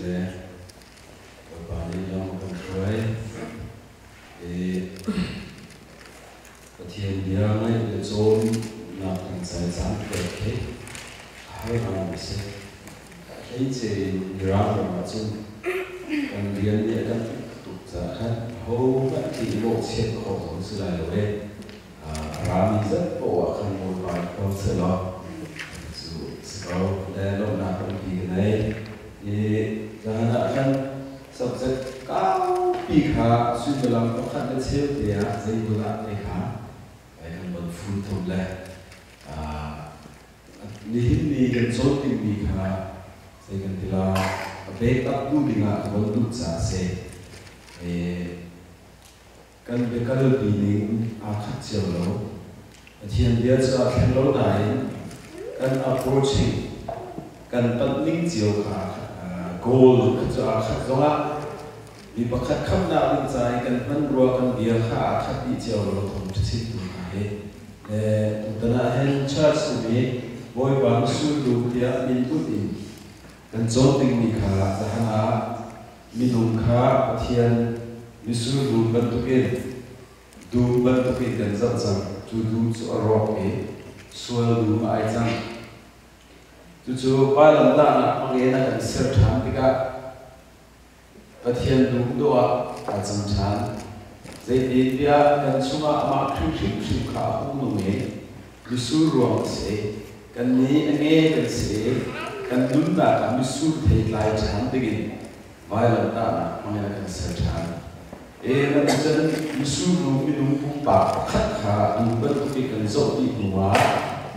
Le Bawipa nih lam a kan hruai i Pathian bia ngaih le cawnnak ding ca i caan pek hi a har ngaimi a si. A hleice in Mirang ram ahcun kan rian nih a kan uk tuk caah khan ahohmanh khi i mawhchiat khawh zong si lai lo i a rami zat poah ah khan Bawipa nih huam sehlaw cu si ko. Le lawmhnak tampi ka ngei. I zahan ah khan subject kaupi kha suimilam pakhat le cheu te ah zeimaw dah te kha kan von funtom le nihin ni kan cawn dingmi kha zei kan ti la, a backup tu dingah ka von duh caah si. Kan biakalpi ning aa khat cio lo. Pathian bia cu aa thleng lo nain kan approaching, kan panh ning cio kha goal kha cu aa khat zongah mi pakhat khamhnak ding ca i kan hman rua kan bia kha aa khat dih cio lo thawng ṭha tu hna hi. Le tutan ah hin church um i Bawipa misurlu tiah min bunh in kan cawn dingmi kha zahan ah minung kha Pathian mitsur dum bantukin dum bantukin kan zoh cang. Cu dum cu a rawk i sual dum ah ai cang. Cucu vailamtahnak hmangin a kan ser ṭhan tikah Pathian dum dawh ah aa cang ṭhan. Zeitintiah kan chungah amah Khrih hrimhrim kha a hung nung i mitsur ruang a si. Kannih a nge kan si i kan nunnak ah mitsur thei tlai ṭhan dingin vailamtahnak hmangin a kan ser ṭhan. E cun mitsur nu minung pumpak pakhat kha dum bantuk i kan zoh dih hnuah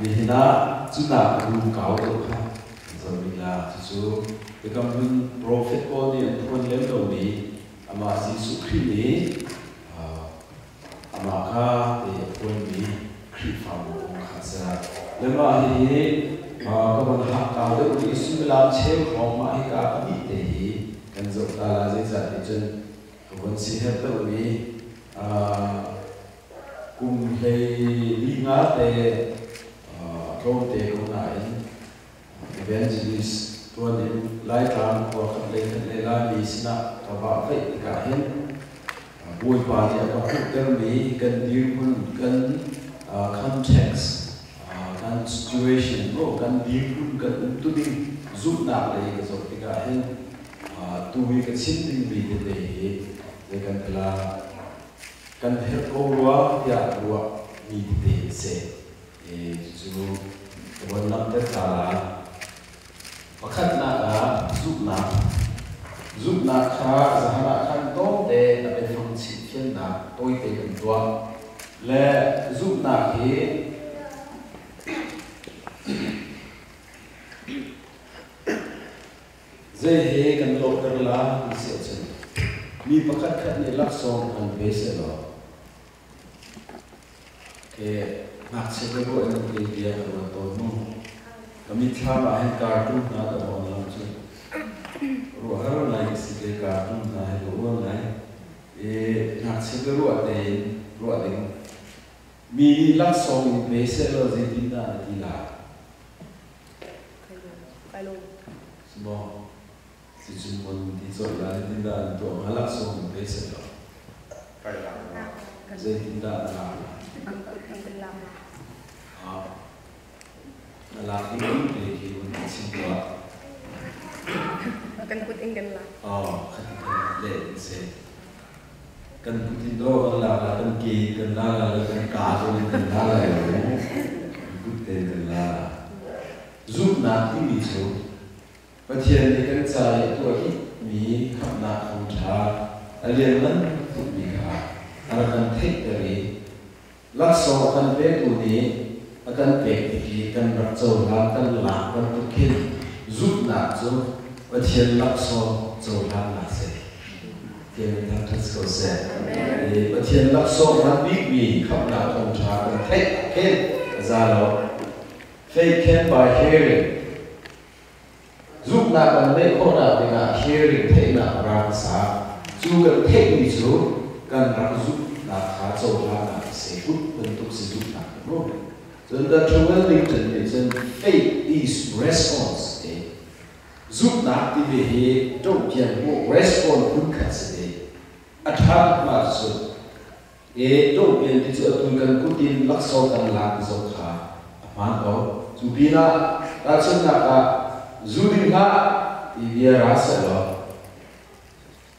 nihin ah cu nak a dum kau deuh kha kan zoh rih la. Cucu Biakam Hlun profet pawl nih an phuan lem lomi amah Jesuh Khrih nih amah kha te a phuanmi Khrihfabu kong kha a si. Le mah hihi ka von hakkau deuh i suimilam cheu hrawng mah hika pahnih te hi kan zoh ta la, zeicahti cun ka von siherh deuhmi kum 15 te tlawmte ko nain evangelist tuan in Laitlang khua khat lei khat le Laimi sinah ka vah vaih tikah hin Bawipa nih a ka hmuhtermi kan dirhmun, kan context, kan situation, kan dirhmun, kan umtuning zumhnak lei ka zoh tikah hin tu i ka chim dingmi tete hi zei kan ti la, kan herh ko rua tiah ruah mi tete an si. Cucu ka von langhter ta lai. Pakhatnak ah zumhnak. Zumhnak kha zahan ah khan tlawmte a biafang chimhfiannak tawite kan tuah. Le zumhnak hi zei he kan lawhter la ti si ahcun mi pakhatkhat nih laksawng kan pe sehlaw Ke ngakchia te ruah in ke bia ka ruat tawn mu. Ka mitthlam ah hin cartoon hna ka bawng lang cu. Ruah har ngai ka si ke cartoon hna he ka uar ngai. I ngakchia te ruah tein ruah ding. Mi nih laksawng in pe sehlaw zeitindah na ti lai? Kai lawm. Simo, si cun mon ti colh la, zeitindah an tuah hnga laksawng in pe sehlaw? Zeitindah na lak lai? Na lak ding te khi vun chim tuah. Kan kut in kan lak. Oh, khati kan le se. Kan kut in do kan lak la, kan ke kan la la, kan ka zong in kan la la lo. Kut te kan la la. Zumhnak timi cu Pathian nih kan ca i a tuah mi khamhnak thawngṭha a lianngan tukmi kha a rak kan theihter i laksawng a kan petu nih a kan pek tik i kan rak cohlan kan lak bantuk khin zumhnak cu Pathian laksawng cohlannak si. Pathian thangṭhat si ko seh. Pathian laksawng ngan bikmi khamhnak thawngṭha kan theih ah khin a za lo. Faith can by hearing. Zumhnak kan neih khawhnak dingah hearing theihnak ra hmasa. Cu kan theihmi cu kan rak zumhnak kha cohlannak a si. Kut bantuk si zumhnak kan mu. Cun Dr. Wellington nih cun faith is response ti. Zumhnak timi hi ṭohpian hmuh response phun khat si ve. A ṭha tuk mah cucu. E ṭohpian ti cu atu kan kut in laksawng kan lak ti zong kha a hmaan ko. Cu pinah tahchunhnak ah zu ding hlah ti bia ra sehlaw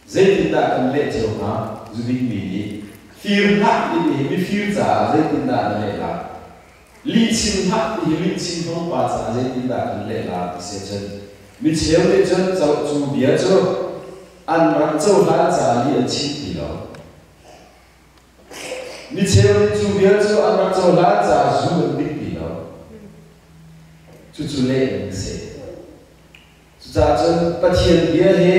zeitindah kan leh cio hnga? Zu dingmi nih fir hlah timi hi mifir caah zeitindah na leh lai? Lihchim hlah ti hi lihchim hmangpa caah zeitindah kan leh la ti si ahcun micheu nih cun cu bia cu an rak cohlan caah lih an chim ti lo. Micheu nih cu bia cu an rak cohlan caah zu an ding ti lo. Cucu leh an si. Cucaah cun Pathian bia hi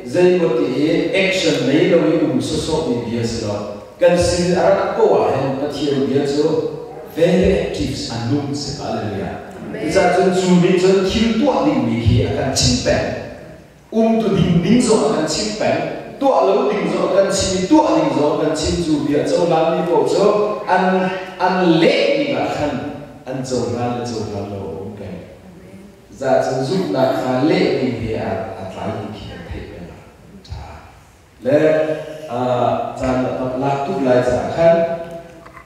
zeimaw ti i action nei lo i um sawsawhmi bia si lo. Kan sin a rat ko ahhin Pathian bia cu very active a nung si. Hallelujah. Cucaah cun cu nih cun thil tuah dingmi khi a kan chimh peng. Umtu ding ding zong a kan chimh peng. Tuah lo ding zong a kan chim i tuah ding zong a kan chim. Cu bia cohlanmi paoh cu an an leh ning ah khan an cohlan le cohlan lo a um peng. Za cun zumhnak kha leh ding he aa tlai ti khi kan theih peng ah ṭha. Le caan a tam lak tuk lai caah khan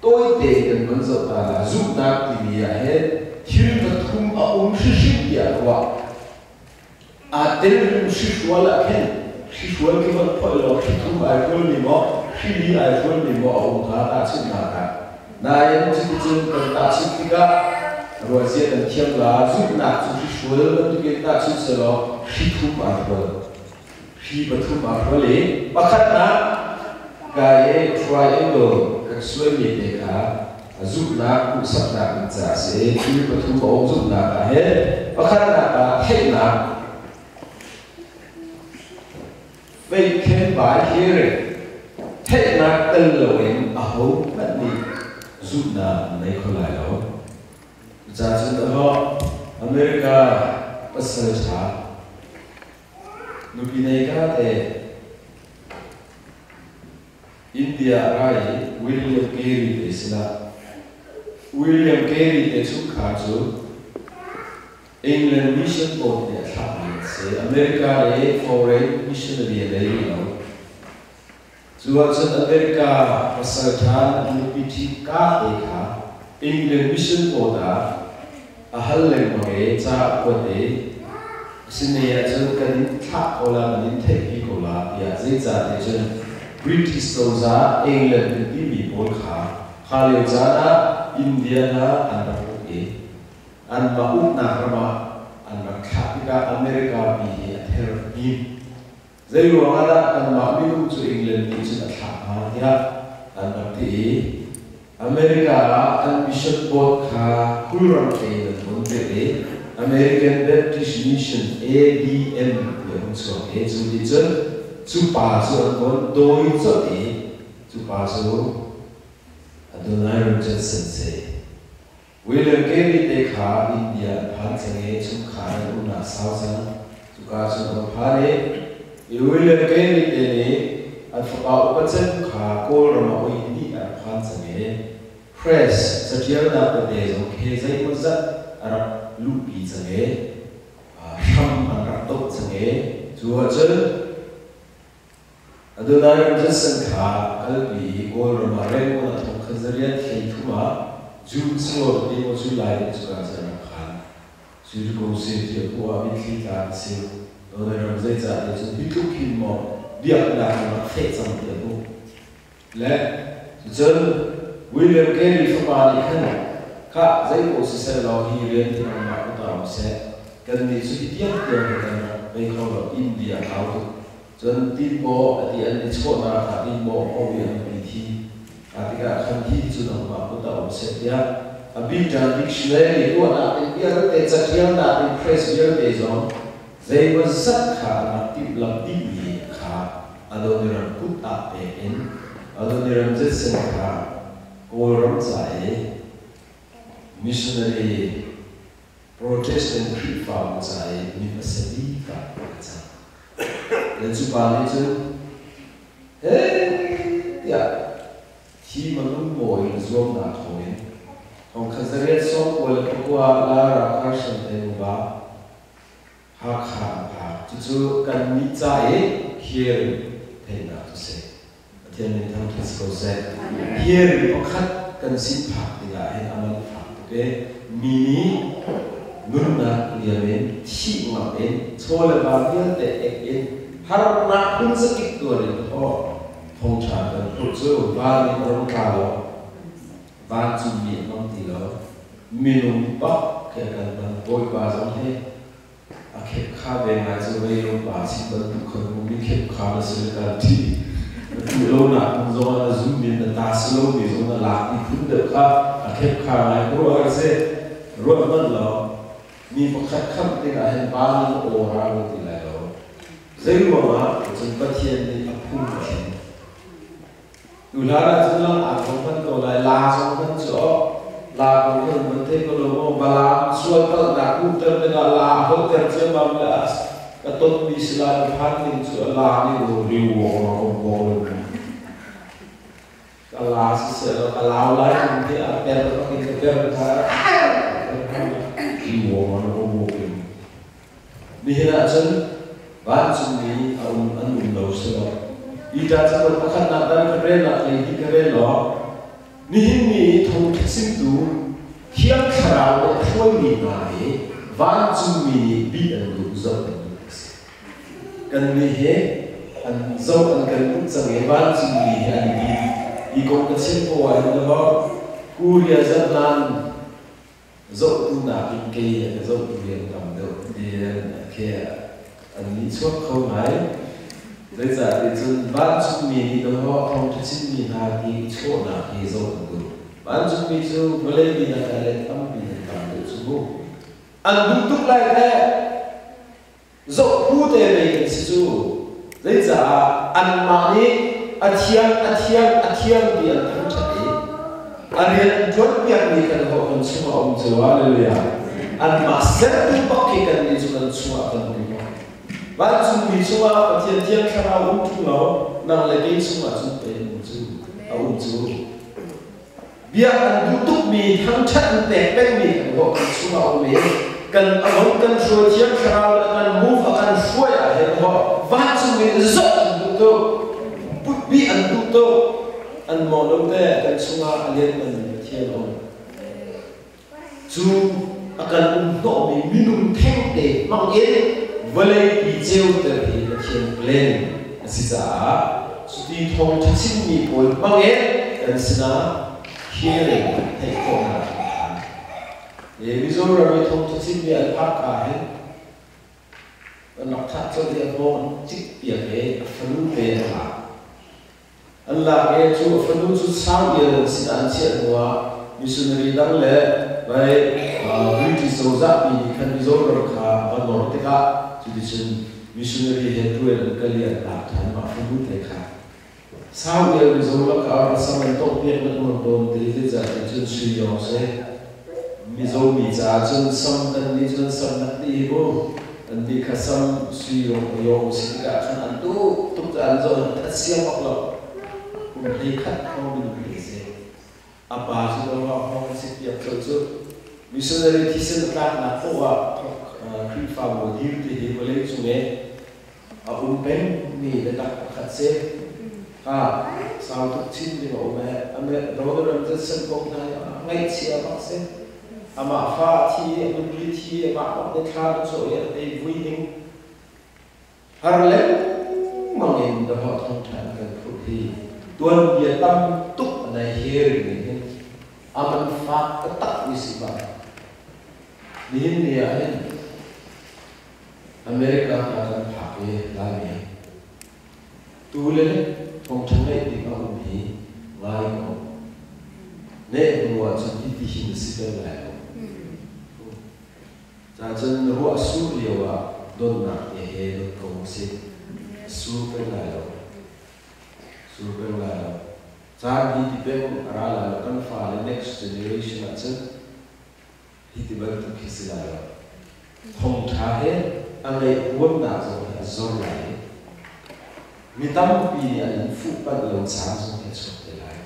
tawite kan von zoh ta la. Zumhnak timi ah hin thil pathum a um hrihrim tiah ruah. Aa tel hrihrual ah khin hrihrual khi von phoih law hrithum ai hrualmi maw hrili ai hrualmi maw a um hnga tahchunhnak ah. Nain cuticun kan tahchunh tikah ruahzia kan thiam la. Zumhnak cu hrihrual bantukin tahchunh selaw hrithum aa hrual. Hri pathum aa hrual i pakhatnak ka i triangle kan suaimi te kha zumhnak hmuhsaknak ding caah a si. Thil pathum a um zumhnak ah hin pakhatnak ah theihnak, faith can by hearing, theihnak tel loin ahohmanh nih zumhnak an nei kho lai lo. Cucaah cun dahkaw America pasal ṭha nupi nei ka te India a ra i William Carey te sinah William Carey te chungkhar cu England mission board nih a thlahmi an si. America i foreign missionary a nei rih lo. Cu ahcun America pasal ṭha nupi ṭhi ka te kha England mission board ah a hal lengmang i ca a kuat i Asinei ahcun kan in thlah ko la, kan in theihpi ko la tiah zeicah ti cun British cozah England in timi pawl kha kha lio caan ah India hna an rak uk i anmah uknak ram ah an rak thlah tikah America pi hi a ther hnim. Zei ruangah dah kanmah minung cu England nih cun a thlah hnga tiah an rak ti i America ah an mission board kha Kawlram in an hun dirh i American Baptist Mission ABM ti a hung chuak i cu nih cun cu pa cu an von dawi colh i cu pa cu Adoniram Judson si. William Carey te kha India an phan cang i chungkhar an umnak sau cang. Cuka cun an phan i William Carey te nih an fapa upa cem kha Kawlram ah oi hnih a rak phan cang i press catialnak tete zong khi zeimawzat a rak luhpi cang i hram an rak doh cang i cu ahcun Adoniram Judson kha a kalpi i Kawlram ah Rangoon a thong khat zariat 33 ah June sunglawi tete maw July te cuka cu an rak phan. Cu ko si ti a hmuh ah mitthli tla an si. Adoniram zeicah ti cun hi tluk hin maw biaknak in rak feh cang ti a hmuh. Le cucun William Carey fapa nih khan khah zeipaoh siseh law hi rian hi nangmah kut ah um seh. Kannih cu hi tiangtiang hi kan rak bei kho lo. India hau tuk. Cun tinbaw a ti an i chawhnak ah tinbaw hawi an pi thi. Kha tikah khan hi cu nangmah kut ah um seh tiah a Bible dictionary tuahnak in vialte catialnak in press vialte zong zeimaw zat kha an rak timhlamh dihmi kha Adoniram kut ah pek in Adoniram Judson kha Kawlram ca i missionary Protestant Khrihfabu ca i mi hmasa bik ah a cang. Le cu pa nih cun heh tiah thi manung mawi in zuamnak thawngin thongkhat zariat 91 Lara Carson te nuva Hakha an phak. Cucu kannih ca i hearing theihnak cu si. Pathian min thangṭhat si ko seh. Hearing pakhat kan sin phak tikah hin a man fak tuk i mi nih nunnak liam in thih ngam in chaw le va vialte ek in harnak phun zakip tuar in aw thawngṭha kan phurh cu van in a rung tla lo, vancungmi a hmang ti lo, minung bak khi a kan hman. Bawipa zong hi a khepkha ve ngai cu veilu pa chim bantuk khan um i khepkha na si le kan ṭhi na duh lonak hmun zong ah na zum in na ta si lomi zong na lak ti phun deuh kha a khepkha ngai ka ruah ka si. Ruat hmanh law, mi pakhat khamh tikah hin van in aw ra lo ti lai lo. Zei ruangah cun Pathian nih a phung a thlen. Tu hlan ah cun lang aa thong hman ko lai, la zong hman cu awk, la kong khan man thei ko lo maw, Balaam sual palhnak hmuhter tikah la a holhter ciammam le a ka tonmi si lai ka phan ning cu a la nih riu wong a um wong lo. Ka la siseh law ka lau lai kum hi a per bak in ka per kha riu wong a um wong. Nihin ahcun vancungmi a um an um lo si lo. Peter cakuat pakhatnak dal ka relnak lei hi ka rel law nihin ni i thawngṭha chimtu Thiang Thlarau nih a hruaimi hna hi vancungmi nih bih an duh, zoh an duh a si. Kannih hi an zoh an kan duh cang i vancungmi hi an bih. Hi kong ka chim poah ah hin maw Korea zatlan zohtu nakin kei a ka zohtu hi an tam deuh ti khi an nih chuak kho ngai. Zeicahtiah cun vancungmi nih dawh thawngṭha chimmi hna ti i chawhnak hi zoh an duh. Vancungmi cu vawlei mi nak ah let tampi an tam deuh cu mu. An duh tuk lai teh. Zoh phu te mei kan si cu. Zeicaah anmah nih a thiang, a thiang, a thiang ti an thangṭhat i a rian an ṭuanpiakmi kan holh kan chungah a um cu. Hallelujah. Anmah sertu bak khi kannih cu kan chungah kan um ko. Vancungmi chungah Pathian Thiang Thlarau um ṭung lo, nang le kei chungah cun pei um cu, a um cu. Biak an duh tukmi thangṭhat an pek pengmi kan ruah kan chungah a um i kan a von kan hruai Thiang Thlarau le kan move a kan hruai ah hin maw vancung in zoh an duh tuk, bih an duh tuk, an maw lo te kan chungah a liannganmi Pathian a um. Cu a kan um hnawhmi minung thengte hmang in vawleipi ceuter hi Pathian plan a si caah cuti thawngṭha chimmi pawl hmang in kan sinah hearing theih khawhnak an phan. Mizoram i thawngṭha chimmi an phak ka hin an rak thah colh i a hngawng an cik piak i a fanu te an lak. An lak i cu a fanu cu sau ial an sinah an chiah hnuah missionary dang le vai British cozah pi nih khan Mizoram kha a va nawr tikah cuticun missionary he ṭuan an kal i an lak ṭhan mah fanu te kha. Sau ial Mizo lakah rasam an tawhpiak lengmang tawn ti zeicahtiah cun sui lawng si. Mizo mi caah cun sam kan nih cun sam nak ti hi mu an nih kha sam sui yawng si tikah khan an duh tuk cu an zoh an that siang bak lo. Kum 11 hrawng minung te si. A pa cu lo ah hawng an si piak colh cu. Missionary thisen a tlaknak poah ah Khrihfabu dir ti hi vawlei cung i a um pengmi biatak pakhat si. Ha sau tuk chin ding a um ee. Ame Rodan Johnson kong hna hi ngaihchia bak si. Amah fa a thi, a nupi thi, amah bak nih thla an cawh i an ei vui ding. Har lengmang in dawh thawngṭha an kan phurh hi tuanbia tam tuk a nei hearing nih hin a man fak taktak mi si bak. Nihin ni ah hin America hna kan phak i Laimi tu le thawngṭha ngeih ding a um hi ngai ko. Neh hnu ahcun hiti hin a si bal lai lo. Cacun ruah sur lio ah donnak te he don ko usih. A sur peng lai lo. Sur peng lai lo. Caan hi ti peng a ra lai lo. Kan fale next generation ahcun hi ti bantuk hi si lai lo. Thawngṭha he a ngeih huamnak zong hi a zor lai i mi tampi nih an in fuhpanh lo caan zong hi a chuak te lai.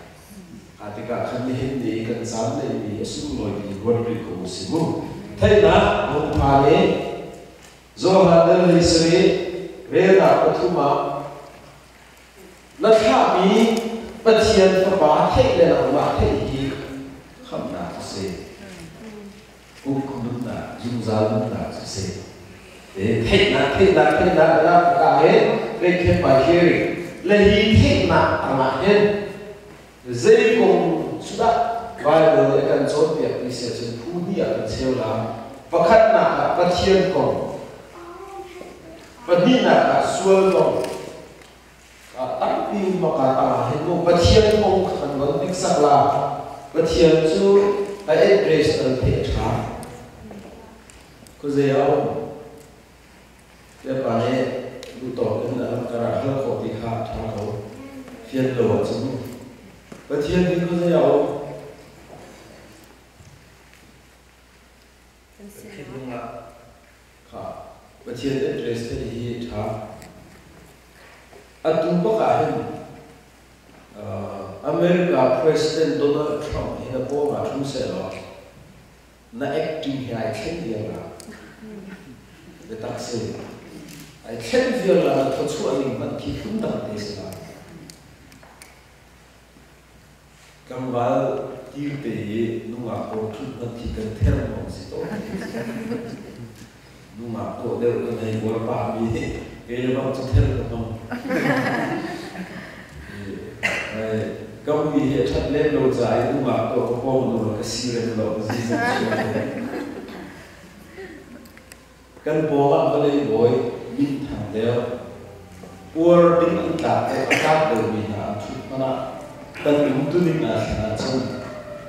Kha tikah khan nihin ni i kan caan neihmi a sunglawi ti ruat rih ko u si mu. Theihnak lungpha nih. Johan dal hlei sarih relnak pathum ah na thlahmi Pathian Fapa theih le nangmah theih hi khamhnak a si. Kumkhua nunnak, zungzal nunnak a si. Theihnak, theihnak, theihnak na ka he they by hearing. Le hi theihnak tangah hin zei kong sudah Bible nih a kan cawnpiak ti si ahcun phu hnih ah kan cheu la. Pakhatnak ah Pathian kong, pahnihnak ah sual kong, tampi maka tangah hin mu Pathian kong kha kan von hniksak la. Pathian cu a address an theih a ṭha. Khuazei a um? Piapa nih duhtawk in a lamkar ah hal khawh ti kha a ṭha ko. Fian lo ahcun Pathian hi khuazei a um? Thinlung ah. Kha Pathian address te hi ṭha. Atu bak ah hin America President Donald Trump hi na pawng ah ṭhu sehlaw na acting hi ai thlen viar la. Biatak si. Ai thlen viar la na thawchuah ning hmanh khi phundang te si la. Tlangval tir te i nungak pawl ṭhut hmanh khi kan ther nuam si tawn. Nungak dawh deuh kan hei uar pah mi kei le bang cu ther ka hmang. Ka mui hi a ṭhat lem lo caah i nungak dawh ka pawng nu ka si rem lo ka zi zong Kan pawng ah vawlei bawi minthang deuh, uar ding an tlak deuh a tlak deuhmi hna an ṭhut hmanh ah kan umtuning aa thlen ahcun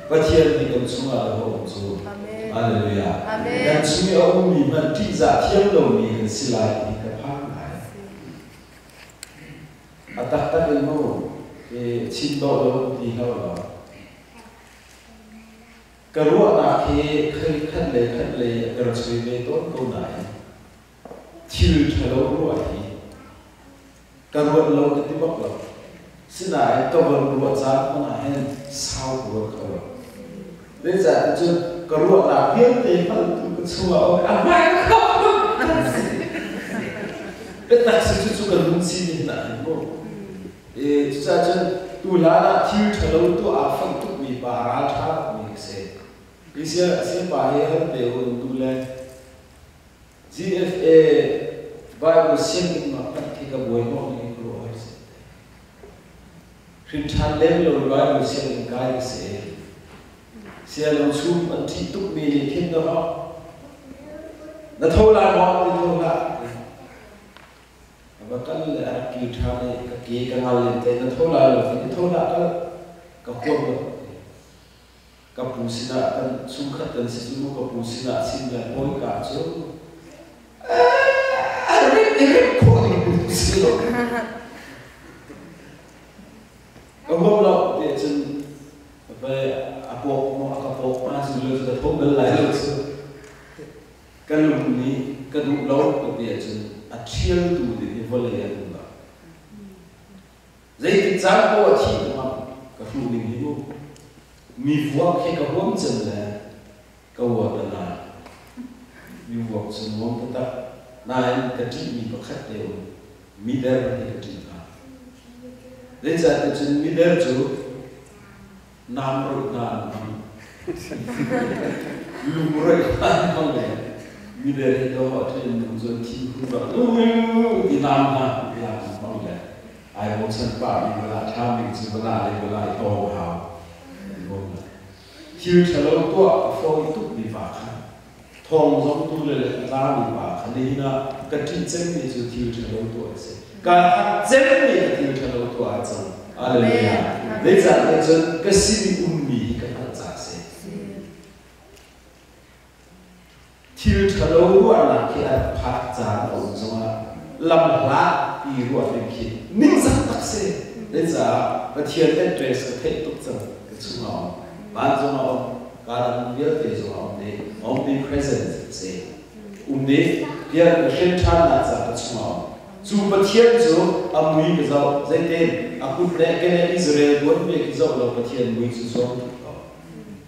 Pathian nih kan chungah le a um cu. Hallelujah. Kan chung i a ummi hmanh ṭihzah thiam lomi kan si lai ti ka phang ngai. A taktak in mu chin dawh lo ti hlah law. Ka ruahnak hi khat lei khat lei a ka rak sui ve tawn ko nain thil ṭhalo ruah hi ka ruat lo ka ti bak lo. Sinain ka von ruah caan hmanh ah hin sau ka ruat kho lo. Zeicahtiah cun ka ruahnak vialte hngaltu ka chungah a um i a hmai ka khap Biatak si cu cu ka lung sining ah hin mu. Cucaah cun tuhlan ah thil ṭhalo tuah aa foih tukmi pa ralṭha tukmi ka si. Hi pa hi hal te u an duh le GFA Bible sianginn ah hmanh khi ka buai hnawh ning ka ruah hoi si. Hrin ṭhan lem lo Bible sianginn kai ka si. Sialo chum an ṭih tukmi nih khin na hawk. Na tho lai maw? Ti tho hlah. A va kal le a rak kir ṭhan i ka ke ka ngal in tei na tho lai lo ti tho hlah kal ka huam lo ka pu sinah kan chungkhat kan si cu ka pu sinah chim le hawika cu a rip i rip khawh ding si lo ka huam lo ti cun a pawk maw a ka pawk ma cu lo cu ka tho bal lai lo cu Ka lung nih ka duh lo ka ti ahcun a ṭhialtu ding hi vawlei an um lo. Zeitik caan poah a thih zongah ka hruh ning hi mu. Mi vuak hi ka huam cem le ka uat a nai. Mi vuak cu nuam taktak. Nain ka ṭihmi pakhat te um. Mider hi ka ṭih hna. Zeicahtiah cun mider cu Nam roih hna an hmang. Lung roih hna an hmang le midel hi to a ṭhen nung cun thi hu bak ti nam hna la an hmang le ai bochan pah mi bala ṭha mi cu bala le bala i tawng hau an bawm la. Thil ṭhalo tuah a fawi tuk mi pa kha thawng zong tu le le a tla mi pa kha nihin ah ka ṭih cemmi cu thil ṭhalo tuah a si. Ka hat cemmi ka thil ṭhalo tuah a cang. Hallelujah. Zeicahtiah cun ka sin ummi hi ka hngalh caah a si. Thil ṭhalo ruahnak khi a phak caan a um zongah lam hlat pi ruah ding khi ningzak tak si. Zeicah Pathian address ka theih tuk cang ka chungah um. Vancung ah um, kaan vialte zongah um dih, omnipresent a si. Um dih, tiah hrin ṭhannak ca ka chungah um. Cu Pathian cu a mui ka zoh, zeitin a kut le ke le Israel tuanbia khi zoh lo Pathian mui cu zuam tuk lo.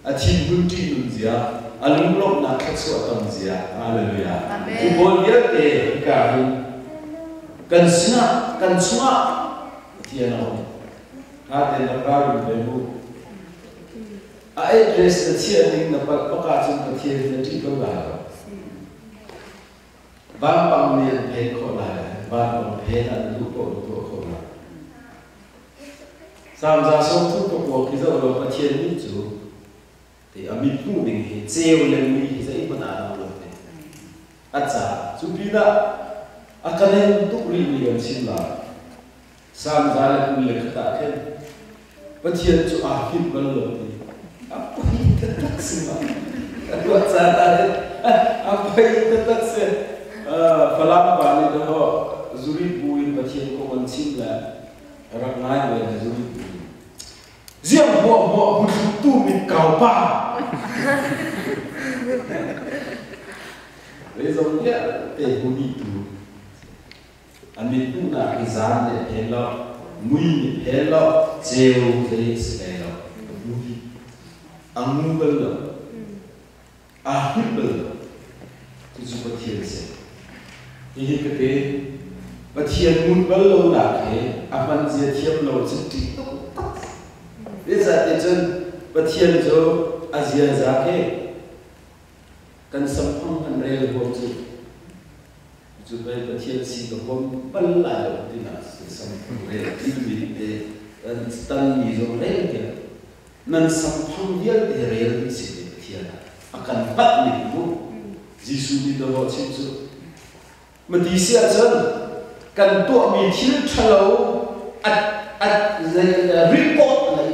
A thinhun ṭihnun zia, a lunglawmhnak thluachuah tam zia. Hallelujah. Cu pawl vialte hika hin kan sinah, kan chungah Pathian a um. Ṭha tein rak ralring ve mu. A address na chiah ning na palh bak ahcun Pathian hi na ṭih ko lai lo. Vampang nih an phen khawh lai, vanpang phen ah na duh paoh na tuah khawh lai. Salm 39 khi zoh law Pathian nih cu ti a mit hmuh ding hi ceu le mui hi zeihmanh ah lo lo ti. A ca cu pinah a ka nen tuk rihmi kan chim lai. Salm 121 ah khin Pathian cu aa hngilh bal lo ti. A poi taktak si ma. A tuah caan ah hin a poi taktak si. Falam pa nih dawh zuri bu in Pathian kong an chim le rak ngai ve le zuri bu in. Ziang huah huah hmuthlu tu mit kau pa. Zeizong vialte huni tu A mithmuhnak hi zan nih a phen lo, mui nih phen lo, ceu zei a si hlei lo. A hmu dih. A ngu bal lo. Aa hngilh bal lo. Cucu Pathian si. Hihi ka ti. Pathian ngun bal lonak hi a hman zia thiam lo cun ṭih taktak. Zeicahtiah cun Pathian cu a ziaza khi kan samphang hmanh rel huam cu Cu pei Pathian si ka huam bal lai lo tinak samphang rel timi te tanmi zong rel tiah nan samphang vialte rel dih si te Pathian a kan hngalh ning mu. Jesuh nih dawh chim cu mati si ahcun kan tuahmi thil ṭhalo at report lei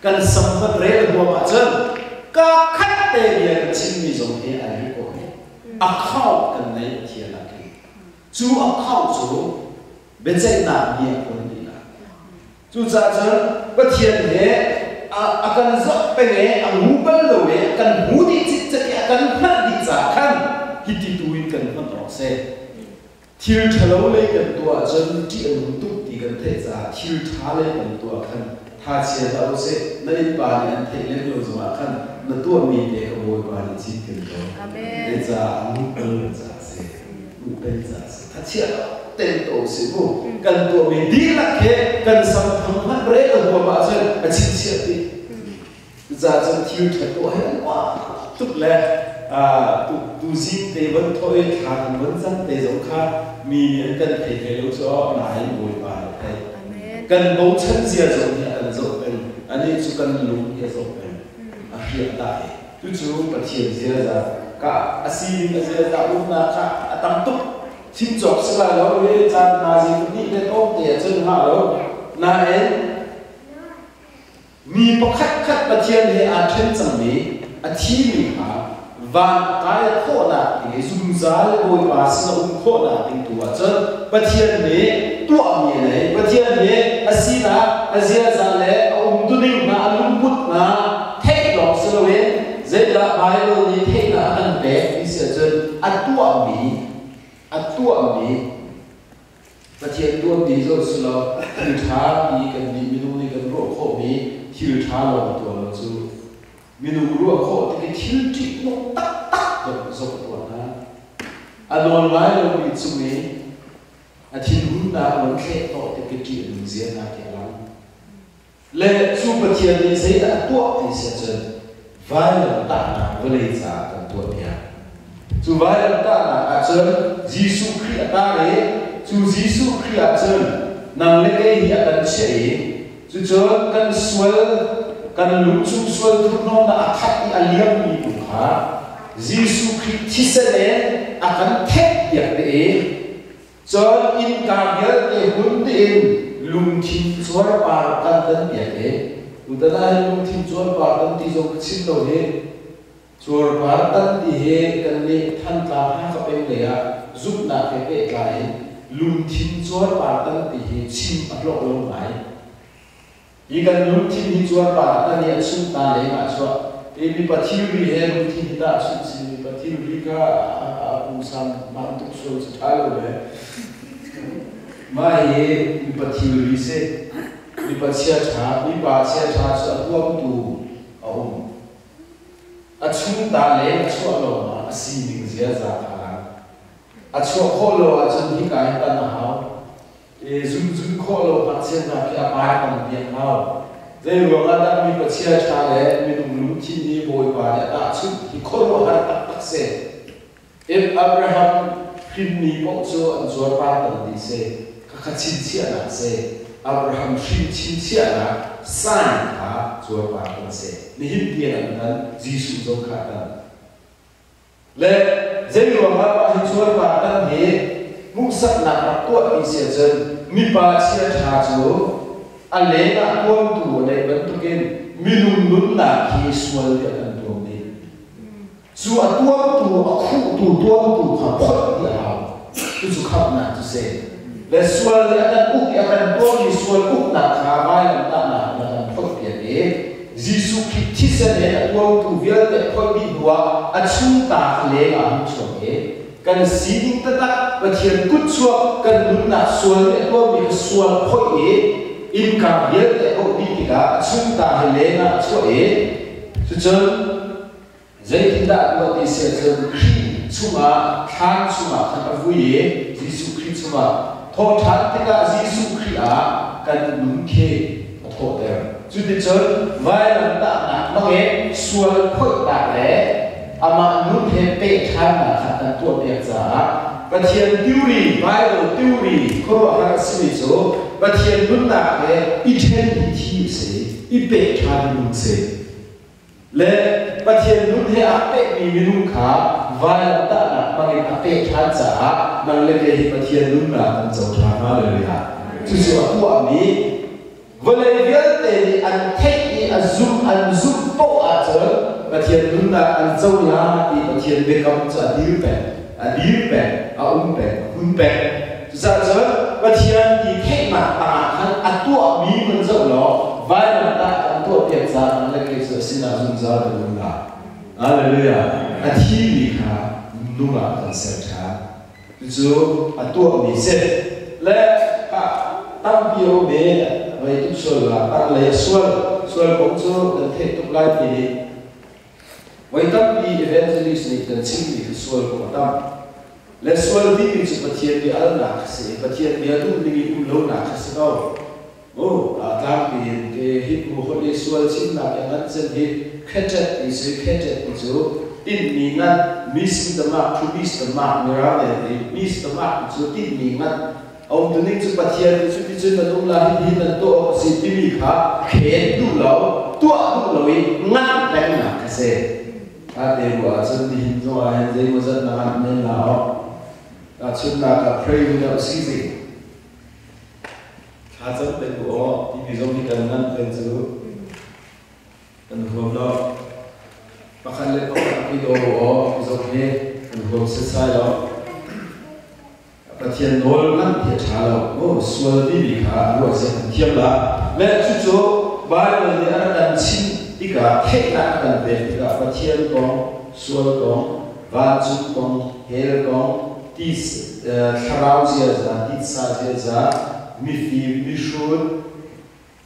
kan samphang rel huam ahcun ka khat te bia kan chimmi zong hi an record account kan nei Pathian ah khin cu account cu biaceihnak ni ah kan ti lai. Cucaah cun Pathian he a kan zoh peng i a ngu bal lo i a kan hmu dih cikcek i a kan hngalh dih caah khan hiti tu in kan hman awk si. Thil ṭhalo lei kan tuah ahcun ṭih a nung tuk ti kan theih caah thil ṭha lei kan tuah khan thaachia hlah usih. Na innpa nih an theih lem lo zongah khan na tuahmi te kha Bawipa nih cinken ko. Zeicah nguhpel caah a si. Nguhpel caah a si. Thachia tein tuah usih mu. Kan tuahmi dihlak he kan samthang hmanh rel a huam ahcun a chinchiah dih. Cucaah cun thil ṭha tuah hi an uar tuk le tuzing te von thawh i thla kan von cam te zong kha mi nih an kan thei hlei lo cu nain Bawipa nih a theih. Kan bochan zia zong hi a kan zoh peng. Anih cu kan lung hi a zoh peng. A hriah dah i. Cucu Pathian ziaza ka a sining a ziaza umnak kha a tam tuk. Chim cawk si lai lo i caan hna zing nih le tlawm te ah cun hngah lo. Nain Mi pakhatkhat Pathian he aa ṭhen cangmi, a thimi kha van a kai khawhnak ding i zungzal Bawipa sin a um khawhnak ding tu ahcun Pathian nih tuahmi a nei. Pathian nih a sinak, a ziaza le a umtuning hna, a lungput hna theih lawng si loin zeidah Baibal nih theihnak a kan pek ti si ahcun a tuahmi, a tuahmi Pathian tuahmi zoh si law thil ṭha ti kannih minung nih kan ruah khawhmi thil ṭha lawng tuah lo cu minung ruah khawh tik i thil ṭihnung taktak zong a tuah hna. A nawl ngai lomi cung i a thinhunnak a von thleh hnawh tik i ṭih a nun zia hna khi a lang. Le cu Pathian nih zeidah a tuah ti si ahcun vailamtahnak vawlei caah kan tuahpiak. Cu vailamtahnak ahcun Jesuh Khrih a tar i cu Jesuh Khrih ahcun nang le kei hi a kan chiah i cucun kan sual kan lungchung sual thurhnawmnak a khat i a liammi tu kha Jesuh Khrih thisen in a kan thekpiak te i cun innka vialte hun tein lungthin cuarpar kan tan piak i tutan ah hin lungthin cuarpar tan ti zong ka chim lo hi. Cuarpar tan ti hi kannih Thantlang Hakha peng lei ah zumhnak he pehtlai in lungthin cuarpar tan ti hi chim a hlawh lo ngai. Hi kan lungthin hi cuarpar a tan i a chung ta leng ah chuah i mipa thilri he lungthin hi tah chunh si mipa thilri kha a pungsan hmaan tuk sual cu ṭha lo ve. Mah hi mipa thilri si. Mipa chia ṭha, mipa chia ṭha cu a huamtu a um. chung ta leng a chuah lawngah a sining ziaza kha a lang. A chuah khawh lo ahcun hika hi tan a hau. E zun khawh lo ngakchia hna khi a pai tam piak hau. Zei ruangah dah mi pachia ṭha le minung lungthin hi Bawipa nih a tahchunh hi khuaruahhar taktak si. If Abraham hrinmi paoh cu an cuarpar tam dih si, khakha chinchiahnak si. Abraham hrin chinchiahnak sign kha cuarpar kan si. Nihin tiang an tan, Jesuh zong kha a tan. Le zei ruangah mah hi cuarpar tan hi hmuhsaknak rak tuah ti si ahcun mipa chia ṭha cu a leng ah tuamtu a neih bantukin minung nunnak hi sual nih a kan tuam dih. Cu a tuamtu, a khuhtu, tuamtu kha phoih dih a hau. Cucu khamhnak cu si. Le sual nih a kan uk i a kan tuammi sual uknak kha vailamtahnak in a kan phoihpiak i Jesuh Khrih thisen he a tuamtu vialte phoih dih hnuah a chungta leng ah a hung chuak i kan sining taktak Pathian kutchuak kan nunnak sual nih a tuammi kha sual phoih i innka vialte a bauh dih tikah a chungta he leng ah a chuah i cucun zeitindah tuah ti si ahcun Khrih chungah thlan chungah khan a vui i Jesuh Khrih chungah thawhṭhan tikah Jesuh Khrih ah kan nun khi a thawhter. Cuticun vailamtahnak hmangin sual phoihnak le amah nun he pehṭhannak kha kan tuahpiak caah Pathian theory, Bible theory khuaruahhar a simi cu Pathian nunnak he i ṭhen hi thi a si, i pehṭhan hi nun si. Le Pathian nun he aa pehmi minung kha vailamtahnak hmangin a peh ṭhan caah nang le kei hi Pathian nunnak kan co ṭhan. Hallelujah. Cucu a tuahmi Vawlei vialte nih an theih i a zumh an zumh paoh ahcun Pathian nunnak an co la ti Pathian biakam cu a dir peng, a dir peng, a um peng, a hun peng. Cucaah cun Pathian ti theihnak tangah khan a tuahmi hmun zoh law vailamtah kan tuahpiak caah nang le kei cu a sinah zungzal kan um la. Hallelujah. A thimi kha nung ah kan ser ṭhan. Cucu a tuahmi si. Le tampi a um i vei tuk sual la tanglei a sual sual kong cu kan theih tuk lai ti nih voi tampi evangelist nih kan chimmi kha sual kong a tam. Le sual timi cu Pathian bia alnak kha si i Pathian bia duh ning i um lonak kha si ko. Oh, aa tlangpi in ke Hebrew holh i sual chimnak i a ngan cem hi kheṭet ti si. Kheṭet ti cu tinhmi ngan, miss the mark, to miss the mark, mirang nih an ti. Miss the mark ti cu tinhmi ngan. A umtuning cu Pathian nih cuticun nan um la, hihi nan tuah awk a si timi kha khen duh lo, tuah duh lo i nganh pengnak kha si. Ate ruah ahcun nihin zong ah hin zeimawzat na nganh men la awk. Tahchunhnak ah pray without ceasing. Thlacam peng u aw timi zong hi kan nganh peng cu kan huam lo. Pakhat le pakhat i daw u aw ti zong hi kan huam setsai lo. Pathian nawl nganh hi a ṭha lo. Oh, sual timi kha a ruah zia kan thiam la. Le cucu Bible nih a rak kan chimh tikah theihnak a kan pek tikah Pathian kong, sual kong, vancung kong, hell kong, ti thlarau ziaza, titsa ziaza, mifim, mihrut,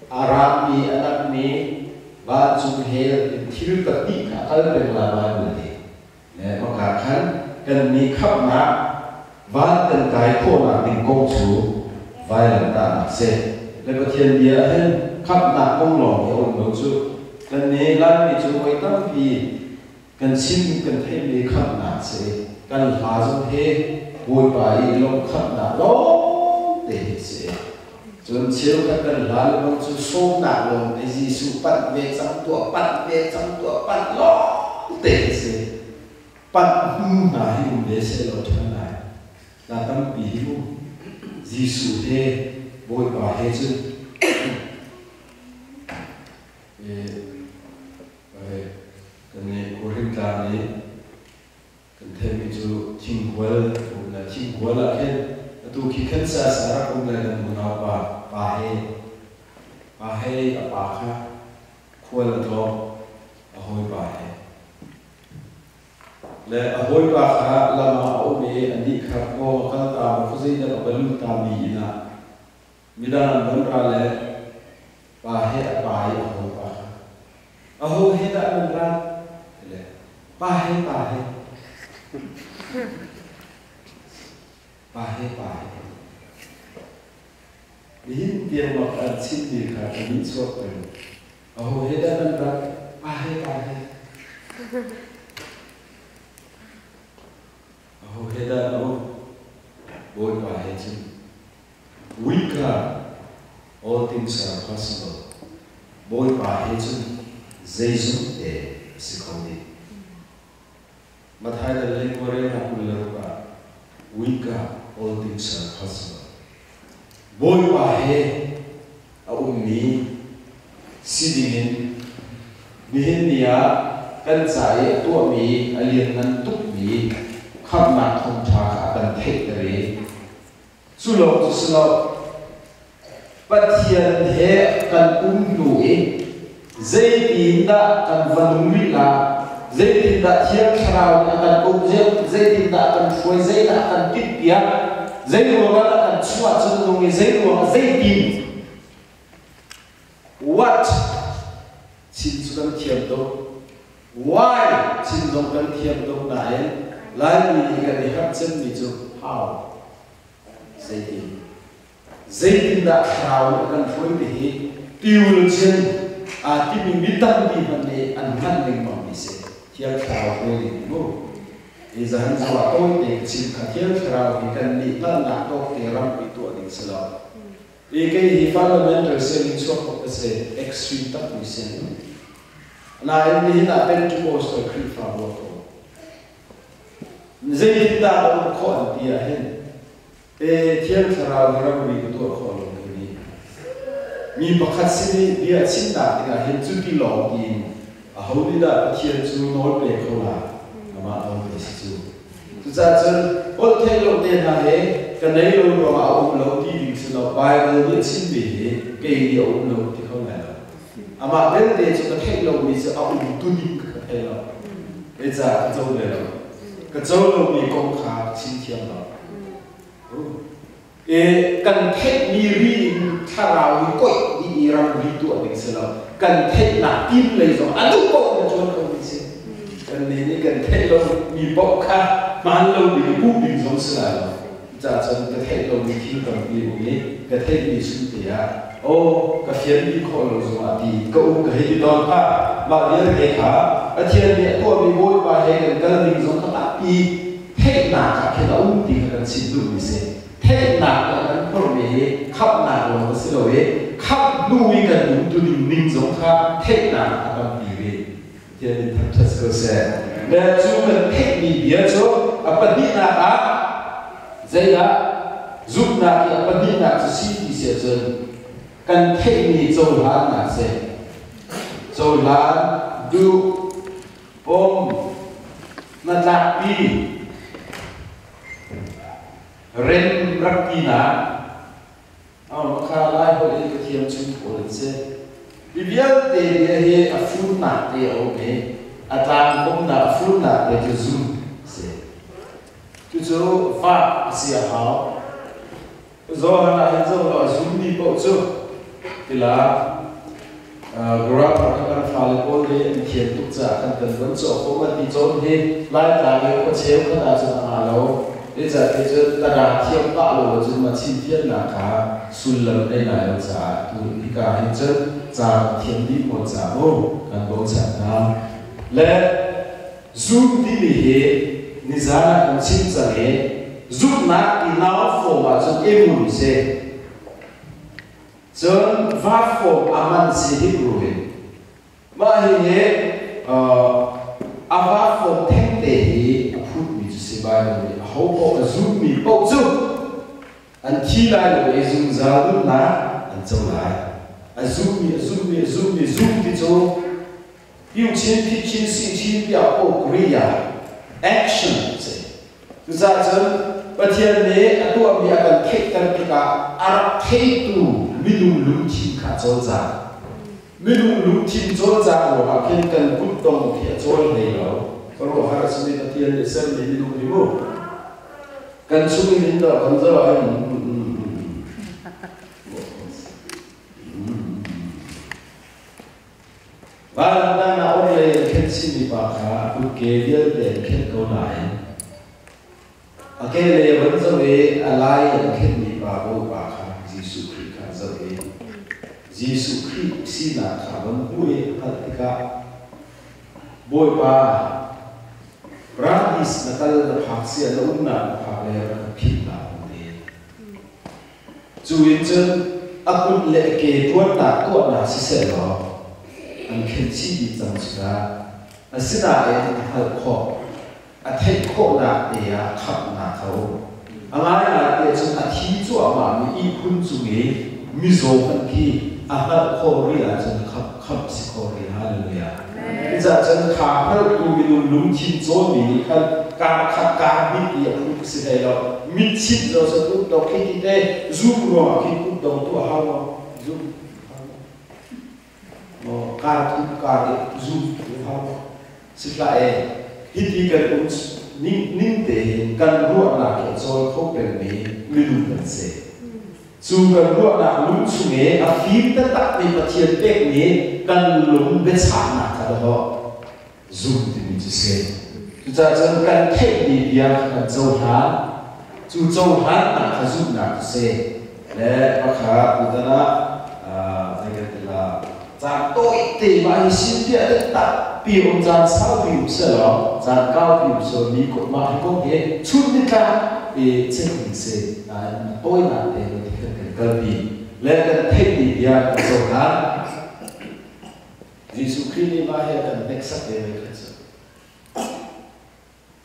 a rami, a nakmi, vancung hell in thil pahnih kha a kal peng la Bible nih. Le hmaka khan kan mi khamhnak van kan kai khawhnak ding kong cu vailamtahnak si. Le Pathian bia ah hin khamhnak kong lawng hi a um lo cu. Kan nih Laimi cu voi tampi kan chim kan theihmi khamhnak si. Kan hla zong hi Bawipa i lawmhkhamhnak lawng te hi si. Cun cheukhat kan hla le bang cu sawmnak lawng te Jesuh panh ve cang tuah, panh ve cang tuah, panh lawng te hi si. Panh hnu hna hi um ve seh law ṭhan lai. Hla tampi hi mu. Jesuh he Bawipa he cun Kan nih Khuahring tlang i kan theihmi cu thinghual um le thinghual ah khin atu khi khan sa rak um le kan unau pa pa he pa he a pa kha khual a tlawng a hawipa he le a hawipa kha lam ah a um i anih kha kaw a kal ta maw khuazei dah a va lut ta mi inn ah Midang an von ra le pa he a pa i a hawipa kha, Aho he dah nan rat? ti le. Pa he pa he. Pa he pa he. Nihin tiang bak an chimmi kha ka nih chuak peng. Aho he dah nan rak? Pa he pa he. Aho he dah na um? Bawipa he cun. With God, all things are possible. Bawipa he cun zeizong te a si kho dih. Matthai dal le Korea 26 ah With God, all things are possible. Bawipa he a ummi si dingin nihin ni ah kan ca i a tuahmi a lianngan tukmi khamhnak thawngṭha kha a kan theihter i cu lawng cu si lo, Pathian he kan um hnu i zeitindah kan va nung rih la, zeitindah Thiang Thlarau nih a kan uk, zeitindah a kan hruai, zeidah a kan timhpiak, zei ruangah dah kan chuah cun nung i zei ruangah zeitin what chin cu kan thiam tuk, why chin zong kan thiam tuk nain Laimi nih kan i harh cemmi cu how zeitin. Zeitindah thlarau nih a kan hruai ti hi theologian aa timi mi tampi hmanh nih an hngalh lengmangmi si. Thiang Thlarau hruai ding mu. Hi zahan zuah tawi te ka chim kha Thiang Thlarau hi kan nih hngalhnak tawk te rampi tuah ding si lo. I kei hi fundamental sianginn chuak bak ka si, extreme takmi si. Nain nihin ah Pentecostal Khrihfabu a ko. Zeitindah ka um khawh an ti ah hin E Thiang Thlarau hi ramri ka tuah khawh lo ka ti. Mi pakhat sin i bia chimnak dingah hin cuti lawng tiin aho nih dah Pathian cu nawl pe kho la? Amah nawl pe si cu. Cucaah cun holh theih lo te hna he ka nei lo ruangah a um lo ti ding si lo. Bible nih a chimmi hi kei nih a um lo ti kho lai lo. Amah belte cu ka theih lomi cu a um tuning ka thei lo. Zeicah ka co ve lo. Ka co lomi kong kha chim thiam lo. E kan theihmi ri in thlarau hi koih dih i ramri tuah ding si lo. Kan theihnak tim lei zong a duh paoh in a ṭuan khomi si. Kan nih nih kan theih lomi paoh kha hmaan lo ding i puh ding zong si lai lo. Cucaah cun ka theih lomi thil tampi um i ka theihmi chung te ah aw ka fian dih khawh lo zongah ti ka um ka hei ti tawn kha. Mah vialte kha Pathian nih a tuahmi Bawipa he kan kal ning zong kha tampi theihnak ah khin a um ti kha kan chim duhmi si. Theihnak nih a kan phorhmi hi khamhnak lawng a si lo i khamh hnu i kan umtuning ning zong kha theihnak a tampi rih. Pathian in thangṭhat si ko seh. Le cu kan theihmi bia cu a pahnihnak ah zeidah zumhnak i a pahnihnak cu si ti si ahcun kan theihmi cohlannak si. Cohlan, duh, pom, hnatlakpi, rem rak tinak, kha Lai holh in ka thiam chung pawl an si. Hi vialte bia hi a funnak te a um i a tlangkomnak a funnak te cu zum a si. Cucu vak a si a hau. Johan ah hin zoh law a zummi paoh cu tila grammar kha kan fale pawl nih an thiam tuk caah kan kan von cawk ko an ti cawn hi Laitlang i khua cheu khat ahcun a ngah lo. Zeicahtiah cun tada thiam pah lo ahcun mah chimfiannak kha sullam nei lai lo caah tu hika hin cun ca kan thiam dih maw ca mu kan bochan hna. Le zum timi hi nizan ah kan chim cang i zumhnak ti noun form ahcun emun si. Cun verb form aman si Hebrew in. Mah hihi a verb form thengte hi a phutmi cu si Bible nih aho paoh a zummi paoh cu an thi lai lo i zungzal nunnak an co lai. A zummi, a zummi, a zummi, zum ti cu piu chin, phi chin, si chin tiah Korea action a si. Cucaah cun Pathian nih a tuahmi a kan theihter tikah a rak theitu minung lungthin kha a cawlcang. Minung lungthin cawlcang ruangah khin kan kutdong khi a cawl hlei lo. Khuaruahhar a simi Pathian nih sermi minung hi mu. Kan chung in in dawh kan zoh ahhin Van dang ah orhlei in khenhchihmi pa kha a kutke vialte an khenh ko nain a kehlei a von zoh i a lai an khenhmi pa Bawipa kha Jesuh Khrih kha a zoh i Jesuh Khrih sinak kha a von hmuh i a hngalh tikah Bawipa, Paradis na kal na phak sia na umnak na phak le rak ka philh hlah an ti. Cu in cun a kut le a ke ṭuannak tuahnak siseh law an khenh chih dih cang tikah asinain a hngalh khawh, a theih khawhnak te ah khamhnak a um. A ngaingai te cun a thi cuahmahmi ihkhun cung i mizaw hmanh khi a hngalh khawh rih ahcun khamh si khawh rih. Hallelujah. Cucaah cun kha hngalhtu minung lungthin cawnmi nih khan kar khat kar hnih ti a phu si hlei lo. Mit chit zo sa kut do khi ti te zum ruangah khi kut dong tu a hau maw? Zum maw kar thum kar i zum tu hau maw? Si hlah e. Hiti kan um ning ning te hin kan ruahnak hi a cawl kho pengmi minung kan si. Cu kan ruahnak lung chung i a fim taktakmi Pathian pekmi kan lung biachahnak kha dawh zum timi cu si. Cucaah cun kan theihmi bia kha kan cohlan. Cu cohlannak kha zumhnak cu si. Le pakhat tutan ah zei kan ti la caan tawite mah hi sinpiah taktak pi um caan saupi um selaw caan kaupi um selaw mi ko mah hi kong hi chun nitlak i chim ding si nain a tawinak te in ti khan kan kalpi le kan theihmi bia kan cohlan. Jesuh Khrih nih mah hi a kan hneksak ve ve kha cu.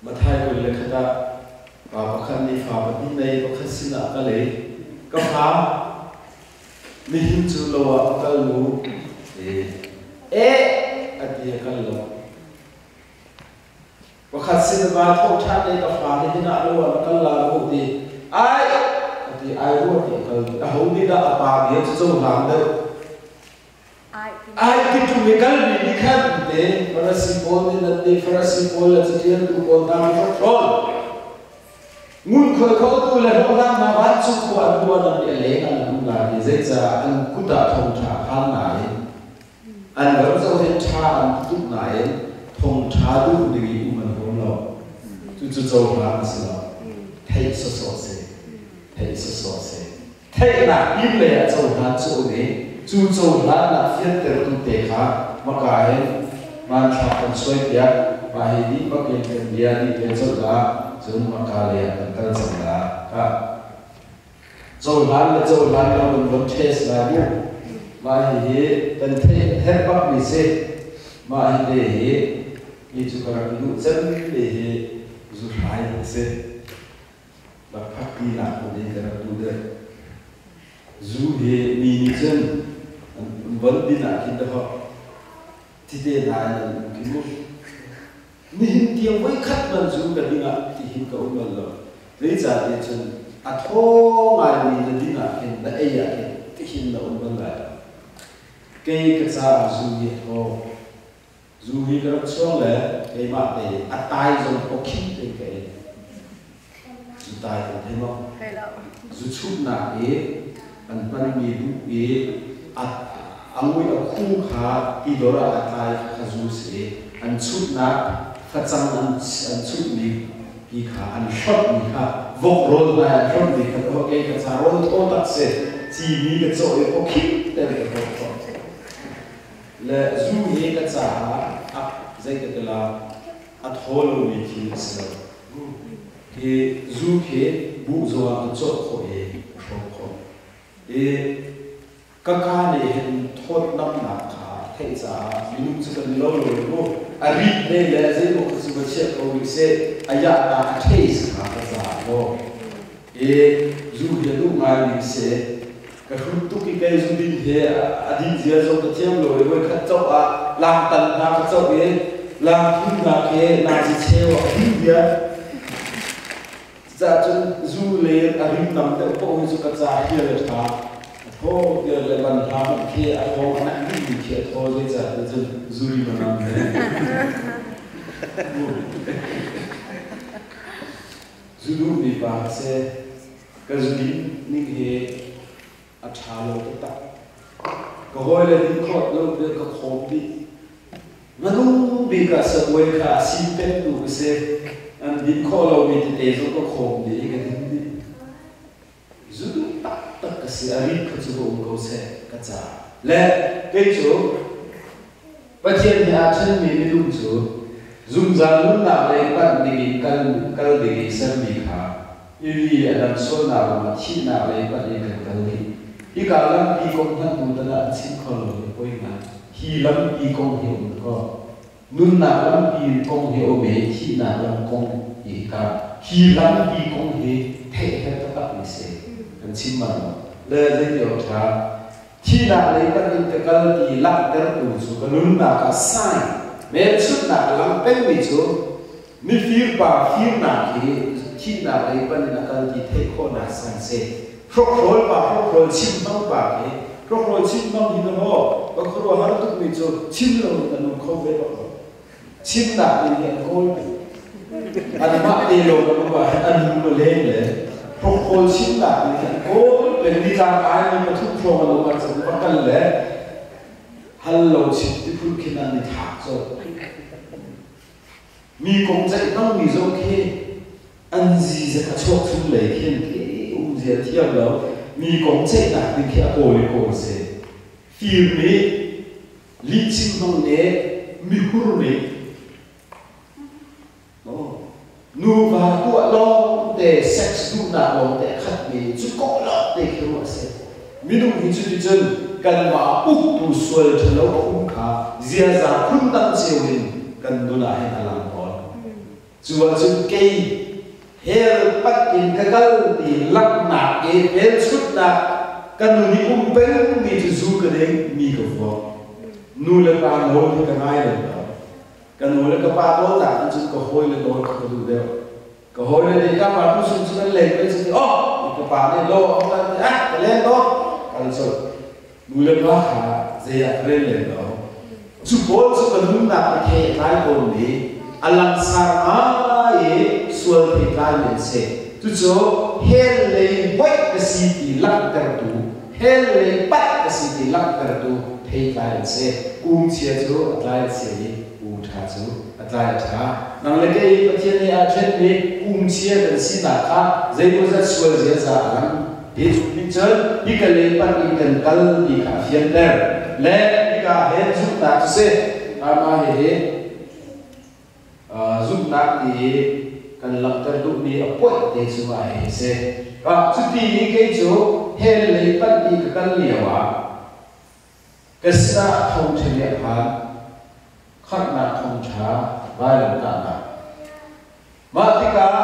Matthai 21 ah pa pakhat nih fa pahnih nei pakhat sinah ka le ka fa nihin cu lo ah ka kal mu e a ti a kal lo. Pakhat sin va thawh ṭhan i ka fa nihin ah lo ah na kal la mu ti ai a ti ai rua ti a kal. Aho nih dah a pa bia cu cohlang deuh? Ai ti ṭung i kalmi nih khan te Farasi pawl nih nan nih Farasi pawl le caṭialtu pawl hna mi hrokhrawl ngunkhuai khotu le hlawhhlang hna vancung khua an tuah nan i a leng an um lai i zeicah an kut ah thongṭha a phan nain an ram zohin ṭha an tuk nain thongṭha duh ding i um an huam lo. Cucu cohlan a si lo. Theih sawsawh si. Theih sawsawh si. Theihnak inn lei ah cohlan cu um i cu cohlannak fiantertu te kha hmaka hin hmanthlak kan suaipiak. Mah hi dih bak in kan bia dih ve colh la, cun hmaka lei ah kan kal cang la. Khah. Cohlan le cohlan lo kan von test lai mu. Mah hihi kan theih herh bakmi si. Mah hi te hi hi cu ka rak duh cemmi hi zuhrai a si. Lakphakti lak hmanh in ka rak duh deuh. Zu hi mi nih cun an von din ah khin dahawk cite hna in an um khi mu. Nihin tiang voikhat man zu ka ding ah tihin ka um bal lo. Zeicahtiah cun a thaw ngaimi na din ah khin na ei ah khin tihin na um bal lai lo. Kei ka caah zu hi a thaw. Zu hi ka rak chuang le keimah te a tai zong awkhim tein ka ei. Zu tai kan thei maw? Thei lo. Zu chumhnak i an hmanmi buh i a a mui a khu kha tidor ah a tlai kha zu si i an chumhnak facang an chumhmi ti kha an hlonh mi kha vok rawl hmai an hlonh mi kha kei ka ca rawl thaw tak si cimi ka cawh i awkhim tein ka hlonh khawh. Le zu hi ka caah a zeitikala a thaw lomi thil a si lo. Hi zu khi buh zongah ka cawh khawh i ka hrawm khawh. I ka ka nih hin thawtnamnak kha a theih caah minung cu kan lo lo mu. A rit ne le zeimaw kha cu va chiah ko rih seh, a yahnak a taste kha ka caah thaw. I zu hi a duh ngaimi si. Ka hrut tuk i kei zu din he a din zia zong ka thiam lo i voikhat coh ah langtan hna ka coh i langthum hna khi nazi cheu ah a din zia. Cucaah cun zu le a rim nam deuh paoh hi cu ka ca hial a ṭha. A thaw tial le ban hla hmanh khi a thaw a nak dihmi khi a thaw zeicah ti cun zu rim a nam ve. Zu duhmi pa ka si. Ka zudin ning hi a ṭha lo taktak. Ka hawile din khawh lo le ka khawm dih. Hmanung bik ah sabuai kha a sin pektu ka si. An din khawh lomi tete zong ka khawm dih i ka din dih. Zu duh taktak ka si. A rit kha cu va um ko seh ka caah. Le kei cu Pathian he aa ṭhenmi minung cu zungzal nunnak lei panh dingin kal, kal ding i sermi kha i ri a dam sualnak ruangah thihnak lei panh in kan kal dih. Hika lampi kong hmanh tutan ah an chim kho lo hi poi ngai. Hi lampi kong hi um kaw nunnak lampi kong hi um i thihnak lam kong hi hika hi lampi kong hi theih herh taktak mi si. Kan chim bal lo. Le zeiti awk ṭha Thihnak lei panh in ka kal ti langhtertu cu ka nunnak ah sign hmelchunhnak a lang pengmi cu mifir pa firnak hi thihnak lei panh in a kal ti theih khawhnak sign si. Hrokhrawl pa hrokhrawl chim hmang pa khi hrokhrawl chim hmang hi dawh ka khuaruahhar tukmi cu chim lo in a nung kho ve bak lo. Chimnak in hi an kawl peng. Anmah te lawng an um ah an lung a leng le hrokhrol chimnak in hi an kawl peng. Nitlang ai mi pathum hrawng an um ahcun va kal le hal lo chim ti phun khin an i thlak colh. Mi kong ceih hmangmi zong khi an zizek a chuak chung lei khin khi umzia thiam lo. Mi kong ceihnak ding khi a kawl i kawl si. Fir nih Lihchim hmang nih mihur nih nuva tuah lawngte sex duhnak lawngte a khatmi cu kawh lawngte khi ruah a si. Minung hi cuticun kanmah uktu sual ṭhalo a um kha ziaza phundang cio in kan nun ah hin a lang tawn. Cu ahcun kei hell pat in ka kal ti langhnak i hmelchunhnak ka nun i um pengmi cu zu ka ding mi ka vuak. Nu le pa nawl hi ka ngai lo lo. Ka nu le ka pa nawl nak in cun ka hawi le nawl kha ka duh deuh. Ka hawi le nih ka pa tu sun cu kan leng pe cu oh ka pa nih lo ah ka leng to kal colh. Nu le pa kha zei ah ka rel lem lo. Cu pawl cu ka nunnak i thei a tlai tawn i a langsar ngai i sual theitlai men si. Cucu hell lei hoih ka si ti langhtertu, hell lei panh ka si ti langhtertu theitlai an si. Kum chia cu a tlai a chia i kum ṭha cu a tlai a ṭha. Nang le kei Pathian nih aa ṭhenmi kum chia kan sinak kha zeimawzat sual ziaza a lang. Hi cu nih cun hika lei panh in kan kal ti kha a fianter. Le hika hen zumhnak cu si. Mah hihi zumhnak ti i kan langhter duhmi a point te cu mah hi a si. Cuti i kei cu hell lei panh i ka kal lio ah ka sinah thawngṭha nih a phan. Khamhnak thawngṭha vailamtahnak. Mah tikah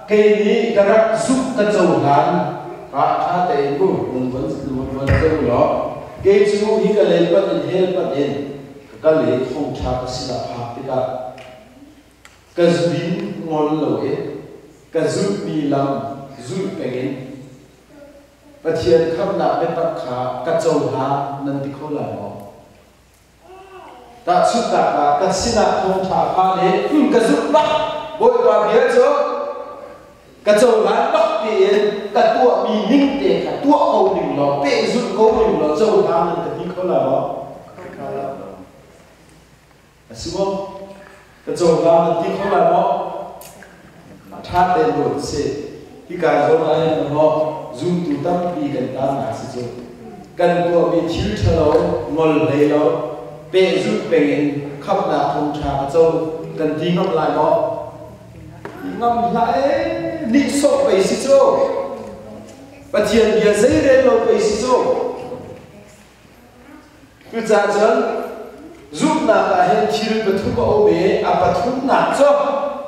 kei nih ka rak zumh ka cohlan ah ṭha tein mu nan von von co law kei cu hi ka lei panh in hell panh in ka kal i thawngṭha ka sinah phak tikah ka zudin ngol loin ka zulhmi lam zulh peng in Pathian khamhnak biatak kha ka cohlan nan ti kho lai maw? Tahchunhnak ah kan sinah thawngṭha a phan i ka zumh bak Bawipa bia cu ka cohlan bak tiin ka tuahmi ning te kha tuah ko ning law pehzulh ko ning law cohlan nan ka ti kho lai maw? A si maw? Ka cohlan nan ti kho lai maw? A ṭha tein ruat si. Hika zawn ah hin maw zumtu tampi kan taannak si cu. Kan tuahmi thil ṭhalo ngol hlei lo pehzulh peng in khamhnak thawngṭha ka co kan ti ngam lai maw? Ti ngam hlah ee, nihsawh pei si cu. Pathian bia zeirel lo pei si cu. Cucaah cun zumhnak ah hin thil pathum a um i a pathumnak cu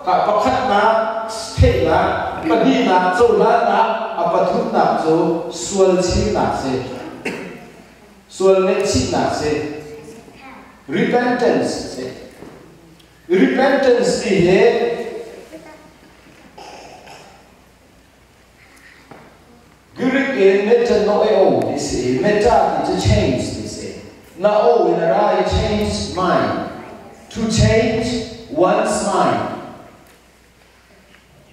pakhatnak theihnak, pahnihnak cohlannak, a pathumnak cu sual chirnak si. Sual ngaihchihnak si. Repentance si. Repentance ti hi Greek in metanoeo ti si i meta ti cu change ti si. Nao in a ra i change mind. To change one's mind.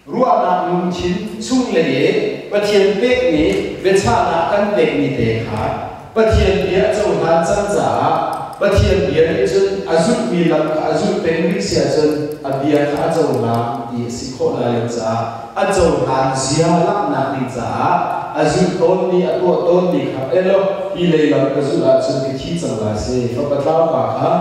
Ruahnak lungthin chunglei i Pathian pekmi biachahnak kan pekmi te kha Pathian bia cohlan cang caah Pathian bia nih cun a zulhmi lam kha a zulh peng rih si ahcun a bia kha a cohlang ti a si khawh lai lo caah a cohlan zia langhnak ding caah a zulh tawnmi a tuah tawnmi kha elaw hi lei lam ka zulh ahcun ka thi cang lai si. Fapa tlaupa kha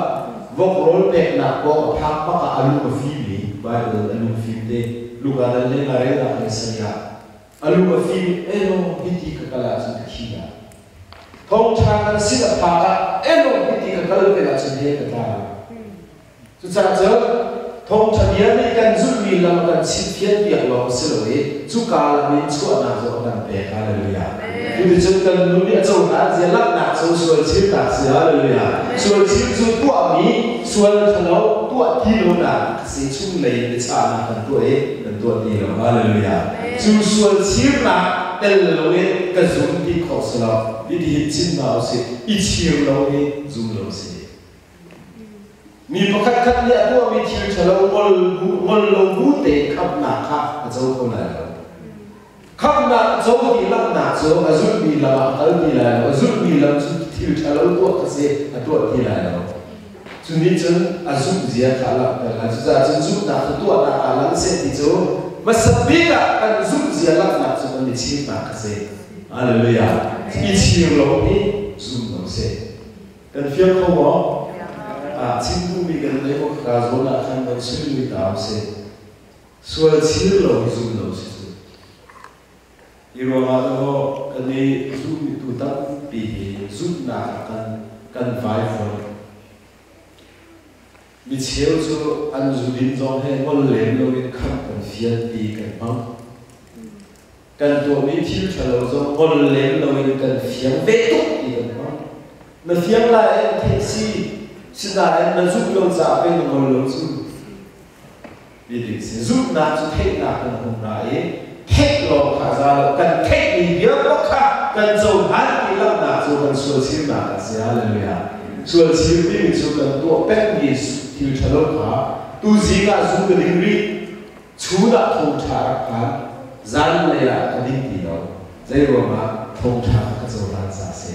vok rawl peknak pawng a phak bak ah a lung a fim i Baibal a lung fim te Luka dal le nga relnak le sarih ah a lung a fim i elaw hiti ka kal ahcun ka thi lai. Thawngṭha kan sin a phak ah elaw hiti ka kal peng ahcun he ka tla lai. Cucaah cun thawngṭha bia nih kan zulhmi lam a kan chimhfian piak lawng a si lo i cuka lam in chuahnak zong a kan pek. Hallelujah. Cuticun kan nu nih a cohlan zia langhnak cu sual chirnak si. Hallelujah. Sual chir cu tuahmi sual ṭhalo tuah ti lonak a si chunglei biachahnak kan tuah i kan tuah ti lo. Hallelujah. Cu sual chirnak tel loin ka zum ti khawh si lo. Hitihin chim hna usih. I chir lo hi zum lo si. Mi pakhatkhat nih a tuahmi thil ṭhalo ngol lo bu tein khamhnak kha a co kho lai lo. Khamhnak a co ti langhnak cu a zulhmi lam ah a kal ti lai lo. A zulhmi lam cu thil ṭhalo tuah kha si a tuah ti lai lo. Cu nih cun a zumh zia kha a langhter lai. Cucaah cun zumhnak cu tuahnak ah lang seh ti cu hmasa bik ah kan zumh zia langhnak cu kan i chirnak kha si. Hallelujah. I chir lo hi zum lo seh. Kan fiang kho maw? Ah, chim duhmi kan nei maw ka zawn ah khan kan suilui ta usih. Sual chir lo hi zum lo si cu. Hi ruangah dawh kan i zummi tu tampi hi zumhnak ah kan kan vaivuan. Mi cheu cu an zudin zong he ngol lem loin khamh kan fial ti kan hmang. Kan tuahmi thil ṭhalo zong ngol lem loin kan fiang ve tuk ti kan hmang. Na fiang lai an theih si, sinain na zumh lo caah pei na ngol lo cu. Ti ding si. Zumhnak cu theihnak kan hung ra i theih lawng kha za lo. Kan theihmi bia bak kha kan cohlan ti langhnak cu kan sual chirnak a si. Hallelujah. Sual chir timi cu kan tuah pengmi thil ṭhalo kha tuzing ah zum ka ding rih. Chun ah thawngṭha rak phan, zanlei ah ka ding ti lo. Zeiruangah thawngṭha kha ka cohlan caah a si.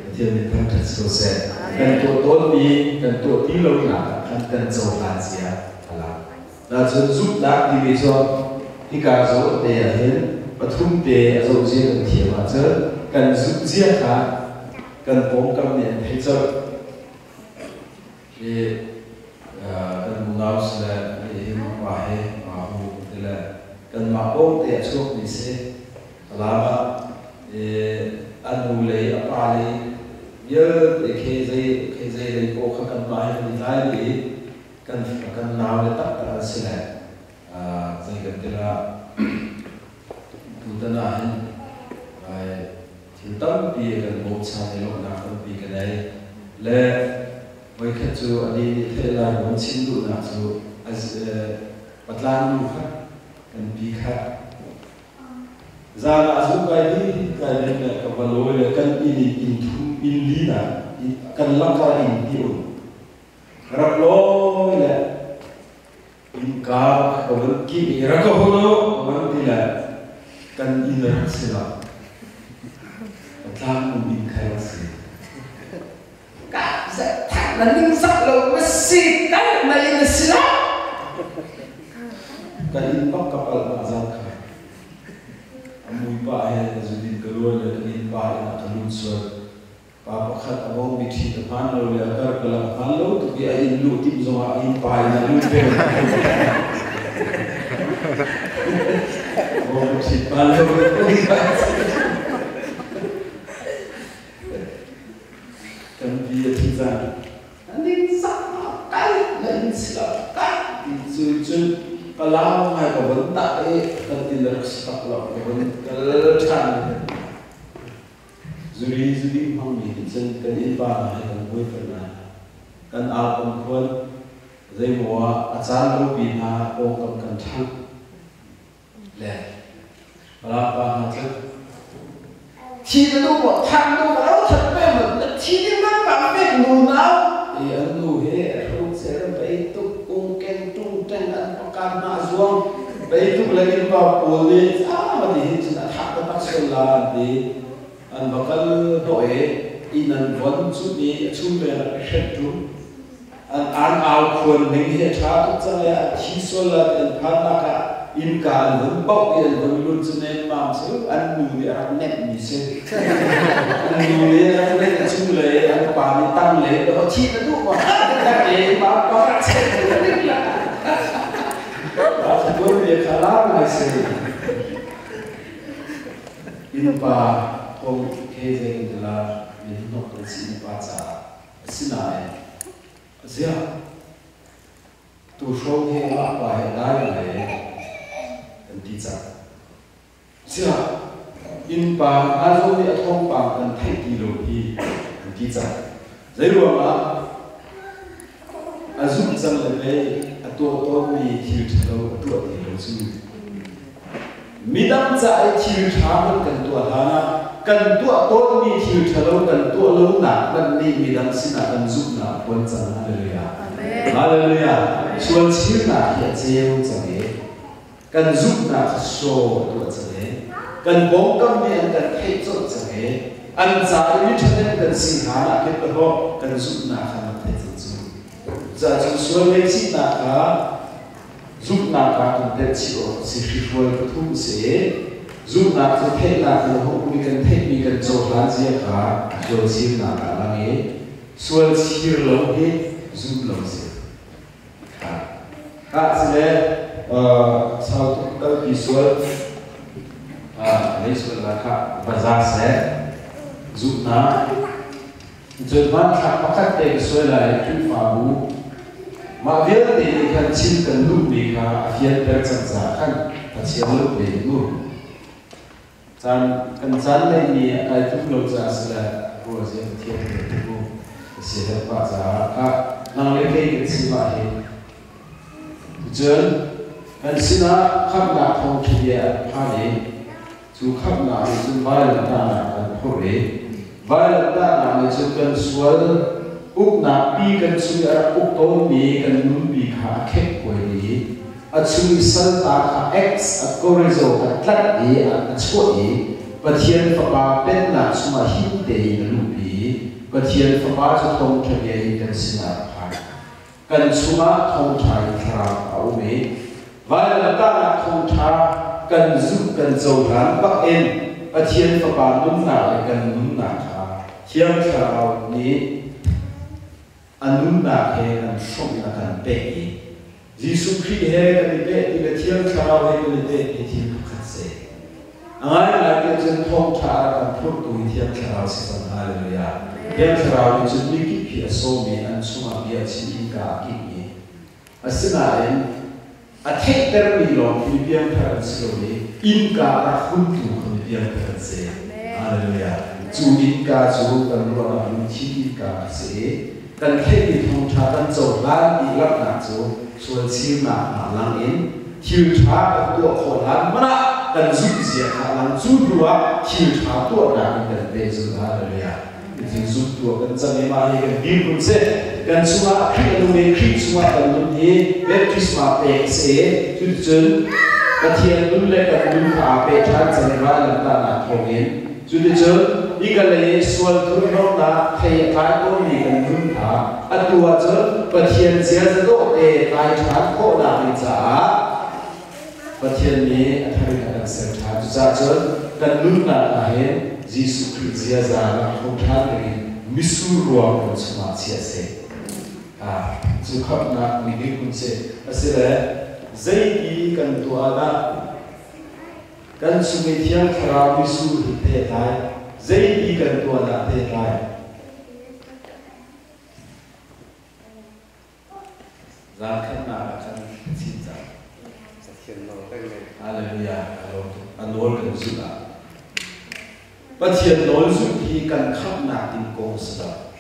Pathian min thangṭhat si ko seh. Kan tuah tawnmi kan tuah ti lonak ah khan kan cohlan cia a lang. Nacun zumhnak timi cu hika zawn te ah hin pathum te a zoh zia kan thiam ahcun kan zumh zia kha kan pawngkam nih an theih colh. Hi kan unau si le nihin pa he pa hu ti le kanmah pawng te a chuakmi si. Falam ah a nu lei a pa lei vialte khi zei khi zei lei paoh kha kanmah he kan i tlai dih i kan kan nau le taktak an si le zei kan ti la tutan ah hin thil tampi kan bawmchan i lawmhnak tampi ka nei le voikhat cu anih nih theih lai maw chim duhnak cu patlang nu kha kan pi kha zan ah zu kai ding kai ding le ka va lawi le kan inn in inn thum inn li na kan lakah inn hi um rak lawi le innka ka van kih i rak ka hun u ka van ti le kan inn rak si lo tlang um inn kha rak si ka that na ning zak lo na si kan na in na si lo ka inn bak ka pal ma zan kha a mui pa he na zudin ka luan le kan inn pa in a ka lut sual Pa pakhat a bawmmi ṭhit a hmaan lo le a karkalak a hmaan lo tuk i a inn luh timh zongah a inn pa in a lut ve. Bawmmi ṭhit hmaan lo Kan pi a thi cang. A ningzak kai na inn sila kai ti cu cun palau ngai ka von tah i kan inn rak si tak lo ka von kal ṭhan. Zuri zuding hmangmi nih cun kan innpa hna he kan buai tawn lai. Kan au kan khuan, zeimaw ah a caan lopi hna pawngkam kan ṭhangh le ralpa hna cu thi na duh maw, thah na duh maw, ro that pe maw, na thi ding nan pang pek nu nau. I an nu he hruk cer bei tuk ung keng tung teng an pakan hna zuang bei tuk le innpa pawl nih ah ma ti hin cun a thah taktak sual la an ti. An va kal hnawh i Inn an von cuh i a chung leng rak i hrenh ṭung. An an au khuan ning hi a ṭha tuk cang i an thi sual la ti an phannak ah innka an vun bauh i an vun lut cu nemmam cu an nu nih a rak nemhmi si. An nu nih a rak nenh a chunglei an pa nih tanglei in thi na duh maw? Ka pa pa rak cheh Tuanbia kha lar ngai si. Innpa kong he zei la min hnok kan si innpa caah. Asinain ziah tuhrawng he mah pa he dai ngai kan ti cang. Ziah innpa hna zong nih a thawngpang kan theih ti lo hi kan ti cang. Zeiruangah a zumh cang le pei a tuah tawnmi thil ṭhalo a tuah ti lo cu. Midang ca i thil ṭha hmanh kan tuah hlanah kan tuah tawnmi thil ṭhalo kan tuah lonak hmanh nih midang sinah kan zumhnak a phuan cang. Hallelujah. Hallelujah. Sual chirnak hi a ceu cang i kan zumhnak kha show a tuah cang i kan pawngkam nih an kan theih colh cang i an ca i mi ṭhahnem kan si hlan ah khin dahawh kan zumhnak kha an theih cang cu. Cucaah sual ngaihchihnak kha Zumhnak ah kan telh chih awk a si. Hrihrual pathum a si i zumhnak cu theihnak in a hungmi kan theihmi kan cohlan zia kha sualchirnak ah a lang i sualchir lo hi zumh lo a si. Kha si le sau tuk kalpi sual lei sualnak kha va za seh. Zumhnak Cun hmanthlak pakhat te ka suai lai i Khrihfabu mah vialte nih khan chim kan duhmi kha a fianter cang caah khan Pathian lo pe u. Caan kan caan neihmi a kai tluk lo caah si le ruah zia Pathian pe tuk u. Ka si herh pah caah kha nang le kei kan si mah hi. Cun kan sinah khamhnak thawngṭha bia an phan i Cu khamhnak nih cun vailamtahnak kan phurh i vailamtahnak nih cun kan sual uknak pi kan chung i a rak uk tawnmi kan nunpi kha a khekkuai i a chung i salta kha X a chorizo kha tlat i a chuah i Pathian Fapa pennak chungah him tein a luhpi i Pathian Fapa cu thawngṭha bia in kan sinah a phan. Kan chungah thawngṭha in thlarau a um i vailamtahnak thawngṭha kan zumh kan cohlan bak in Pathian Fapa nunnak le kan nunnak kha Thiang Thlarau nih a nunnak he kan hrawmh in a kan pek i Jesuh Khrih he kan i peh ti le Thiang Thlarau he kan i peh ti thil pakhat si. A ngaingai ti ahcun thawngṭha a rak kan phurhtu hi Thiang Thlarau si cang. Hallelujah. Thiang Thlarau nih cun mikip hi a sawm i an chungah bia a chim innka a kingh i asinain a theihtermi lawng khi mi piangthar an si lo i innka a rak huntu kha mi piangthar an si. Hallelujah. Cu innka cu kan ruahnak lungthin innka a si i kan theihmi thawngṭha kan cohlan dihlaknak cu sualchirnak hna lang in thil ṭha kan tuah khawh hlan hmanh ah kan zumh zia kha a lang. Cu hnu ah thil ṭha tuahnak in kan pehzulh. Hallelujah. Thil zumtu ah kan cang i mah hi kan dirhmun si. Kan chungah Khrih a nung i Khrih chungah kan nun hi baptisma pek a si i cuticun Pathian nun le kan nun kha aa peh ṭhan cang i vailamtahnak thawngin Cuticun hika lei i sual thurhnawmnak thei a tlai tawnmi kan nun kha atu ahcun Pathian ziaza dawhte tlai ṭhan khawhnak ding caah Pathian nih a thar in a kan ser ṭhan. Cucaah cun kan nunnak ah hin Jesuh Khrih ziaza rak hmu ṭhan dingin mitsur ruang kan chungah chiah a si. Cu khamhnak mihring hun si. Asile zeiti kan tuah ah dah Kan chung i Thiang Thlarau mitsur hi pehtlai, zeiti kan tuah dah pehtlai? Zaangkhatnak ah khan ka chim cang. Pathian nawl kan ngei. Hallelujah. A nawl kan zulh ah. Pathian nawl zulh hi kan khamhnak ding kong si lo.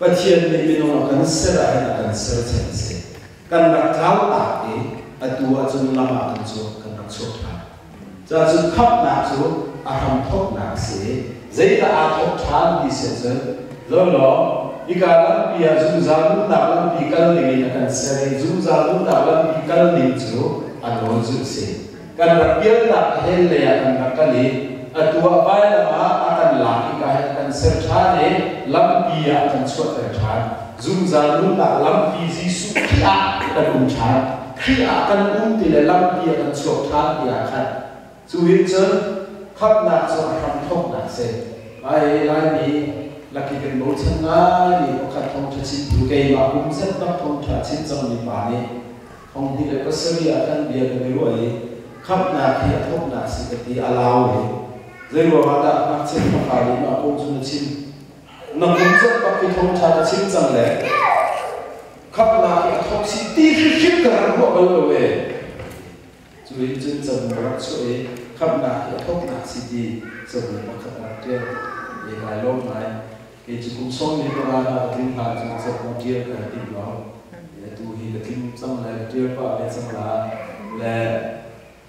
Pathian nih minung a kan ser ahhin a kan ser chan a si. Kan rak tlau tak i atu ahcun lam ah kan chuak, kan rak chuak ṭhan. Cuahcun khamhnak cu a hramthawknak a si i zeidah aa thawk ṭhan ti si ahcun law hika lampi ah zungzal nunnak lampi kal dingin a kan ser i zungzal nunnak lampi kal ding cu a nawl cu a si. Kan rak pialnak a hell lei ah kan rak kal i atu ah vailam ah a kan lak i ka hin a kan ser ṭhan i lampi ah a kan chuahter ṭhan. Zungzal nunnak lampi Jesuh Khrih ah kan um ṭhan. Khrih ah kan um ti le lampi ah kan chuak ṭhan ti ah khan cu hin cun khamhnak cu a hramthawknak si. Lai Laimi laki kan bochan ngaimi pakhat thawngṭha chimtu keimah kum zet bak thawngṭha chim cangmi pa nih 27 ah khan bia kan i ruah i khamhnak hi a thawknak si ka ti a lau i zeiruangah dah ngakchia fapa nih mah kong cu na chim na kum zat bak hi thawngṭha na chim cang le khamhnak hi a thawk si ti hrimhrim ka rak ruah bal lo e cu in cun cabu ka rak chuah i khamhnak hi a thawknak si ti cabu pakhat rak ṭial e kai lawm ngai. Kei cu kum 15 na ka tling hlan cu cabu ṭial ka rak timh lo. Atu hi ka tling cang le ka ṭial pah ve cang la. Le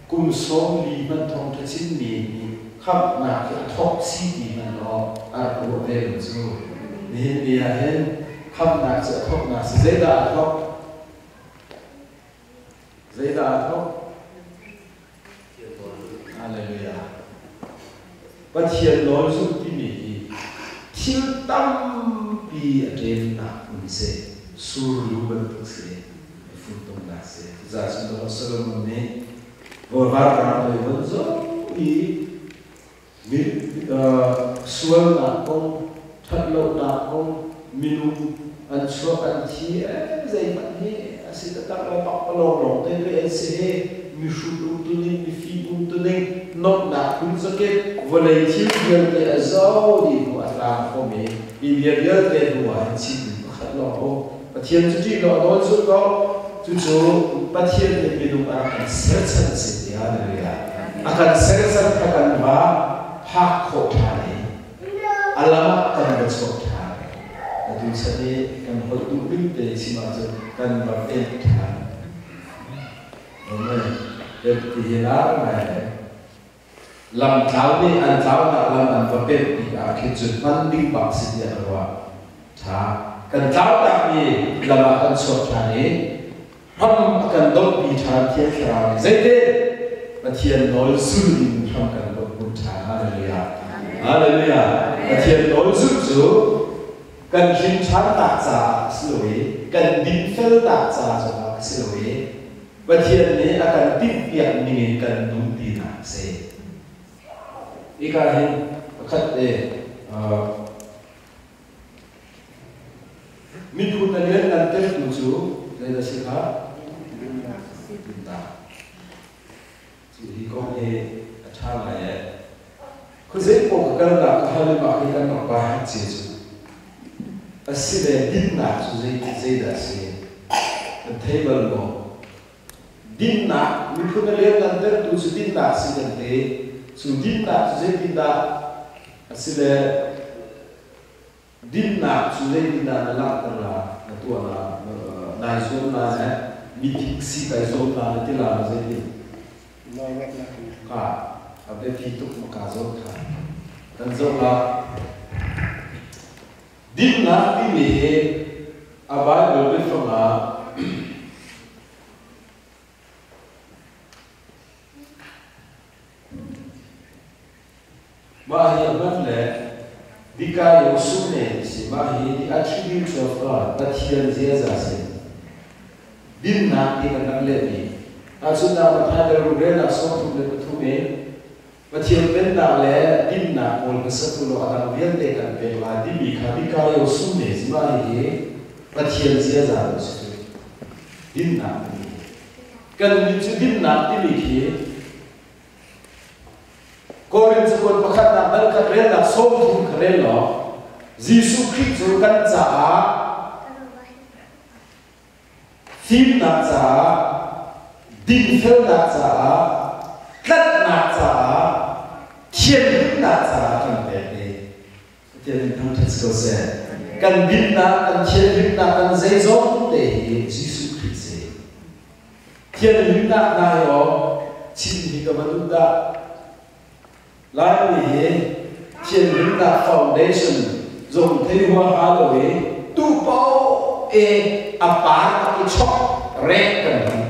kum 40 hmanh thawngṭha chimmi nih khamhnak hi a thawk si ti hmanh law a rak ruah ve lo cu. Nihin ni ah hin khamhnak cu a thawknak si. Zeidah a thawk? Zeidah a thawk? Hallelujah. Pathian nawl zulh timi hi thil tampi a ṭemnak hmun si, surlu bantuk si, funtomnak si. Cucaah cun dawh Solomon nih vawlvar lei von zoh i sualnak kong, ṭhatlonak kong, minung an chuak an thi zeihmanh hi a si taktak lo pakpalawng lawng te pei an si hi mihrut umtuning mifim umtuning nomhnak phun zakip vawlei thil vialte a zo dih hnu a tlang khom i hi bia vialte hnu ah hin chimmi pakhat lawng a um. Pathian cu ṭih law nawl zulh ko. Cucu Pathian nih minung a rak kan serchan a si tiah na ria. A kan serchan kha kan va phak khawh ṭhan i a lam ah kan va chuak ṭhan. Atu chan i kan holh duh bik te chim ahcun kan va pemh ṭhan. Amen. Pemh ti hi lar ngai. Lamtlau nih an tlaunak lam an va pemh tikah khin cun hman ding bak si tiah ka ruah. Ṭha. Kan tlautakmi lam ah kan chuak ṭhan i hram a kan donhpi ṭhan Thiang Thlarau nih zeitin Pathian nawl zul in hram kan donh hmun ṭhan. Hallelujah. Hallelujah. Pathian nawl zulh cu kan hlim ṭhannak caah a si lo i kan dinfelnak ca zongah a si lo i Pathian nih a kan timhpiak ningin kan nung tinak a si. Hika hin pakhat te miphun a lianngan tertu cu zeidah si kha? Dinnak. Cu hi kong hi a ṭha ngai ee. Khuazei paoh ka kalnak ka hal i mah hi kan rak bai hat cia cu. A si le dinnak cu zeidah a si? Kan thei bal maw? Dinnak, miphun a lianngantertu cu dinnak si kan ti. Cu dinnak cu zeitindah a si le Dinnak cu zeitindah na langhter la, na tuah la, nai zuam la le midik si kai zuam la na ti la maw zeitin? Ka a biapi tuk ma ka zawn kha. Kan zoh la. Dinnak timi hi a Bible biafang ah Mah hi a hman le dikaiosune si. Mah hi the attributes of God, Pathian ziaza si. Dinnak ti kan rak lehmi. Tahchunhnak Matthai le Rulrelnak 33 in Pathian pennak le dinnak kawl hmasa tu law a dang vialte kan pek lai timi kha dikaiosune si. Mah hihi Pathian ziaza lo si cu. Dinnak timi hi. Kan mit cu dinnak timi khi Korin cakuat pakhatnak dal khat relnak 30 kha rel law Jesuh Khrih cu kan caah fimnak caah dinfelnak caah tlanhnak caah thianhlimnak caah kan pek i Pathian in thangṭhat si ko seh. Kan dinnak, kan thianhlimnak, kan zeizong te hi Jesuh Khrih si. Thianhlimnak hna hi aw chim hi ka va duh dah. Laimi hi thianhlimnak foundation zong thei huaha lo i tu paoh e a par i chok rek kan hman.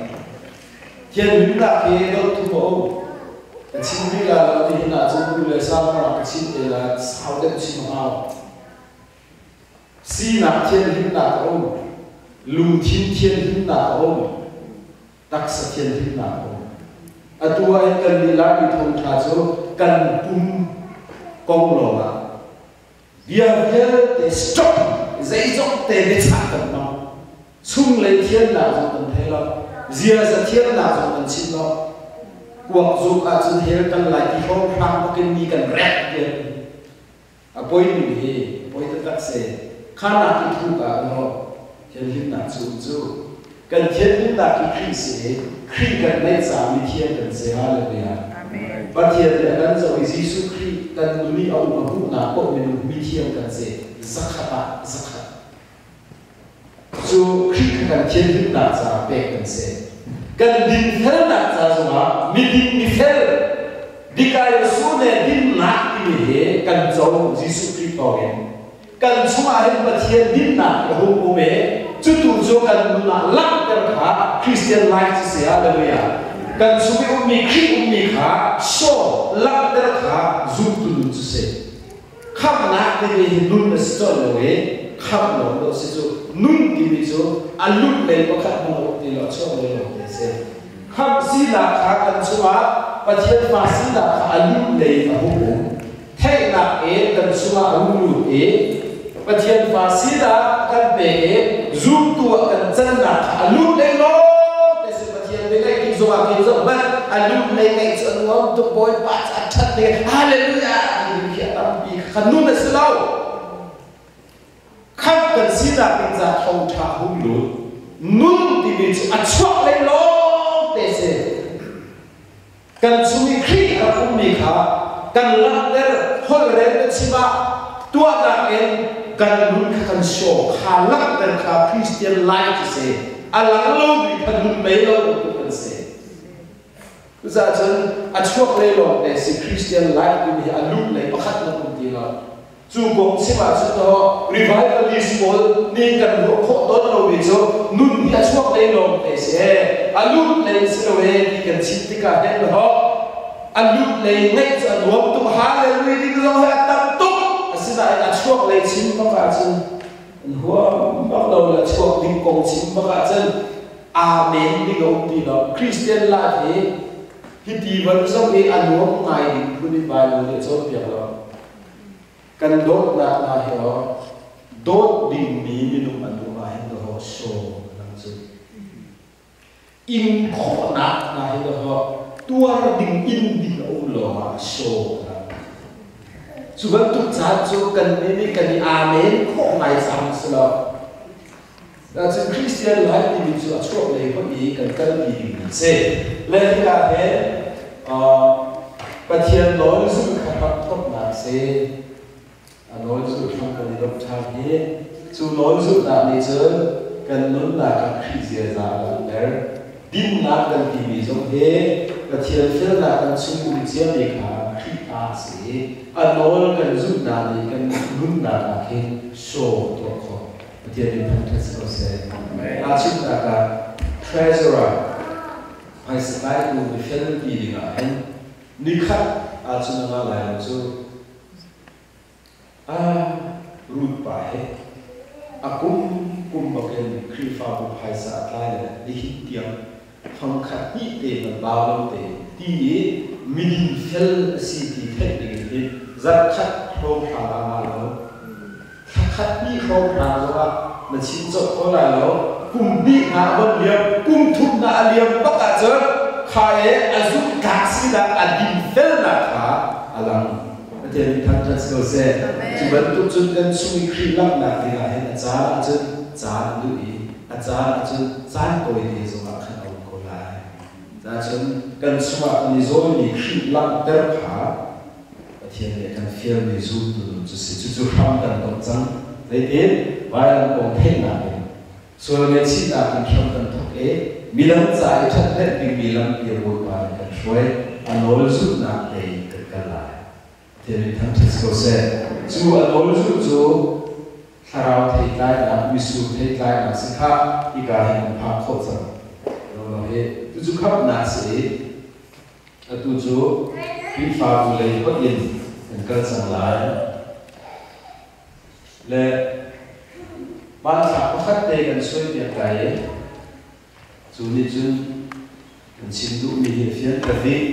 Thianhlimnak hi dot thu a um. Ka chim rih lai lo, nihin ahcun nu le sa hmang ka chim te lai, sau deuh chim a hau. Sinak thianhlimnak a um, lungthin thianhlimnak a um, taksa thianhlimnak a um. Atu ah hin kan nih Laimi thawngṭha cu kan pum kong lawngah bia vialte stop, zeizong te biachah kan hmang. Chunglei thiannak zong kan thei lo, ziaza thiannak zong kan chim lo. Kuak zuk ahcun hell kan lai ti hrawnghrang bakin mi kan rek tiah. A poi ning hi a poi taktak si. Khanak i thuk ah maw thianhlimnak cu um cu. Kan thianhlimnak hi Khrih si i Khrih kan neih caah mithiang kan si. Hallelujah. Pathian nih a kan zoh i Jesuh Khrih kan nun i a um a hmuhnak paoh minung mithiang kan si. Zakhat ah zakhat. Cu Khrih kha kan thianhlimnak caah pek kan si. Kan dinfelnak ca zongah miding mifel dikaiosune dinnak timi hi kan co Jesuh Khrih thawngin. Kan chungah hin Pathian dinnak a hung um i cutu cu kan nun ah langhter kha Christian life cu si. Hallelujah. Kan chung i ummi Khrih ummi kha show langhter kha zumtu nun cu si. Khamhnak timi hi nun a si colh lo i khamh lawng dawh si cu. Nun timi cu a lut lei pakhat hmang a um ti lo, a chuak lei lawng te a si. Khamh sinak kha kan chungah Pathian fa sinak kha a lut lei a hung um. Theihnak in kan chungah a hung lut i Pathian fa sinak kan pek i zumtu ah kan cannak kha a lut lei lawng te si. Pathian bia ngaih tik zongah khin zoh hmanh, a lut lei ngaih cu a nuam tuk, Bawipa cu a ṭhat ning, hallelujah ti ding khi a tampi kha nun a si lo. Khamh kan sinak ding ca thawngṭha hung lut nun timi cu a chuak lei lawng te si. Kan chung i Khrih a rak ummi kha kan langhter. Holhrel na chim ah tuahnak in kan nun kha kan show kha langhter kha Christian life cu si. A lang lomi kha nun mei lo bantuk kan si. Cucaah cun a chuak lei lawng te si Christian life timi hi, a lut lei pakhat nan um ti lo. Cu kong chim ahcun maw revivalist pawl nih kan ruah khawh tawn lomi cu nun hi a chuak lei lawng te si ee, a lut lei si lo ee ti kan chim tikah hin maw a lut lei ngaih cu a nuam tuk, hallelujah ding zong hi a tam tuk, asinain a chuak lei chim bak ahcun an huam bak lo le chuak ding kong chim bak ahcun amen ding a um ti lo. Christian life hi hiti van zoh i a nuam ngai ding phun in Bible nih a cawnpiak lo. Kan dawtnak hna hi aw dawt dingmi minung an um ahhin dawh sawm lang cu. Ing khawhnak hna hi dawh tuar ding in ding a um lawngah sawm lang. Cu bantuk caan cu kan nih nih kan i amen khawh ngai cang si lo. Cun Christian life timi cu a chuak lei hoih i kan kalpi dingmi a si. Le hika he Pathian nawl zulh kha rak thawknak a si. A nawl zulh hram kan i lawmh ṭhan hi. Cu nawl zulhnak nih cun kan nunnak ah Khrih ziaza a langhter. Dinnak kan timi zong hi Pathian felnak kan chung um ciami kha Khrih ta a si i a nawl kan zulhnak nih kan nunnak ah khin show tuah khawh. Pathian nih thangṭhat si ko seh. Tahchunhnak ah, treasurer phaisa tlaitu mifel ti dingah hin nikhat ahcun a ngah lai lo cu. Ah, Ruth pa hi a kum kum bakin Khrihfabu phaisa a tlai le nihin tiang thongkhat hnih te hmanh bau lo te ti i miding fel a si ti theih ding in hi zarhkhat hrawnghrang ah ngah lo. Thlakhat hnih hrawnghrang zongah na chim colh kho lai lo. Kum hnih hna a von liam, kum thum hna a liam bak ahcun kha e a zumhtlak sinak, a dinfelnak kha a lang. Pathian nih thangṭhat si ko seh. Cu bantuk cun kan chung i Khrih langhnak dingah hin a caan ahcun caan a duh i a caan ahcun caan tawite zongah khan a um ko lai. Cun kan chungah kan i zawimi Khrih langhter kha Pathian nih a kan fialmi zultu nun cu si. Cucu hram kan tong cang. Zeitin? Vailam kong theihnak in sual ngaihchihnak in hram kan thawk i midang ca i ṭhathnemh dingmi lampi a Bawipa nih kan hruai. A nawl zulhnak lei kan kal lai. Pathian nih thangṭhat si ko seh. Cu a nawl zulh cu thlarau theitlainak, mitsur theitlainak si kha hika hin kan phak khawh cang. Lo hi cucu khamhnak si i. Atu cu Khrihfabu lei hoih in kan kal cang lai. Le hmanthlak pakhat te kan suaipiak lai i cu nih cun kan chim duhmi hi a fianter dih.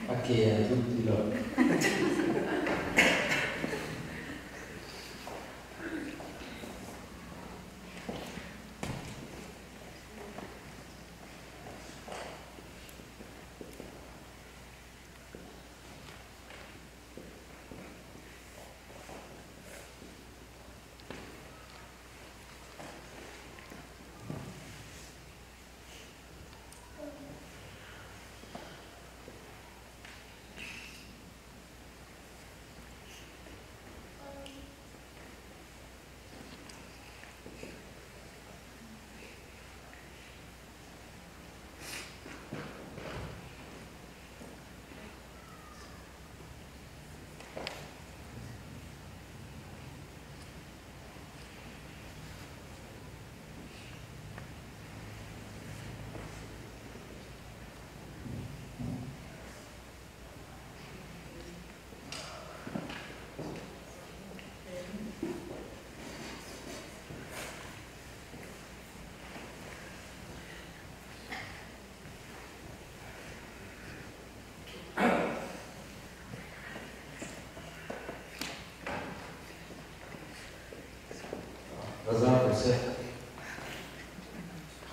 A ke a tlu ti lo. Raza ko seh.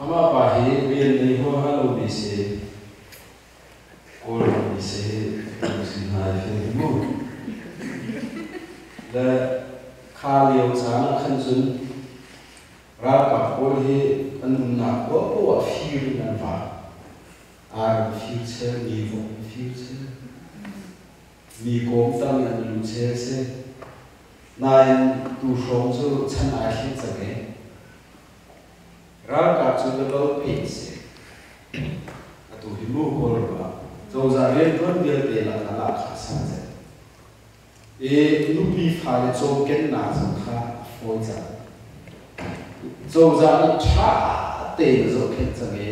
Amah pa hi rian nei huaha lomi si. Kawlram mi si hi si hna i fiang hi mu. Le kha lio caan ah khan cun ralkap pawl hi an umnak poahpoah ah fir in an vak. Ar an fir chel, mi vok an fir chel, mi kawm tang in an lu chel si. Nain tu hrawng cu chan ai thleng cang i Ralkap cu double pay si. Atu hi mu Kawlram ah cozah rianṭuan vialte lakah lahkhah sang cem. I nupi fale cawmkennak zong kha a fawi cang. Cozah nih ṭha tein a zohkhenh cang i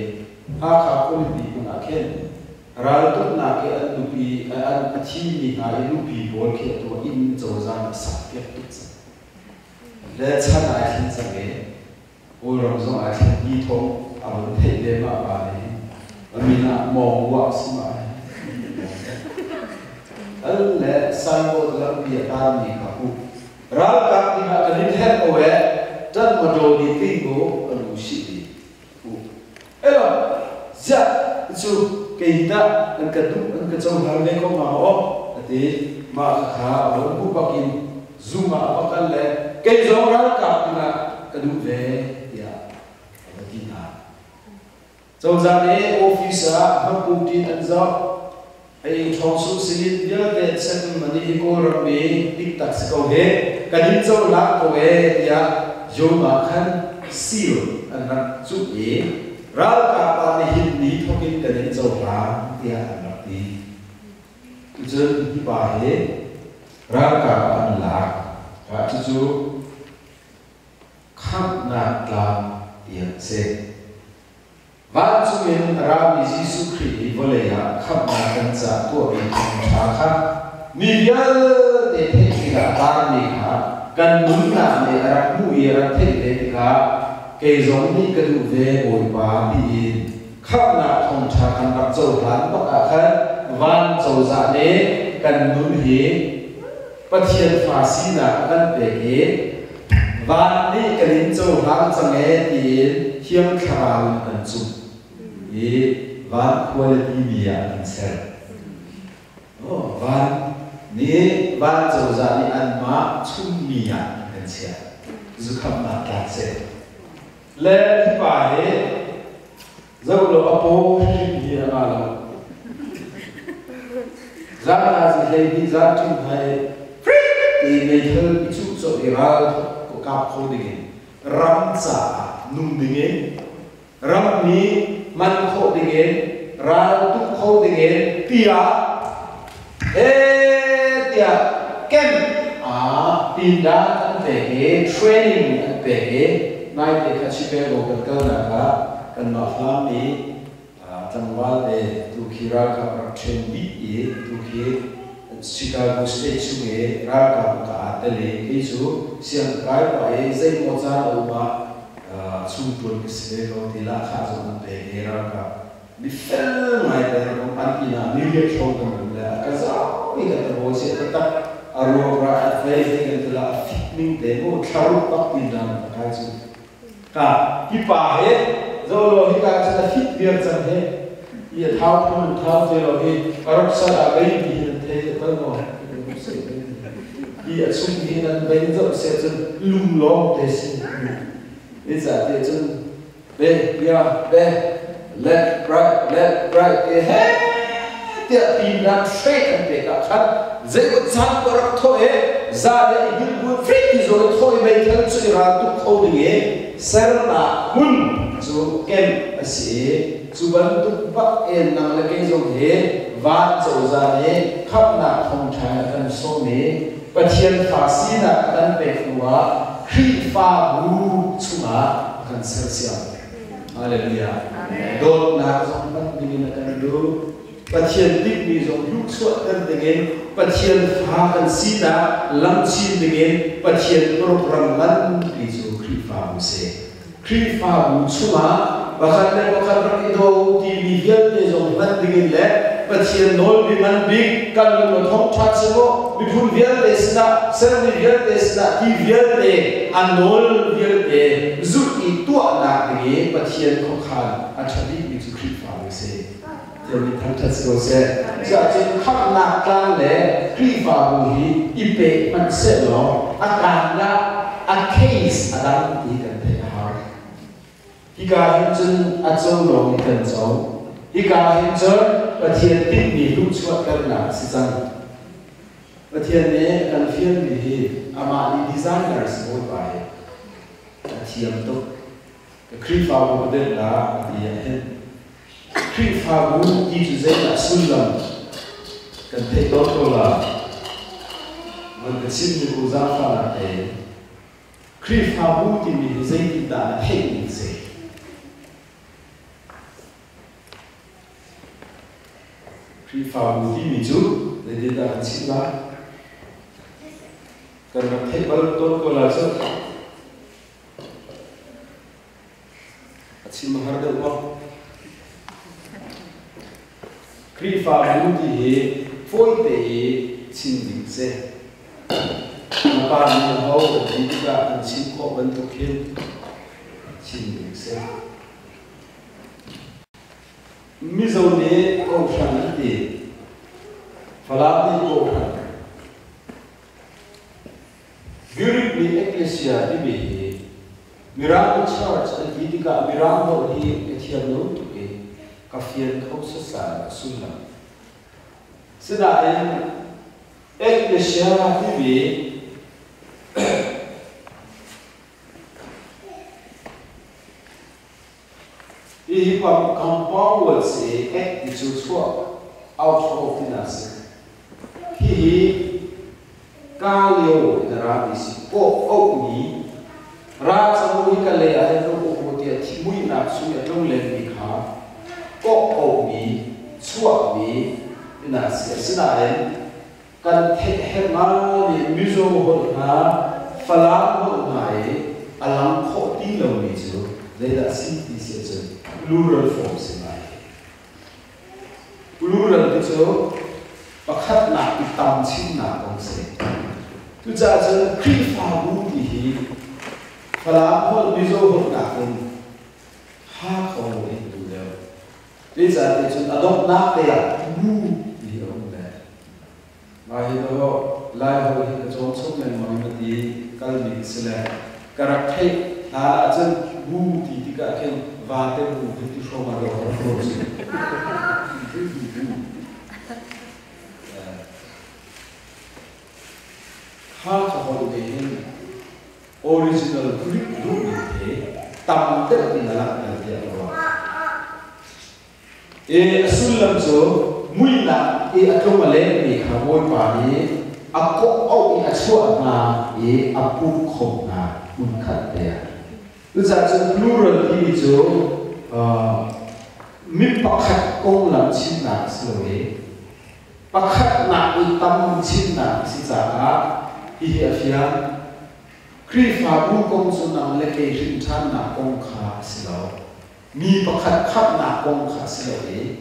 Hakha khualipi hmanh ah khin raltuknak i an nupi an a thimi hna i nupi pawl khi atu ah inn cozah nih sakpiak tuk cang. Le chan ai thlen cang i Kawlram zong ai thlen ti thawng a vun theih ve mah pa nih hin a min ah Mawng Wah si ma hi. Al le signboard lampi a tarmi kha u. Ralkap ding ah kan in herh ko eh ṭan mawṭaw nih ting ko a lu sih di. U. Elo ziah cu kei tah an ka duh an ka cohlan ve ko hnga maw a ti. Mah khakha a von hmuh bak in zung ah a va kal le kei zong ralkap dingah ka duh ve tiah a va ti hna. Cozah nih office ah hmapung ṭin an zoh. Ei ṭhawng suh sinin vialte sem ani hi Kawlram mi diktak si ko he kan in cohlang ko ee tiah Yom ah khan seal an rak cuh i ralkap pa nih hin ni thawk in kan in cohlang tiah an rak ti. Cucun hi pa hi ralkap ah an lak. Cucu khamhnak tlang tiang a si. Vancung in a rami Jesuh Khrih nih vawlei ah khamhnak kan caah tuahmi thawngṭha kha mi vialte theih tikah taarmi kha kan nunnak nih a rak hmuh i a rak theih ve tikah kei zong nih ka duh ve Bawipa tiin khamhnak thawngṭha kan rak cohlan bak ah khan van cozah nih kan nun hi Pathian fa sinak a kan pek i van nih kan in cohlang cang ee tiin Thiang Thlarau in kan zumh i van quality mi ah kan ser. Oh, van nih van cozah nih anmah chungmi ah an kan chiah. Zukhamnak tlak seh. Le hi pa hi zoh lo a paw hrim hi a nga lo. Zan na zi hlei hnih zan ṭhing hai ti meithal i cuh cawh i ral kap kho dingin ram caah nung dingin rammi man khawh dingin ral tuk kho dingin tiah tiah camp ah pindan an pek i training an pek i naite kha Chicago kan kalnak ah kanmah Falam i tlangval te tu khi ralkap rak train dih i tu khi Chicago State chung i ralkap ka aa tel i kei cu siangkai pah i zeimaw caan a um ah chungṭuan ka si ve ko ti lahkhah zong an pek i ralkap mifel ngai te rak an inn ah ni riat hrawng kan um le a ka zau i kan rawl si taktak a ruak ra a fei hi kan tila a fit ning te mu thlaruk bak tin dan ka kai cu ka hi pa he zolo hi ka cun a fit viar cang he i a thau phun thau te lo hi a rok sal a bei ti hin an thei te tal mo hi a chung hi nan bei zoh se cun lum lawng te si ni za te cun be ya be left right left right te he tiah pindan straight an pek ah khan zeimaw caan ko rak thawh i za le i hngilh bu free ti zawn i thawh i meithal cu i ral tuk kho ding i sernak hmun cu camp a si i cu bantuk bak in nang le kei zong hi van cozah nih khamhnak thawngṭha in a kan sawm i Pathian fa sinak a kan pek hnuah Khrihfabu chungah a kan sersiam. Hallelujah. Dawtnak zong hman dingin a kan duh. Pathian tinhmi zong luhchuahter dingin Pathian fa kan sinak lamchin dingin Pathian program nganpi cu Khrihfabu si. Khrihfabu chungah pakhat le pakhat rak i daw timi vialte zong hman dingin le Pathian nawlbi ngan bik kan lung a thawngṭha cu miphun vialte sinah sermi vialte sinah ti vialte a nawl vialte zulh i tuahnak ding i Pathian khuakhan a ṭha bikmi cu Khrihfabu a si. Tiami thangṭhat si ko seh. Cuahcun khamhnak tlang le Khrihfabu hi i pek hmanh sehlaw a kaan ah a case a dang ti kan theih a hau. Hika hin cun a co lawng in kan co. Hika hin cun Pathian tinhmi luhchuahternak a si cang. Pathian nih a kan fialmi hi amah nih designer si Bawipa hi a thiam tuk. Ka Khrihfabu ka denh la a ti ah hin Khrihfabu ti cu zeidah sullam kan theih tawn ko la. Van ka chim ni ku zaangfahnak tein Khrihfabu timi hi zeitindah na theih ning si? Khrihfabu timi cu zeitindah kan chim lai? Kan rak theih bal tawn ko lai cu. A chim a har deuh maw? Khrihfabu ti hi fawite i chim ding si. Na pa nih aho kan ti tikah kan chim khawh bantuk hin chim ding si. Mizo nih kawhhran an ti. Falam nih kawhhran. Greek nih ekklesia timi hi Mirang church an ti tikah Mirang holh hi ka thiam lo tuk i ka fian kho setsai lo sullam. Sinain ekklesia timi Hihi compound word si ek ti cu chuak out of tinak si. Hihi ka lio in a rami si kawh auhmi ra cang hi ka lei ah hin rak um u tiah thimuihnak chung i a tlung lenmi kha kawh auhmi chuahmi tinak si. Asinain kan theih herh ngaimi Mizo holh hna, Falam holh hna i a lang khawh ti lomi cu zeidah a si ti si ahcun plural form si ngai. Plural ti cu pakhatnak i tam chinnak kong si. Cucaah cun Khrihfabu ti hi Falam holh, Mizo holh nakin Hakha in tu deuh. Zeicahtiah cun a donghnak te ah bu ti hi a um ve. Mah hi dawh Lai holh hi ka cawng chung lengmang i ti kalmi ka si le ka rak theih hlan ahcun Bu ti tikah khin vate bu khi ti hrawng ah dawh rak ruah si. Kha ka holh nih hin original Greek duhning he tam deuh in a langhter tiah ka ruah. E a sullam cu muihnak i a tlung a lengmi kha Bawipa nih a kawh auh i a chuah hna i a pumh khawm hna hmunkhat te ah. Cucaah cun plural timi cu mi pakhat konglam chimnak a si lo i pakhatnak i tam chimnak a si caah hihi a fiang. Khrihfabu kong cu nang le kei hrinṭhannak kong kha a si lo. Mi pakhat khamhnak kong kha a si lo i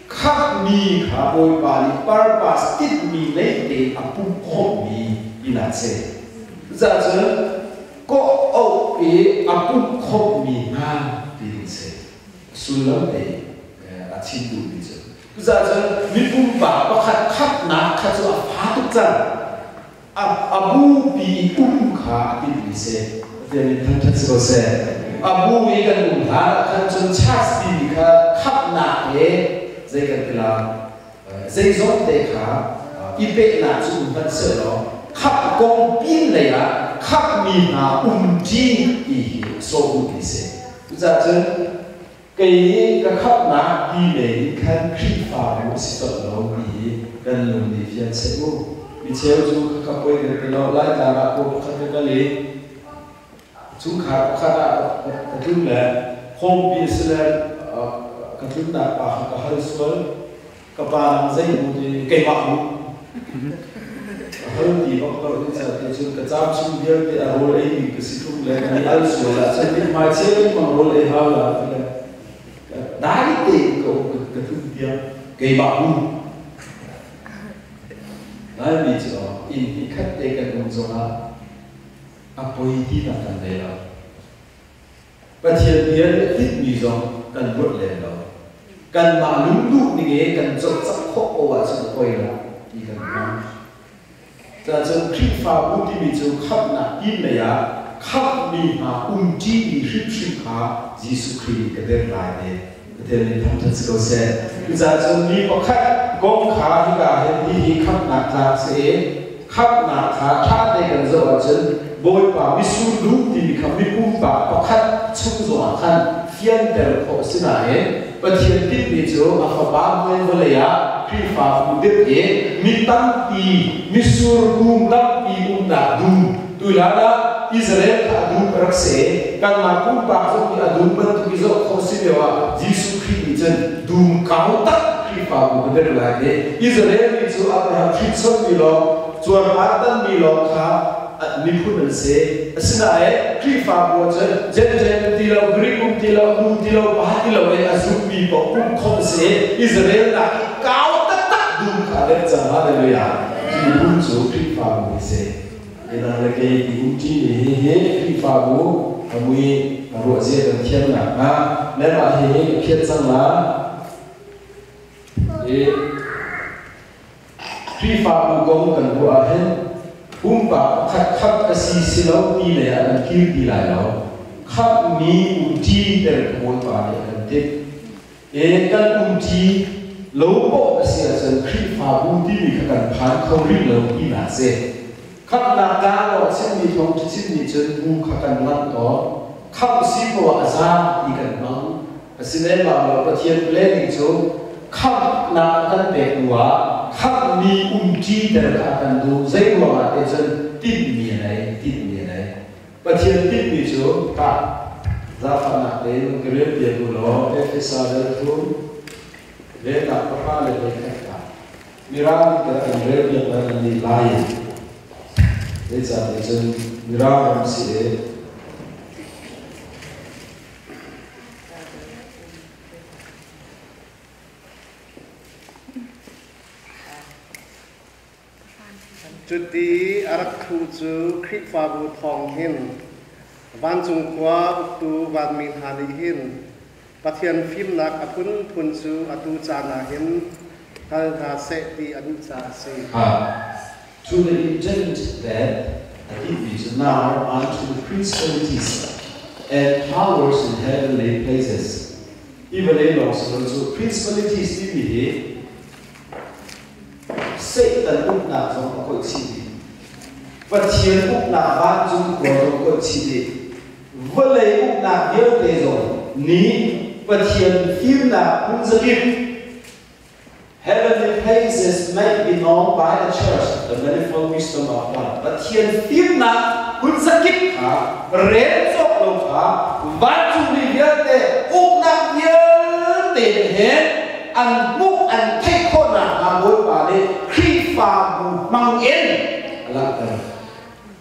khamhmi kha Bawipa nih purpose tinhmi nei tein a pumh khawmhmi tinak a si. Cucaah cun kawh auh i a pumh khawmhmi hna ti ding si. Sullam te a chim duhmi cu. Cucaah cun mi pumpak pakhat khamhnak kha cu a fa tuk cang. A bupi i um kha a timhmi si. Pathian min thangṭhat si ko seh. A bu i kan um hlan ah khan cun church timi kha khamhnak he zei kan ti la zeizong te kha i pehnak cu um hmanh sehlaw khamh kong pin lei ah khamhmi hna umṭi ti hi a sawh duhmi si. Cucaah cun kei nih ka khamhnak ti lei in khan Khrihfabu a si colh lo ti hi kan lung nih fian seh u. Mi cheu cu ka poi kan ti lo. Laitlang ah kaw pakhat ka kal i chungkhar pakhat ah ka tlun le khawmpi a si le ka tlunnak pa kha ka hal sual. Ka pa nang zei bu ti keimah bu. A hal ti bak lo in sa ti cun ka caam chung vialte a rawl ei mi ka si ṭung le kan i al sual ah cun mithmai chia lengmang rawl ei hau la ti le dai tein ka um ka tlun tiang keimah bu. Laimi cu inn hi khat te kan um zongah a poi ti nak kan nei lo. Pathian bia nih a tinhmi zong kan ruat lem lo. Kanmah lungduh ning i kan cawlcangh khawh ko ahcun a poi lo ti kan hmang. Cacun Khrihfabu timi cu khamhnak inn lei ah khamhmi hna umṭimi hrimhrim kha Jesuh Khrih nih ka der lai ti Pathian nih thangṭhat si ko seh. Cucaah cun mi pakhat kong kha hika hin hihi khamhnak tlak si i khamhnak kha ṭha te kan zoh ahcun Bawipa misur dum timi kha mi pumpak pakhat chung zongah khan fianter khawh a si nain Pathian tinhmi cu a Fapa hmual vawlei ah Khrihfabu dirh i mi tampi misur kung tampi umnak dum tuihlan ah Israel kha a dum a rak si i kanmah pumpak zong nih a dum bantuk i zoh khawh si lio ah Jesuh Khrih nih cun dum kau tak Khrihfabu ka dirh lai ti Israel mi cu Abraham hrinchonmi lawng cuarpar tanmi lawng kha miphun an si. Asinain Khrihfabu ah cun Gentile um ti lo, Greek um ti lo, nu ti lo, pa ti lo in a zummi paoh pumh khawmh a si. Israel nak i kau taktak dum kha a derh cang. Hallelujah! Cu dum cu Khrihfabu hi si. Midang le kei ti umṭi mi hi hi Khrihfabu a mui a ruahzia kan thiam nakhnga mah hihi ka phiat cang la. I Khrihfabu kong kan ruah ahhin pumpak pakhat khat a si si lo ti lei ah kan kir ti lai lo. Khamhmi umṭi ter ka Bawipa nih a kan timh. E kan umṭi lo poh a si ahcun Khrihfabu timi kha kan phan kho rih lo tinak si. Khamhnak tlang a chimmi thawngṭha chimmi cun bu kha kan nganh tawn. Khamh si ko ah a za ti kan hmang. Asinain mah lo Pathian planning cu khamhnak a kan pek hnu ah khamhmi umṭiter kha a kan duh. Zei ruangah te cun tinhmi a nei, tinhmi a nei. Pathian tinhmi cu tah zaangfahnak tein ka relpiak u law Efesa dal thum relnak pahra le hleikhat kha Mirang nih kan relpiak lai nan nih lai in zeicahtiah cun Mirang ram si i Cuti a rak thu cu Khrihfabu thawng hin vancung khua uktu vanmi hna nih hin Pathian fimnak a phunphun cu atu caan ah hin hngal hna seh ti a duh caah a si. To the intent that a timi cu now unto the principalities. and powers in heavenly places. Hi vawlei lawng si lo cu principalities timi hi Satan uknak zong a koih chih dih. Pathian uknak vancung khua zong koih chih dih. Vawlei uknak vialte zong nih Pathian fimnak phunzakip Heavenly places may be known by the church, the manifold wisdom of God. Pathian fimnak phunzakip kha rel cawk lo kha vancungmi vialte uknak vialte he an hmuh an theih khawhnak hnga Bawipa nih Khrihfabu hmang in a langhter.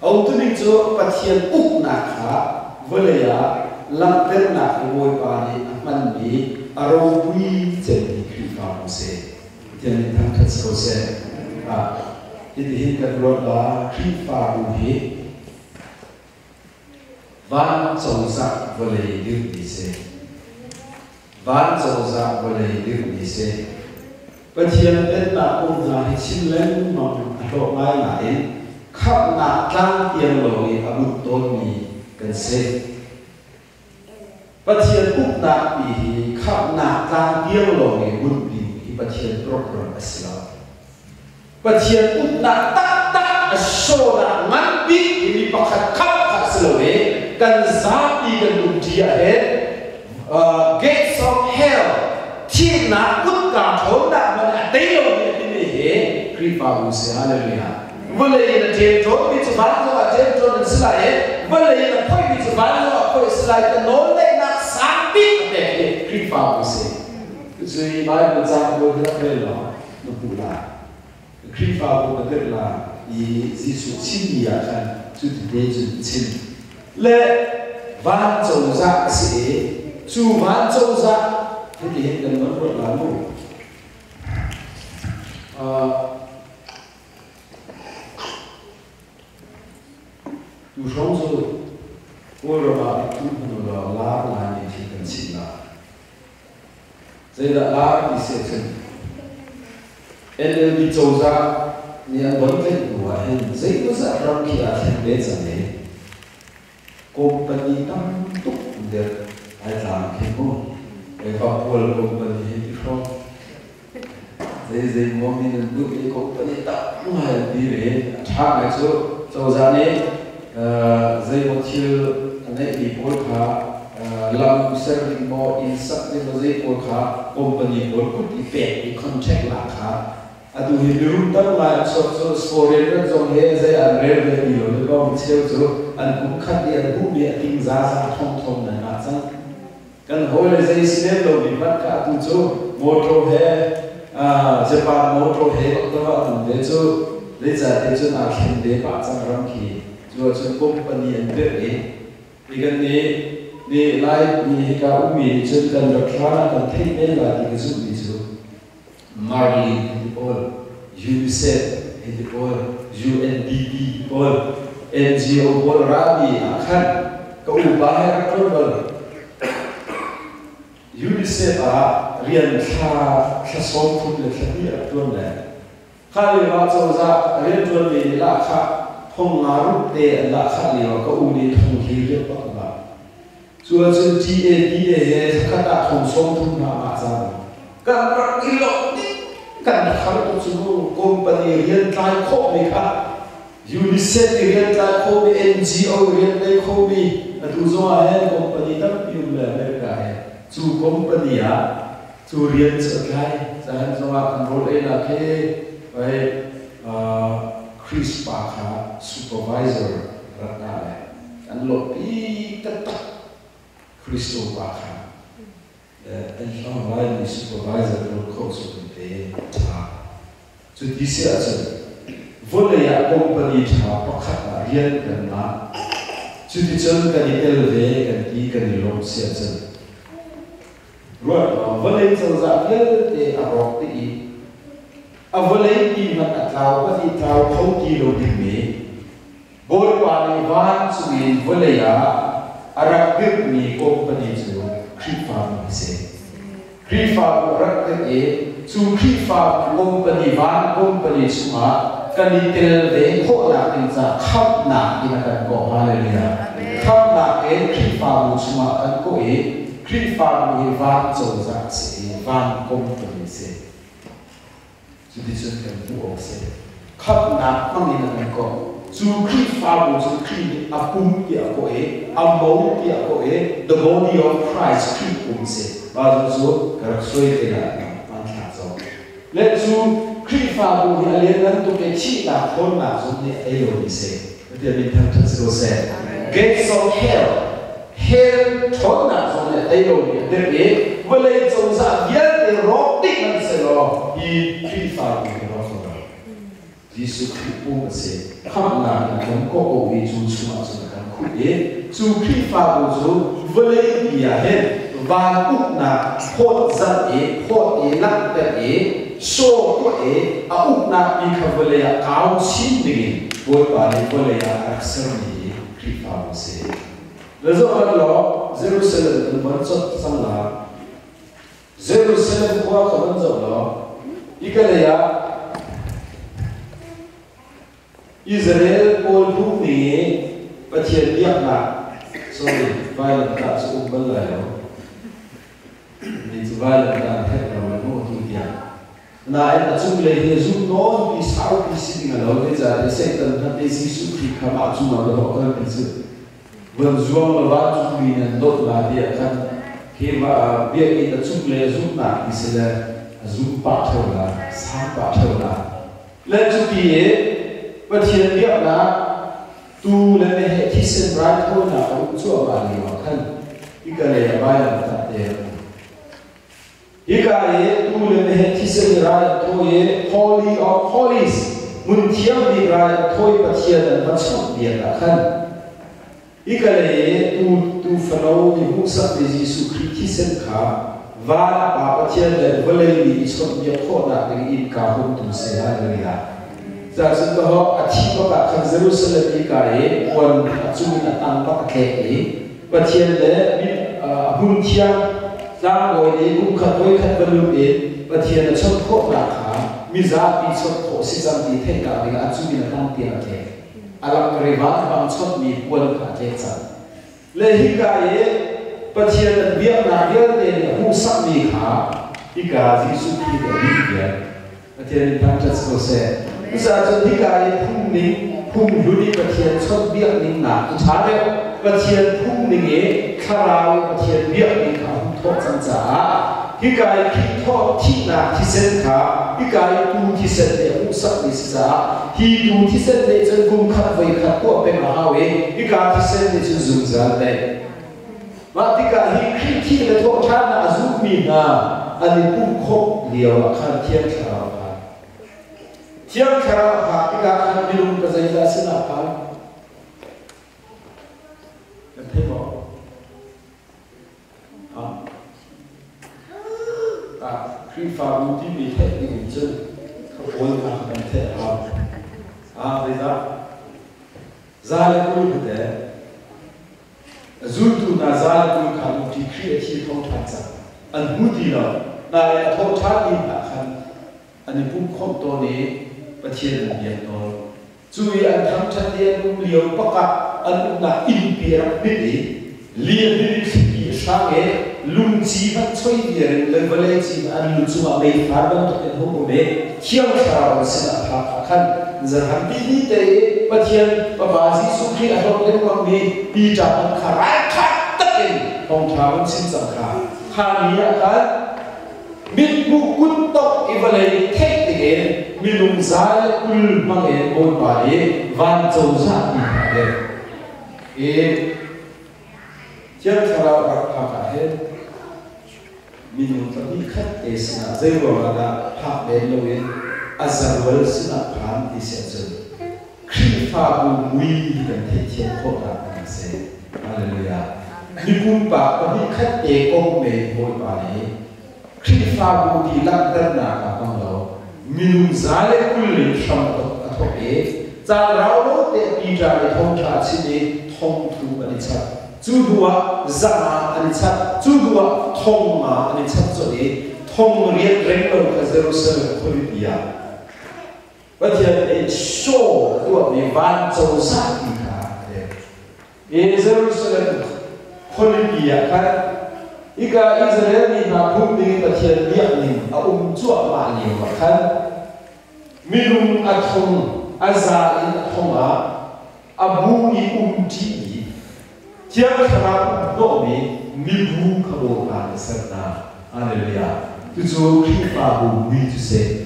A umtuning cu Pathian uknak kha vawlei ah langhternak i Bawipa nih a hmanmi a ropui cemmi Khrihfabu si. Pathian nih thangṭhat si ko seh. Hitihin kan ruat la, Khrihfabu hi van cozah vawlei dirhmi si. Van cozah vawlei dirhmi si. Pathian pennak kong hna hi chim lengmang a hlawh ngai nain khamhnak tlang tiang lawng i a but tawnmi kan si. Pathian uknak pi hi khamhnak tlang tiang lawng i bunh ding hi Pathian program a si lo. Pathian uknak taktak a sawnak ngan bik hi mi pakhat khat kha si lo i kan zapi kan umṭi ahhin gates of hell thihnak kutka ṭhawnnak hmanh a tei lomi a timi hi Khrihfabu si. Hallelujah. Vawlei in a ṭemṭawnmi cu van zongah ṭemṭawn an si lai i vawlei in a phoihmi cu van zongah phoih a si lai. Ka nawlngeihnak sang bik a pek hi Khrihfabu si. Cucu hi Bible caang pawl hi rak rel law na hmuh lai. Khrihfabu na dirh lai i Jesuh chimmi ah khan cuti te cun a chim. Le van cozah a si i cu van cozah hitihin kan van ruat lai mu. Tu hrawng cu Kawlram ah tu hmanu law lar ngaimi thil kan chim lai. Zeidah lar ti si ahcun NLD cozah nih an don tlaih hnu ah hin zeimawzat ram khi aa thleng ve cang i company tam tuk der ai tlang khin mu. Vapual company hi ti hrawng zei maw min an duh i company tam ngai an dir i a ṭha ngai cu cozah nih zeimaw thil a ngeihmi pawl kha lam ser ding maw inn sak ding maw zei pawl kha company pawl kut i pek i contract lak kha atu hi mirum tam ngai an chuak cu foreign ram zong he zei an rel ve ti lo le bang cheu cu an kum khat i an hmuhmi a ting za za thong thong nan ngah cang. Kan hawile zei si lem lomi hmanh kha atu cu motor he Japan motor he bak dawh an um ve cu. Zeicahtiah cun aa thlen ve pah cang ram khi. Cu ahcun company an dirh i hi kan nih nih Lai mi hika ummi nih cun kan rak hlan ah kan theih men lai ti ka zumhmi cu Marlin hei ti pawl, UNICEF hei ti pawl, UNDP ti pawl, NGO pawl rami ah khan ka upa he rak ṭuan bal. UNICEF ah rian thla thla 30 le thla 2 rak ṭuan le kha lio ah cozah rianṭuanmi nih lahkhah thong nga rup te an lahkhah lio ah ka u nih thong hi rian bak a ngah. Cu ahcun TADA he thlakhat ah thong 30 hna a ngah cang. Kan rak i lawmh ding kan har tuk cu mu. Company rian tlai khawhmi kha UNICEF i rian tlai khawhmi, NGO i rian tlai khawhmi atu zong ah hin company tampi um le America he cu company ah cu rian cu a tlai. Cahan zong ah kan rawl einak hi hei Chris pa kha supervisor rak ngah le kan lawmhpi taktak Christo pa kha an hlang laimi supervisor rawl khawh cu kan pe ṭha. Cu ti si ahcun vawlei ah company ṭha pakhat ah rian kan ngah. Cuticun kan i tel ve kan ti kan i lawmh si ahcun ruat law vawlei cozah vialte a rawk dih i a vawlei pi hmanh a tlau a ti tlau kho ti lo dingmi Bawipa nih vancung in vawlei ah a rak dirhmi company cu Khrihfabu a si. Khrihfabu a rak dirh i cu Khrihfabu company, van company chungah kan i tel ve khawhnak ding ca khamhnak in a kan kawh. Hallelujah. Khamhnak in Khrihfabu chungah kan kawh i Khrihfabu hi van cozah a si i van kong a si. Cuticun kan hmuh awk a si. Khamhnak hmangin a kan kawh. Cu Khrihfabu cu Khrih nih a pum tiah a kawh i a mo tiah a kawh i the body of Christ, Khrih pum a si. Mah cu ka rak suai te lai hmanthlak zong. Le cu Khrihfabu hi a lianngan tuk i thihnak ṭhawnnak zong nih a ei lomi si. Pathian min thangṭhat si ko seh. Gates of hell, hell ṭhawnnak zong nih a tei lomi a dirh i vawlei cozah vialte rawk dih hmanh sehlaw hi Khrihfabu hi rawk lo. Jesuh Khrih pum a si. Khamhnak in a kan kawh ko i cu chungah cun a kan khuh i cu Khrihfabu cu vawlei pi ah hin van uknak phawt zalh i phawt i langhter i saw tuah i a uknak mi kha vawlei ah kau chin dingin Bawipa nih vawlei ah a rak sermi hi Khrihfabu a si. Na zoh hmanh law Jerusalem kan von cawt cang la. Jerusalem khua kha von zoh law hika lei ah Israel pawl phung ning i Pathian biaknak, sorry, vailamtah cu um bal lai lo. Mi cu vailamtah an theih lo le maw tu tiang. Nain a cunglei hi zumh nawnpi saupi si ding a lo, zeicahtiah Satan hmanh nih Jesuh Khrih kha mah cungah ka hlawh kalpi cu van zuang law vancungmi nih an dawt la tiah khan khi biakinn a cunglei a zumhnak ti si le a zum pah ṭheo la, sang pah ṭheo la. Le cuti i Pathian biaknak tuu le meheh thisen raithawinak a um cuahmah lio ah khan hika lei ah vailamtah te a um. Hika i tuu le meheh thisen rai an thawi i Holy of Holies, hmun thiang bik rai an thawi Pathian an va chawnh biak ah khan hika lei i tuu tuufano i hmuhsakmi Jesuh Khrih thisen kha van Pa Pathian le vawlei mi i chawnhbiak khawhnak ding innka hungtu si. Hallelujah. Cun ka a thih bak ah khan Jerusalem i ka i puan a cung in a tang bak a tlek i Pathian le hmun thiang tlangbawi nih kum khat voi khat va lut in Pathian a chawnh khawhnak kha mizapi chawnh khawh si cang ti theihnak dingah a cung in a tang tiang a tlek. A lang riva bang chawnhmi puan kha a tlek cang. Le hika i Pathian an biaknak vialte nih a hmuhsakmi kha hika Jesuh Khrih nih a bih viar. Pathian in thangṭhat si ko seh. Cucaah cun hika i phung ning, phung hlun i Pathian chawnhbiak ning nak i ṭha deuh. Pathian phung ning i thlarau i Pathian biak ning kha a hung thawh cang caah hika i Khrih thawh thihnak thisen kha hika i tuu thisen nih a hmuhsakmi si caah hi tuu thisen nih cun kum khat voi khat tuah peng a hau i hika thisen nih cun zungzal peng. Mah tikah hi Khrih thih le thawhṭhannak a zummi hna an i pumh khawh lio ah khan Thiang Thlarau a phan. Thiang Thlarau a phak tikah khan minung pa zeizah sinah a phan? Kan thei maw? Khrihfabu timi theih ding in cun khapawl hna kha kan theih a hau. Zeizah? Za le 20 kha Zultu hna za le 20 kha lungṭi Khrih a thi thawng ṭhan cang. An hmu ti lo. Nain a thawh ṭhan ni hna khan an i pumkhawmh tawn i Pathian an biak tawn. Cu i an thangṭhat i an um lio pakah an umnak innpi a rak hmit i lianmi thlipi a hrang i lungci hmanh choi viar in le vawlei ci hmanh an lu cungah meifar bantukin hung um i Thiang Thlarau an sinah phak ah khan zarhampi ni te i Pathian Fapa Jesuh Khrih a hlawt lengmangmi Peter hmanh kha ralṭha takin thawngṭha an chim cang kha. Kha ni ah khan mithmuh kuttok i vawlei theih dingin minung 120 hmangin Bawipa nih van cozah mi hna deuh i Thiang Thlarau rak phak ah hin minung pahnih khat te sinah zei ruangah dah phak len loin a zarual sinah phan ti si ahcun Khrihfabu mui hi kan theihthiam khawhnak ding a si. Hallelujah. Mi pumpak pahnih khat te kong men Bawipa nih Khrihfabu ti langhternak ah hmang lo minung 120 in hram a thawk i caan rau lo te Peter nih thawngṭha a chim i thongthu an i chap. Cu hnu ah 500 an i chap. Cu hnu ah 5,000 an i chap colh i thong riat reng lo kha Jerusalem khualipi ah Pathian nih show a tuahmi van cozah ti kha a pek. I Jerusalem khualipi ah khan hika Israel mi hna phung ding Pathian biak ning a um cuahmah lio ah khan minung a thong a za in a thong ah a bu i um ṭi i Thiang Thlarau hnawhmi mibu kha Bawipa nih a ser hna. Hallelujah. Cucu Khrihfabu mui cu si.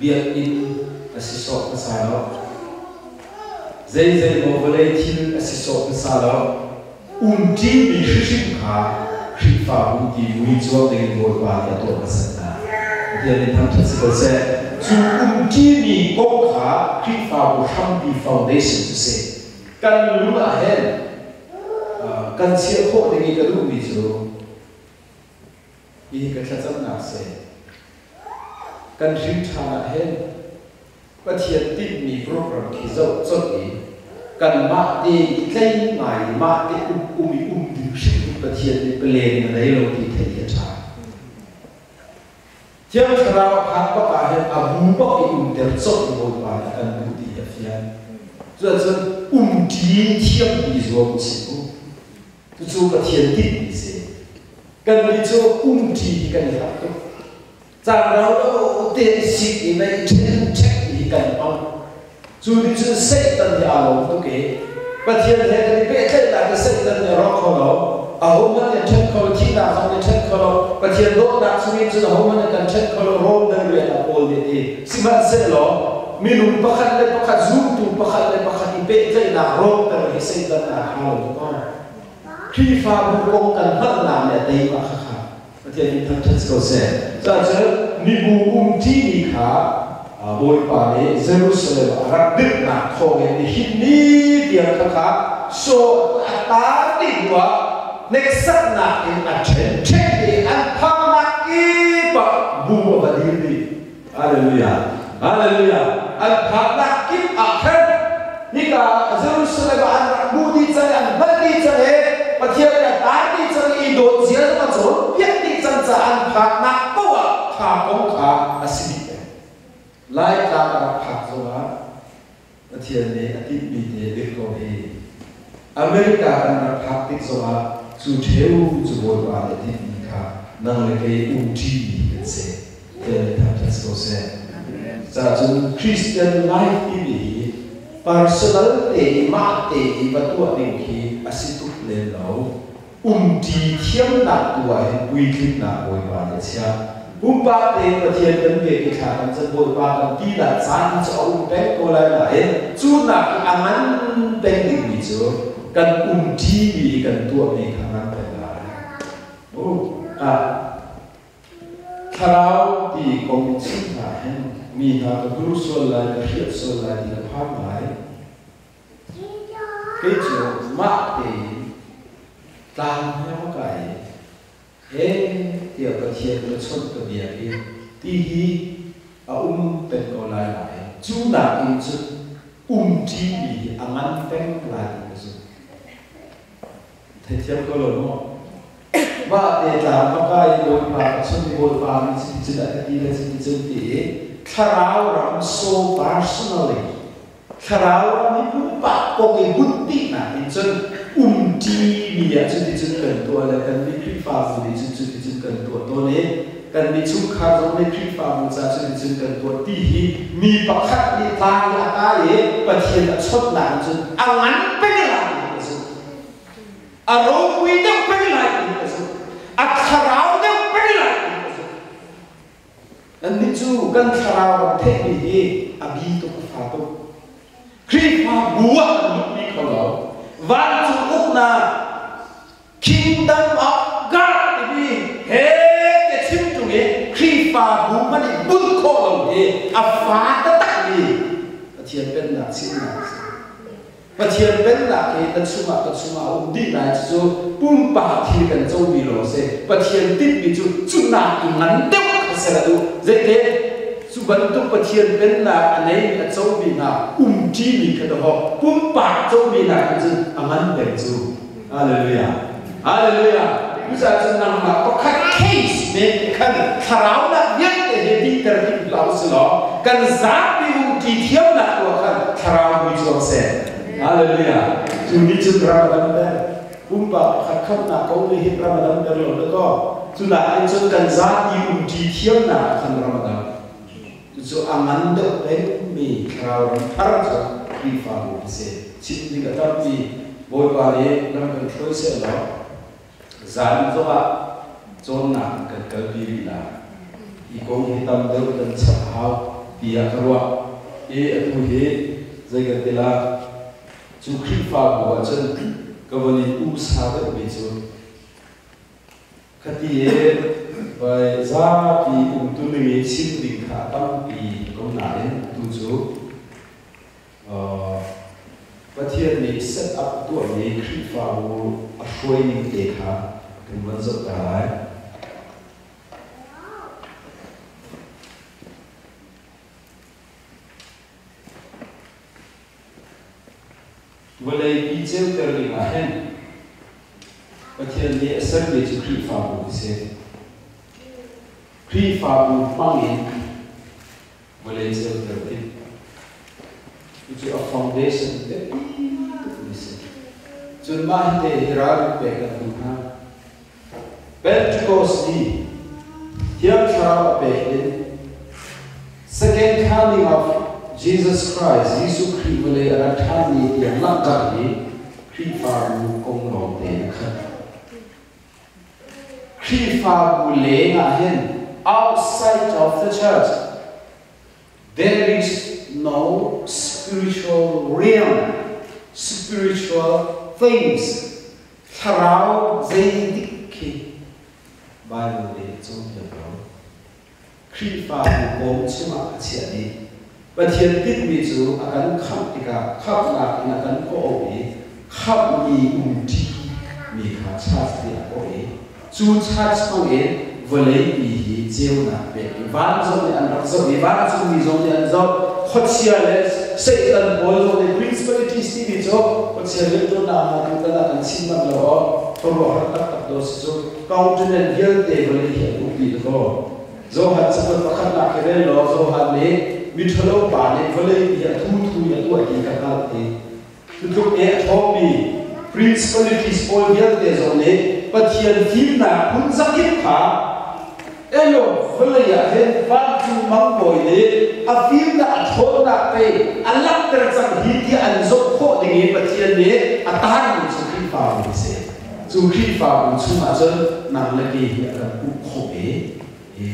Biakinn a si sawh hmasa lo. Zeizei maw vawlei thil a si sawh hmasa lo. Umṭimi hrihrim kha Khrihfabu ti mui cuang dingin Bawipa nih a tuah hmasat hna. Pathian nih thangṭhat si ko seh. Cu umṭimi kong kha Khrihfabu hrampi foundation cu si. Kan lung ah hin kan chiah khawh ding i ka duhmi cu hihi ka thlacamnak si. Kan hrin ṭhan ah hin Pathian tinhmi program khi zoh colh i kanmah te i tlei ngai i mah te um um i um ding hrim Pathian nih palen na nei lo ti theih hi a ṭha. Thiang Thlarau a phak bak ah hin a bu bak i umter colh i Bawipa nih a kan duh ti hi a fiang. Cuahcun umṭi thiam i zuam usih mu. Cucu Pathian tinhmi si. Kannih cu umṭi hi kan i harh tuk. Caan rau lo te i sik i mei ṭhen ṭhek hi kan hmang. Cu nih cun Satan hi aa lawm tuk i Pathian he kan i pehtlaihnak hi Satan nih a rawk kho lo. Ahohmanh nih a ṭhen kho lo, thihnak zong nih a ṭhen kho lo. Pathian dawtnak chungin cun ahohmanh nih kan ṭhen kho lo, Rom dal rian ah Paul nih a ti. Sihmanhsehlaw minung pakhat le pakhat, zumtu pakhat le pakhat i pehtlaihnak rawkter hi Satan aa ṭha lo tuk aw. Khrihfabu kong kan hngalhnak le a teima khakha Pathian nih thangṭhat si ko seh. Cuahcun mibu umṭimi kha Bawipa nih Jerusalem ah a rak dirhnak thawngin nihin ni tiang khakha so a tar dih hnuah hneksaknak in a ṭhenṭhek i an phaknak kip ah bu a va dir dih. Hallelujah. Hallelujah. An phaknak kip ah khan hika Jerusalem ah an rak hmuh dih cang i an hngalh dih cang i Pathian nih a tar dih cang i dawt zia zong a cawnpiak dih cang caah an phaknak paoh ah kha kong kha a si dih peng. Laitlang a rak phak zongah Pathian nih a tinhmi te dik ko hi. America kan rak phak tik zongah cu ṭheu cu Bawipa nih a tinhmi kha nang le kei umṭimi kan si. Pathian nih thangṭhat si ko seh. Cahcun Christian life timi hi personal te i mah te i va tuah ding khi a si tuk lem lo. Umṭi thiamnak tu ah hin puitlinnak Bawipa nih a chiah. Pumpak tein Pathian kan biak i thla kan cam Bawipa kan tinak caan cu a um peng ko lai nain cu nak i a ngan peng dingmi cu kan umṭimi i kan tuahmi kha ngan peng lai. Thlarau ti kong chim hna hin mi hna ka dur sual lai, ka hriat sual lai ti ka phang lai. Kei cu mah tein tlang he va kai i he tiah Pathian ka chawnh ka biak i ti hi a um peng ko lai nain cu nakin cun umṭimi hi a ngan peng lai ti ka zumh. Theithiam ko lo maw? Mah te tlang va kai i Bawipa ka chawnh i Bawipa nih cuticun a ka ti le cuticun ti i thlarau ram so personally Thlarau ram hi pumpak kong i bunh dihnak in cun umṭimi ah cuticun kan tuah le kannih Khrihfabu nih cun cuticun kan tuah tawn i kannih chungkhar zong nih Khrihfabu ca cuticun kan tuah ti hi mi pakhat nih tlang i a kai i Pathian a chawnhnak in cun a ngan peng lai ti ka zumh. A ropui deuh peng lai ti ka zumh. A thlarau deuh peng lai ti ka zumh. Nannih cu kan thlarau ram theihmi hi a bi tuk a fa tuk. Khrihfabu ah kan lutmi kho lo. Vancung uknak Kingdom of God timi he te chim ṭung i Khrihfabu hmanh i bunh khawh lo hi a fa taktakmi Pathian Pennak chimnak a si. Pathian Pennak hi na chungah ka chungah a um dih lai cucu pumpak thil kan comi lawng si. Pathian tinhmi cu cu nak i ngan deuh kha ser a duh. Zeite cu bantuk Pathian Pennak a neimi a comi hna umṭimi kha dawh pumpak comi nakin cun a ngan peng cu. Hallelujah. Hallelujah. Cucaah cun nangmah pakhat case men khan thlarau nak vialte he dihter dih hlah usih law kan zapi umṭi thiamnak tu ah khan thlarau mui chuak seh. Hallelujah. Cu nih cun ram a damter. Pumpak pakhat khamhnak kong nih hin ram a damter lo dakaw. Cu nakin cun kan zapi umṭi thiamnak ah khan ram a dam. Cucu a ngan deuh pengmi thlarau ram thar cu Khrihfabu a si. Chim ding a tampi. Bawipa nih lam kan hruai sehlaw zan zongah cawnnak kan kalpi rih lai. Hi kong hi tam deuh kan chap a hau tiah ka ruah. I atu hi zei kan ti la, cu Khrihfabu ahcun ka von in umsa deuhmi cu khati i vai zapi umtuning i chim ding kha a tampi ko nain atu cu Pathian nih set up tuahmi Khrihfabu a hruai ning te kha kan van zoh ta lai. Vawlei pi ceuter ding ah hin Pathian nih a sermi cu Khrihfabu a si. Khrihfabu hmang in vawlei ceuter ding. Cucu a foundation biapi tukmi si. Cun mah hi te hi ralrin pek kan duh hna. Pentecost ni Thiang Thlarau a pek in Second Coming of Jesus Christ, Jesuh Khrih vawlei a rat ṭhanmi tiang langhter hi Khrihfabu kong lawngte in a khat. Khrihfabu leng ah hin outside of the church there is no spiritual realm, spiritual things. Thlarau zeidik khi Bible nih a cawnpiak lo. Khrihfabu kong chungah a chiah dih. Pathian tinhmi cu a kan khamh tikah khamhnak in a kan kawh i khamhmi umṭi mi kha church tiah a kawh i cu church hmangin vawleipi hi ceunak pek i van zong nih an rak zoh i vancungmi zong nih an zoh, khuachia le Satan pawl zong nih principalities timi cu khuachia rianṭuannak hna tu tan ah kan chim manh lo awk khuaruahhar taktak dawh si cu continent vialte vawlei hi an uk dih dakaw. Johan cakuat pakhatnak khi rel law Johan nih miṭhalo pa nih vawleipi a thuthu in a tuah ti kha hngalh ti. Cutluk i a ṭhawngmi principalities pawl vialte zong nih Pathian fimnak phun zakip kha elo vawlei ah hin vancung mangbawi nih a fimnak a ṭhawnnak pei a langhter cang hi tiah an zoh khawh ding i Pathian nih a taarmi cu Khrihfabu a si. Cu Khrihfabu chungah cun nang le kei hi a kan uk khawh i hi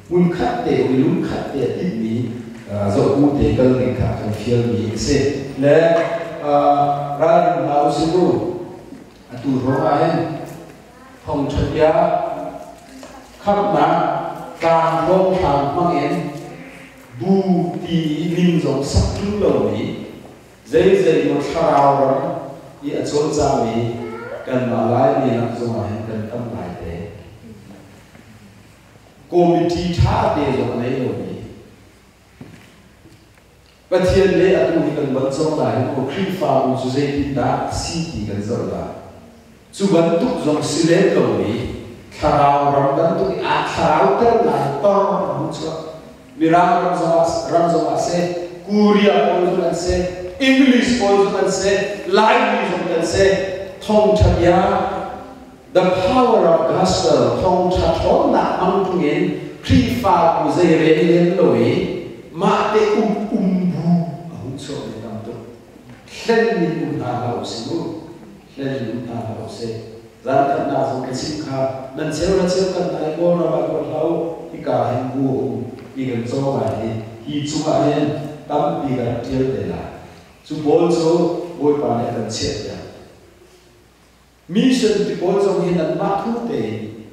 hmunkhat te i lungkhat te a timhmi zohbu te kal ding kha kan fialmi a si. Le ralring hna usih mu. Atu hrawng ah hin thawngṭha bia khamhnak tlang hlawhhlang hmangin bu ti i min zong sak ṭung lomi zeizei maw thlarau ram i a cawlcangmi kanmah Laimi lak zongah hin kan tam lai te. Committee ṭha te zong a nei lomi Pathian le atu hi kan ban cang lai maw Khrihfabu cu zeitindah a si ti kan zoh lai. Cu bantuk zong si lem lomi thlarau ram bantuk i aa thlarau ter lai tor an hung chuak. Mirang ram zongah ram zongah seh, Korea pawl zong an si, English pawl zong an si, Laimi zong kan si, thawngṭha bia The power of gospel thawngṭha ṭhawnnak hmang ṭungin Khrihfabu zei rel lem lo i mah te um um bu a hung chuakmi tam tuk. Hlen in um hna hlah usih mu. Hlen in um hna hlah usih. Zan khatnak zong ka chim kha nan cheu na cheu kan hna i Kawlram ah kuat hlah u, hika hin bu a um ti kan caw lai i hi cungah hin tampi kan rak ṭial te lai. Cu pawl cu Bawipa nih a kan chiahpiak. Mission ti pawl zong hi nanmah thu tein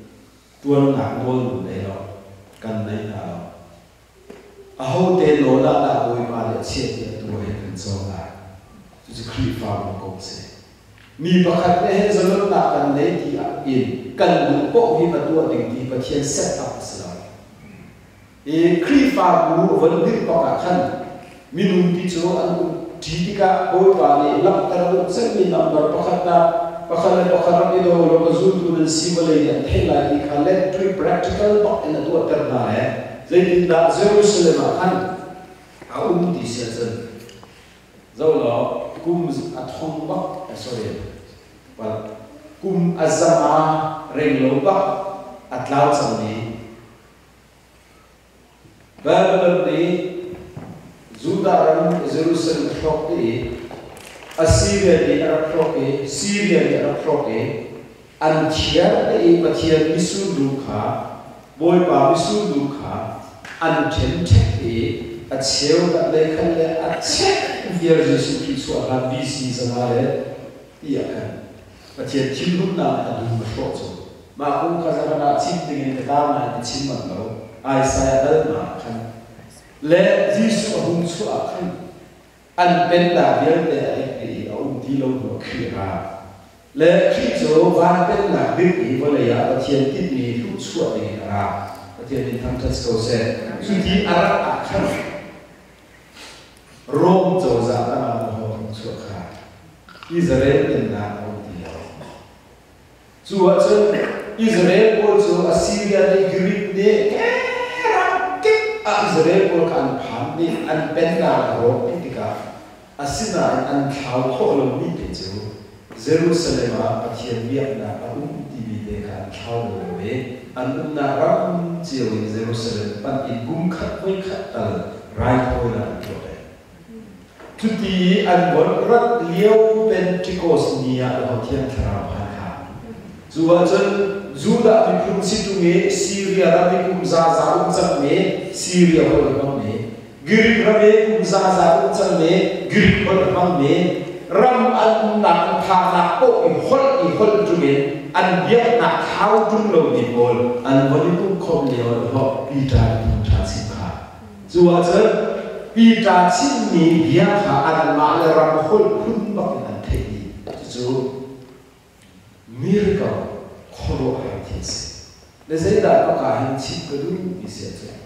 ṭuannak nawl nan nei lo, kan nei hna lo. Ahote nawl ah dah Bawipa nih a chiah ti atu ah hin kan cawng lai. Cucu Khrihfabu kong si. Mi pakhat nih hin zalonnak kan nei ti ah in kan duh paoh hi va tuah ding ti Pathian set up a si lo. I Khrihfabu von dirh bak ah khan minung ti cu an um ṭi tikah Bawipa nih langhter a duh cemmi number pakhatnak pakhat le pakhat rak i daw law ka zultu nan si vawlei nih an theih lai ti kha let practical bak in a tuahter hna le zeitindah Jerusalem ah khan a um ti si ahcun. Zoh law kum a thong bak sorry well kum a zanga reng lo bak a tlau cangmi Babylon nih Judah ram Jerusalem a hrawk dih i Assyria nih a rak hrawk i Syria nih a rak hrawk i an thiar dih i Pathian mitsur dum kha Bawipa mitsur dum kha an ṭhenṭhek i a cheu dah lei khan le a chek viar Jesuh Khrih chuah hlan BC 500 le ti ah khan Pathian thinhunnak a dum a hrawh cu. Mah kum kha zahan ah chim dingin ka tar nain ka chim manh lo. Isaiah dal hna ah khan le Jesuh a hung chuah ah khan an pennak vialte a ek dih i a um ti lo hnu ah Khrih a ra. Le Khrih cu van pennak ding i vawlei ah Pathian tinhmi hluhchuah dingin a ra. Pathian min thangṭhat si ko seh. Cuti a rat ah khan Rom cozah tangah na hawk chuah kha Israel pennak a um ti lo. Cu ahcun Israel pawl cu Assyria nih Greek nih ram kip ah Israel pawl kha an phan dih, an pennak a rawk dih tikah asinain an thlau khawh lomi te cu Jerusalem ah Pathian biaknak a um timi te kha an thlau bal lo i an umnak ram cio in Jerusalem panh in kum khat voikhat tal raithawinak an tuah peng. Cuti i an von rat lio Pentecost ni ah Aho Thiang Thlarau kha kha. Cu ahcun Judah miphun si ṭung i Siria ram i kum zaza um cangmi Siria holh a hmangmi Greek ram i kum zaza um cangmi Greek holh a hmangmi ram an umnak an phaknak paoh i holh i holh ṭung in an biaknak thlau ṭung lomi pawl an von i pumkhawmh lio ah Peter nih thawngṭha chim kha. Cu ahcun Peter chimmi bia kha anmah le ram holh phun bak in an theih dih. Cucu miracle khuaruahhar thil a si. Le zeidah ka kaa hin chim ka duh ti si ahcun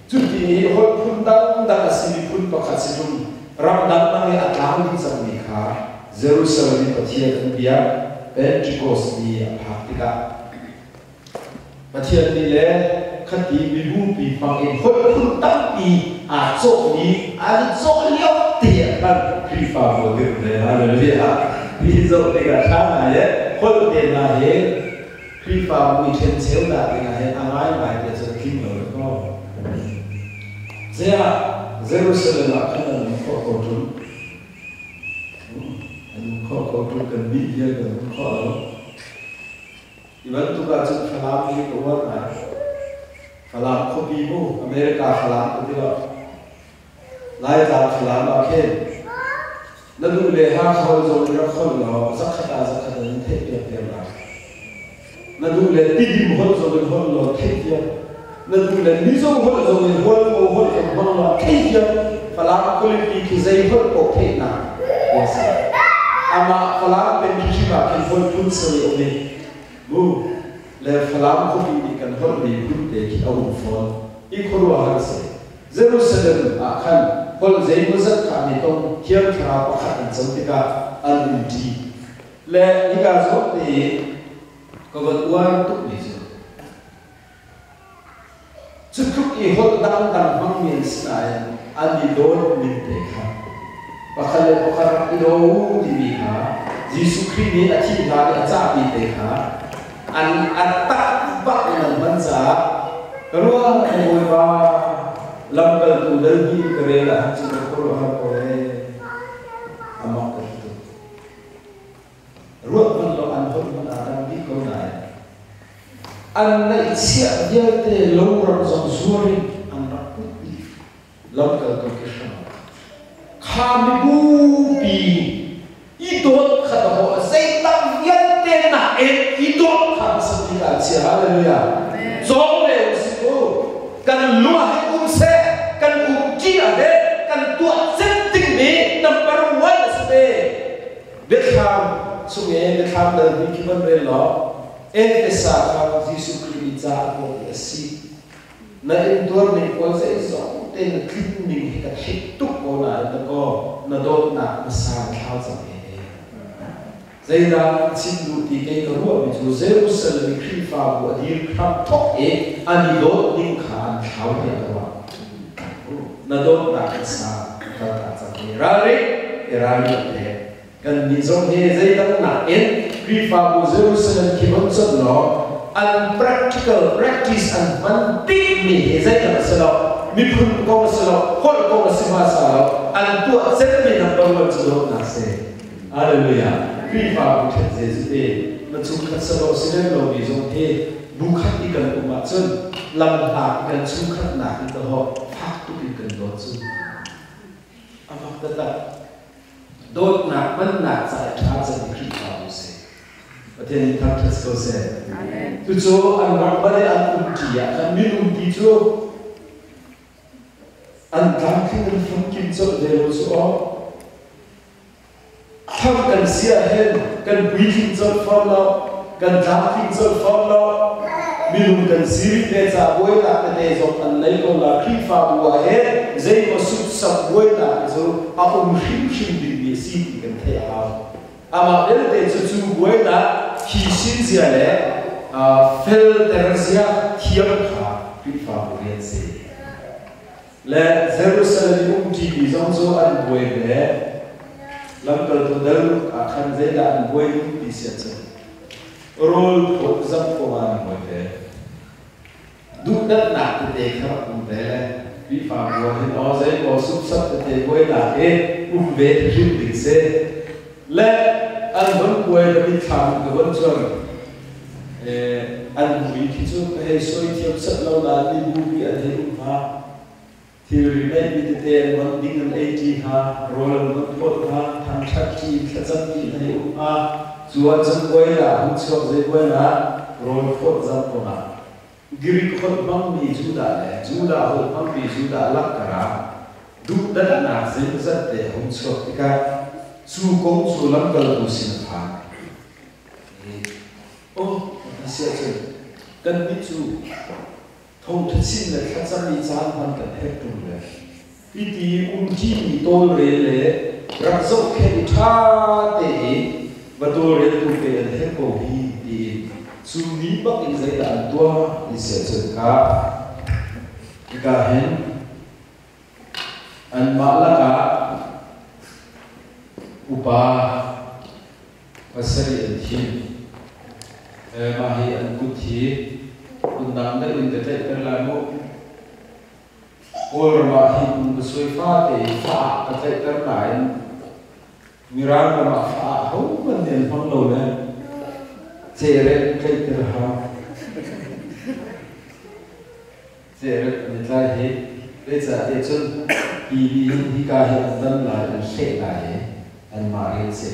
cuti i holh phun dangdang a simi phun pakhat si ṭung ramdang dang i a tlau dih cangmi kha Jerusalem i Pathian an biak Pentecost ni a phak tikah Pathian nih le khati mibupi hmang in holh phun tampi aa cawhmi an i cawh lio te ah khan Khrihfa pawl dirh ve hallelujah hi zoh tikah ṭha ngai e holh te hna hi Khrihfabu i ṭhencheunak dingah hin a ngaingai te cun tling lo dah kaw. Ziah Jerusalem ah khan an um khawh ko ṭung? An um khawh ko ṭung kan nih vial kan um khawh lo. Hi bantuk ahcun Falam hi ka uar ngai. Falam khuapi mu, America Falam ka ti lo. Laitlang Falam ah khin na duh le Hakha holh zong in rak holh law zakhat ah zakhat an in theihpiak ter lai. Na duh le Tidim holh zong in holh law theihpiak. Na duh le Mizo holh zong in Hualngo holh in hmang law theihpiak. Falam khualipi khi zei holh paoh theihnak yes. Amah Falam peng hrimhrim ah khin holh phun sarih um i mu le Falam khuapi nih kan holh mi phun te khi a um fawn. I khuaruahhar a si. Jerusalem ah khan holh zeimawzat kha an i tong, Thiang Thlarau pakhat an co tikah an um ṭi. Le hika zawn te i ka van uar tukmi cu, cu tluk i holh dangdang hmangmi an si nain an i dawt ning te kha pakhat le pakhat rak i daw u timi kha Jesuh Khrih nih a thih hlan i a cahmi te kha an a tak bak in an hman caah ka ruah ka Bawipa lamkaltu dal hi ka rel ah cun ka khuaruahhar ko ee amak ka ti tuk ruat hmanh lo an holh hmanh aa dang dih ko nain an ngaihchiah vialte loram zong zuar in an rak put dih lamkaltu ke hrang kha mibupi i dawt kha dawh zeitam vialte nakin i dawt kha hmasa bik ah chia hallelujah cawng ve usih u kan lung ah hin um seh kan um ṭi ah he kan tuah cem dingmi number one a si ve biathlam chung i biathlam dal hnih khi van rel law Efesa kha Jesuh Khrih nih ca a tuah a si Na intuar ning pawl zeizong te na tlin ning hi ka theih tuk ko nain dakaw na dawtnak hmasa na thlau cang ee. Zeidah ka chim duh ti kei ka ruahmi cu Jerusalem i Khrihfabu a dir hram thawk i an i dawt ning kha an thlau tiah ka ruah. Na dawtnak hmasa na kaltak cang ee. Ralring! I ralrin a pek. Kannih zong hi zeidang nakin Khrihfabu Jerusalem khi von conh law an practical practice an hman bikmi hi zeidang a si lo, miphun kong a si lo, holh kong a si hmasa lo, an tuah cemmi number one cu dawtnak si. Hallelujah. Khrihfabu ṭhen Jesuh te na chungkhat salo si lem lomi zong hi bu khat i kan um ahcun lam hla i kan chungkhat nak in dahawh fak tuk in kan dawt cu a mak taktak. Dawtnak hmannak ca i ṭha cem Khrihfabu si. Pathian in thangṭhat si ko seh. Cucu an rak bal i an umṭi ah khan minung ti cu an tlamtling an famkim colh ve lo cu aw. Thang kan si ahhin kan puitling colh fawn lo, kan tlamtling colh fawn lo. Minung kan si rih ve caah buainak tete zong an nei ko la. Khrihfabu ah hin zeimaw supsap buainak hi cu a um hrimhrim dingmi a si ti kan theih a hau. Amah belte cu cu buainak phisin zia le felter zia thiam kha Khrihfabu rian si. Le Jerusalem i umṭimi zong cu an buai ve. Lamkaltu dal ah khan zeidah an buai ti si ahcun rawl phawt zam kong ah an buai ve. Duhdanhnak tete kha rak um ve le Khrihfabu ah hin aw zeimaw supsap tete buainak hi um ve hrim ding si. Le an von buai ka mitthlam ka von cuan an mui khi cu ka hei sawi thiam set lo nain mibu hi an hei um hnga. Thilri neihmi tete an von ding an ei ṭi hnga, rawl an von phawt hnga, thangṭhat ṭi in thlacam ṭi in hei um hnga. Cu ahcun buainak hun chuak zei buainak rawl phawt zam kongah Greek holh hmangmi Judah le Judah holh hmangmi Judah lak karah duhdanhnak zeimawzat te a hung chuak tikah cu kong cu lamkaltu sin a phan. Oh, ti si ahcun kannih cu thawngṭha chim le thlacam i caan hman kan herh ṭung le hiti umṭimi tawlrel le rak zohkhenh i ṭha tein va tawlreltu pe an herh ko hi tiin cu ni bak in zeidah an tuah ti si ahcun kha hika hin anmah lakah upa pasarih an thim. Mah hi an kut hi phundang deuh in ka tlaihter lai mu. Kawlram ah hin ka suai fate i fa ah ka tlaihter nain Mirang ram ah fa ah hohmanh nih an hmang lo le cerep tlaihter hau. Cerep an i tlai hi zeicahtiah cun hi ni hin hika hi an dan lai an hleh lai i anmah rian si.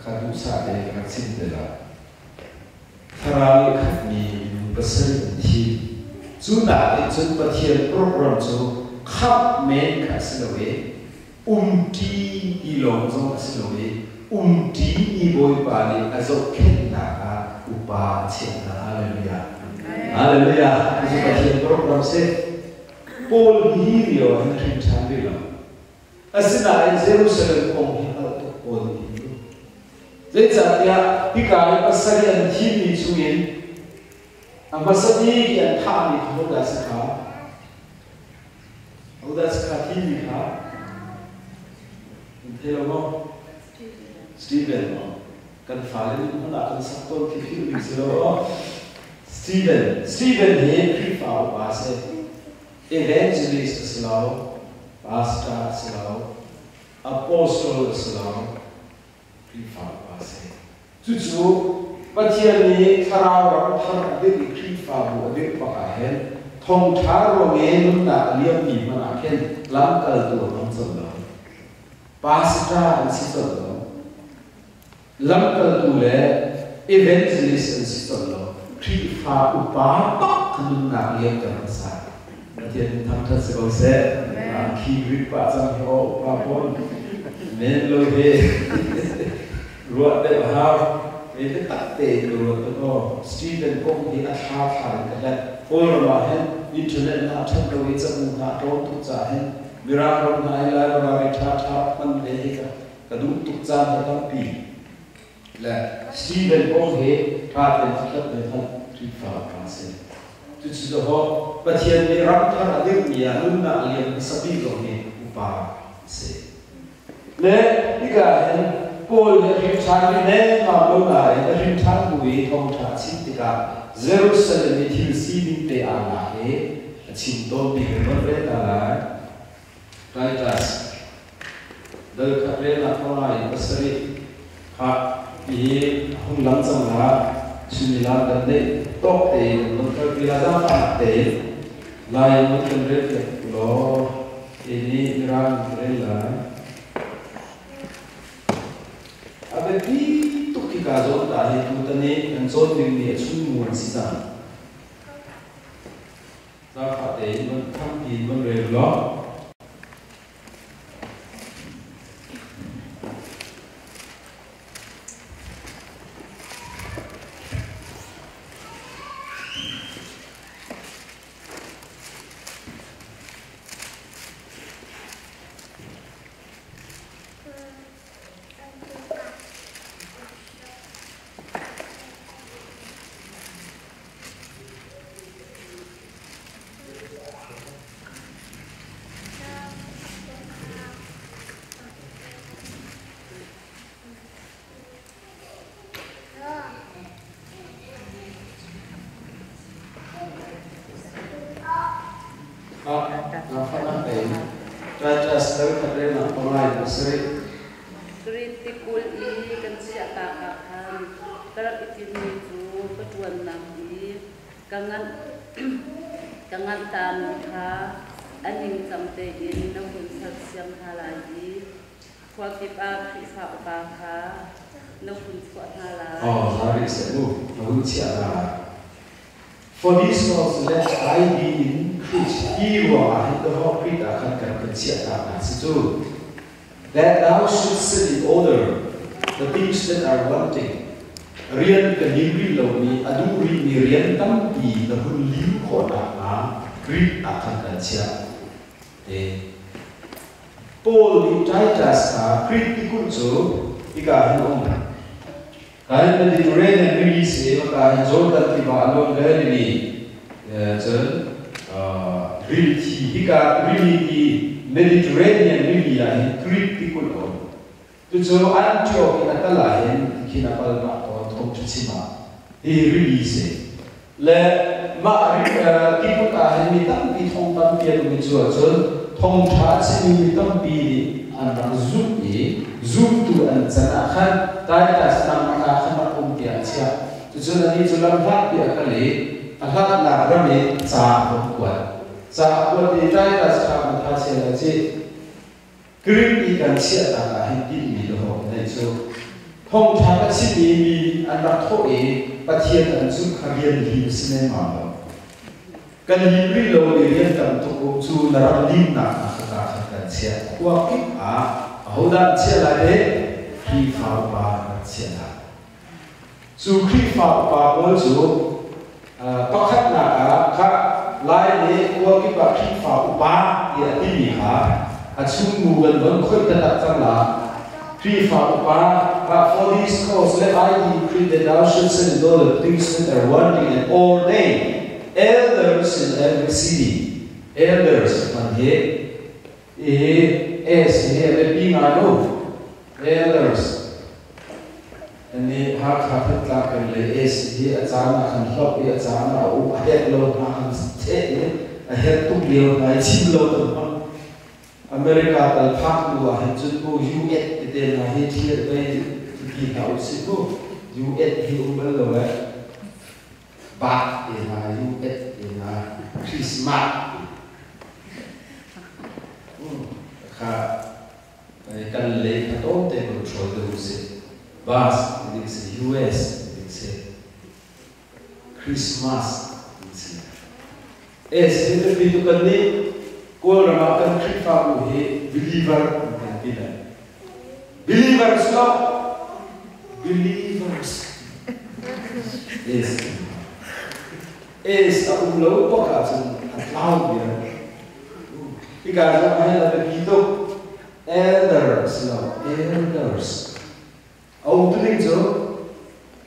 Kha duhsah te ka rak chim te lai. Thlarau i khatmi minung pasarih an thi. Cu nakin cun Pathian program cu khamh men kha a si lo i umṭi ti lawng zong a si lo i umṭi mi Bawipa nih a zohkhenhnak ah upa a chiah hna. Hallelujah. Hallelujah. Cucu Pathian program si. Paul hi lio ah hin a hrin ṭhan rih lo. Asinain Jerusalem kong hi hngalh tuk pawl nih hin zeicahtiah hika i pasarih an thimmi chungin a hmasa bik i an thahmi kha hodah si kha? Hodah si kha thimmi kha? Nan thei lo maw? Stephen maw? Kan fale nih hmun ah kan sak tawn khi philh ding si lo aw. Stephen, Stephen hi Khrihfa upa a si. Evangelist a si lo, pastor a si lo, apostle a si lo, Khrihfa upa a si. Cucu Pathian nih thlarau ram thar a dirh i Khrihfabu a dirh bak ah hin thawngṭha ruang i nunnak a liammi hmanh ah khin lamkaltu a hmang colh lo. Pastor an si colh lo. Lamkaltu le evangelist an si colh lo. Khrihfa upa bak kha nunnak liamter hmasa. Pathian in thangṭhat si ko seh. Khi Greek pa cang hi aw upa pawl men lo he ruah deuh a hau. Me biatak tein ka ruat tuk aw. Stephen kong hi a thla thla in ka hlat. Kawlram ah hin internet hna a ṭhat lo i cabu hna a tlawm tuk caah hin Mirang ram hna i library ṭhaṭha hman ve hi ka Ka duh tuk caan a tampi. Le Stephen kong hi ṭha tein a hlat ve hmanh Khrihfa upa a si. Cucu dawh Pathian nih ram thar a dirhmi ah nunnak a liam hmasa bik zong hi upa a si. Le hika hin Paul nih a hrin ṭhan rih nengmang lo nain a hrin ṭhan bu i thawngṭha a chim tikah Jerusalem i thil sining te aa lak i a chim tawnmi kan von rel hna lai. Titus dal khat relnak panga in pasarih kha hihi a hung lang cang la suimilam kan neih tawk tein kan von kalpi la zaangfahnak tein Lai in von kan rel piak law Ini Mirang in rel lai. A biapi tuk hika zawn ta hi tutan i kan cawn dingmi a chungmu an si cang. Zaangfah tein von thampi in von rel law. Greek tikulh i kan chiahtak ah khan ka rak i timmi cu ka ṭuannak i ka nganh tami kha a ningcang tein na hun sersiam hna lai i Khua kip ah Khrihfa upa kha na hun chuah hna lai. Oh, hla rih seh mu, na hun chiah hna lai. For this cause let I be in Crete hi ruangah hin dahawh Crete ah khan kan kan chiah ta hna si cu. That thou should set in order the things that are wanting. Rian ka lim rih lomi, a duh rihmi rian tampi na hun lim khawh nakhnga Crete ah khan kan chiah. Te. Paul nih Titus kha Krit tikulh cu hika hin a um. Kain Mediterranean rili si maka hin Jordan tiva a luan Galilee cun rili thi hika rili ti Mediterranean rili ah hin Krit tikulh a um. Cucu Antioch in a kal ah hin tikhin a pal pah tawn thawngṭha chim ah hi rili si. Le mah tikulh ah hin mi tampi thong tampi an um i cu ahcun thawngṭha a chimmi mi tampi nih an rak zumh i zumtu an can ah khan Titus nangmah ah khan rak um tiah a chiah. Cucun anih cu lam hlatpi a kal i a hlatnak ram i ca a vun kuat. Ca a kuat i Titus kha a tha chia lai cih. Greek i kan chiahnak ah hin tinhmi dawh neih cu thawngṭha ka chim i mi nih an rak thawh i Pathian an zumh kha rian lim a si nengmang lo. Kan lim rih lo i rian tam tuk um cu na rak limnak ah ka kha kan chiah. Khua kip ah ahodah an chiah lai le Khrihfa upa an chiah lai. Cu Khrihfa upa pawl cu pakhatnak ah khah Lai nih khua kip ah Khrihfa upa tiah a timi kha a chungmu kan von khoih taktak cang la. Khrihfa upa ah for this cause let I decree that thou should send all the things that are wanting and ordain elders in every city. Elders man hi hi S hi a biapi ngai mu. Elders Nih Hakha Thantlang peng le AC hi a caan ah khan hlok i a caan ah a um a herh lo hna khan theh i a herh tuk lio hna i chim lo kan hmang. America tal phak hnu ah hin cun mu UN tete hna hi thlir vei ti hna usih mu. UN hi um bal lo eh. Bak te hna UN te hna Christmas te. Kha Kan lei kha tlawmte control deuh usih. Bus ti ding si, US ti ding si, Christmas ti ding si. Es hi biapi tuk kan nih Kawlram ah kan Khrihfabu hi believer kan ti lai. Believers lo, believers. Es. Es a um lo bak ahcun a tlau viar. Hika zong ah hin a biapi tuk. Elders lo, elders. A umtuning cu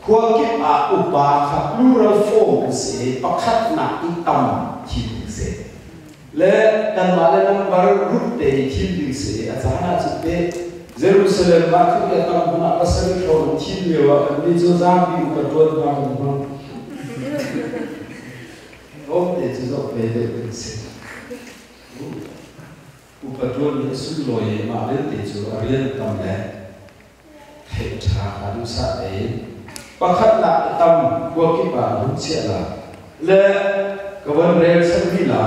khua kip ah upa kha plural form an si i pakhatnak in tam thim ding si. Le kanmah le number group te i thim ding si i a caan ah cun teh Jerusalem ah thuk le tam hmun ah pasarih hrawng an thim lio ah kannih cu zapi upa ṭuan hna kan hmang. Tlawmte cu zoh ve deuh kan si. Upa ṭuan hi a sunglawi i mah vialte cu a rian tam le theih ṭha kha duhsah tein pakhatnak i tam khua kip ah na hun chiah la le ka von rel chan rih la.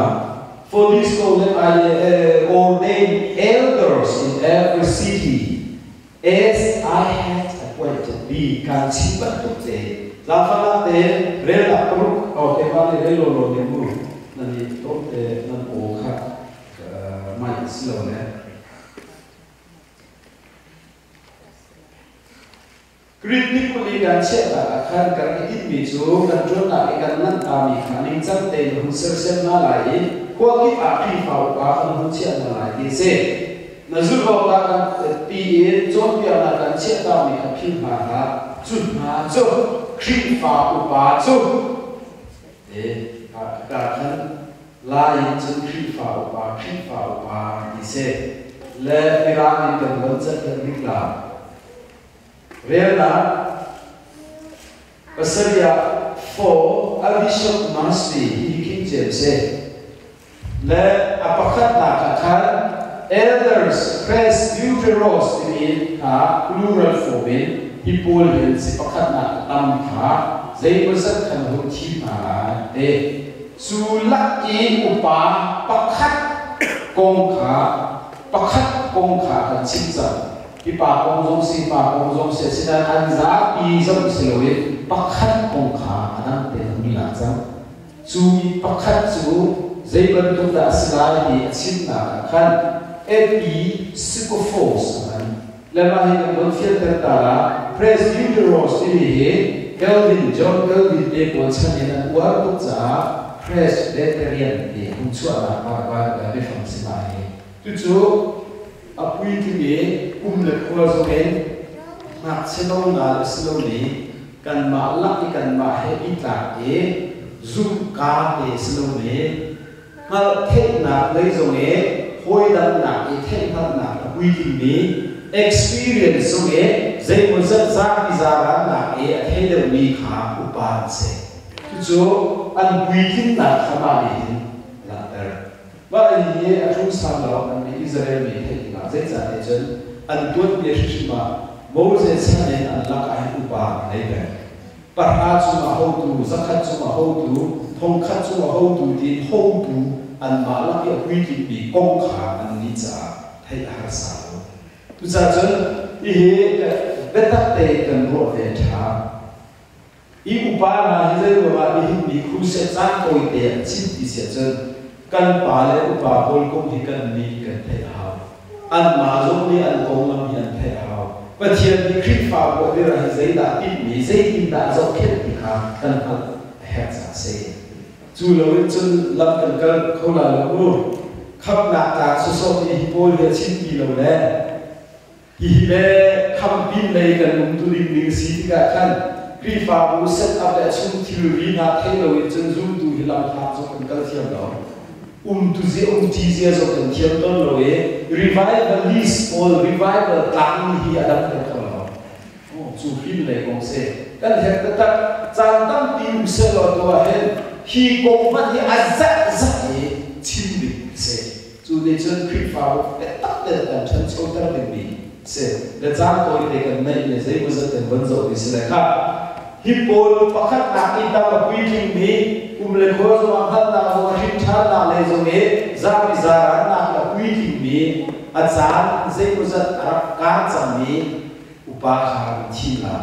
For this cause I ordained elders in every city as I had appointed thee. Kan chim bantuk te zaangfahnak te rel ah paruk o te ma nih rel law law ne mu nan i tlawm te nan aw kha mai si lo le. Greek miphun i kan chiahnak ah khan kan i tinhmi cu kan ṭuannak i kan nganh tami kha ningcang tein hun sersiam hna lai i khua kip ah Khrihfa upa kan hun chiah hna lai ti a si. Na zulh awkah kan ti in cawnpiaknak kan chiah tami kha philh hna hlah. Cu hna cu Khrihfa upa cu ka khan Lai in cun Khrihfa upa Khrihfa upa ti si. Le Mirang in kan von cat bik la. Relnak pasarih ah for a bishop must be hi King James si. Le a pakhatnak ah khan elders presbyteros timi kha plural form in hi pawl hi an si. Pakhatnak a tam kha zeimawzat khan hun thim hna lai te. Cu lak i upa pakhat kong kha pakhat kong kha kan chim cang. Hi pa kong zong si, pa kong zong si, asinain an zapi zong si loin pakhat kong kha a dang tein hun lak cang. Cu mi pakhat cu zei bantuk dah a si lai ti a chimnak ah khan epi sykophos a hman. Le mah hi kan von fianter ta la. Presbyteros timi hi Calvin, John Calvin te pawl chan in an uar tuk caah Presbyterian ti hung chuahnak biafang si ma hi. Cucu a puitling i kum le khua zong in ngakchia no ngal a si lomi kanmah lak i kanmah he i tlak i zumhka te si lomi hngalh theihnak lei zong i hawidangnak i theihhngalhnak a puitlingmi experience zong i zeimawzat zapi zarannak i a thei deuhmi kha upa an si. Cucu an puitlinnak kha mah nih hin a langhter. Mah hihi a ṭhung sang lo an mi Israel mi theih dingah zeicah cun an tuanbia hrimhrim ah Moses chan in an lakah hin upa an ngei peng. Pahra cungah hotu, zakhat cungah hotu, thongkhat cungah hotu tiin hotu anmah lak i a puitlingmi kong kha an nih caah theih a harsa lo. Cucaah cun hihi biatak tein kan ruah ve a ṭha. Hi upa hna hi zeiruangah nihin ni crusade caan tawite an chim ti si ahcun kan pa le upa pawl kong hi kan nih kan theih a hau. Anmah zong nih an konglam hi an theih a hau. Pathian nih Khrihfabu a dirh ah hin zeidah a timhmi, zeitindah a zohkhenh ti kha kan hngalh a herh caah a si. Cu loin cun lam kan kal kho lai lo mu. Khamhnak tlang sawsawh nih hi pawl hi a chim ti lo le Hihi le khampin lei kan umtuning ning si tikah khan Khrihfabu set up le a chung thilri hna thei loin cun zultu hi lamhlat zong kan kal thiam lo. Umtu zia umṭi zia zong kan thiam tawn lo i revivalist pawl revival tlang hi a dam ter kho lo. Cu hrin lei kong si. Kan herh taktak. Caan tampi um sehlaw tu ah hin hi kong hmanh hi a zat zat i chim ding a si. Cu nih cun Khrihfabu biatak tein kan ṭhanchoter dingmi si. Le caan tawite kan neih le zeimawzat kan von zoh ti si le khah. Hi pawl pakhatnak i tam a puitlingmi kum le khua zongah hngalhnak zong a hrin ṭhannak lei zong i zapi zarannak a puitlingmi a caan zeimawzat a rak kaan cangmi upa kha an thim hna.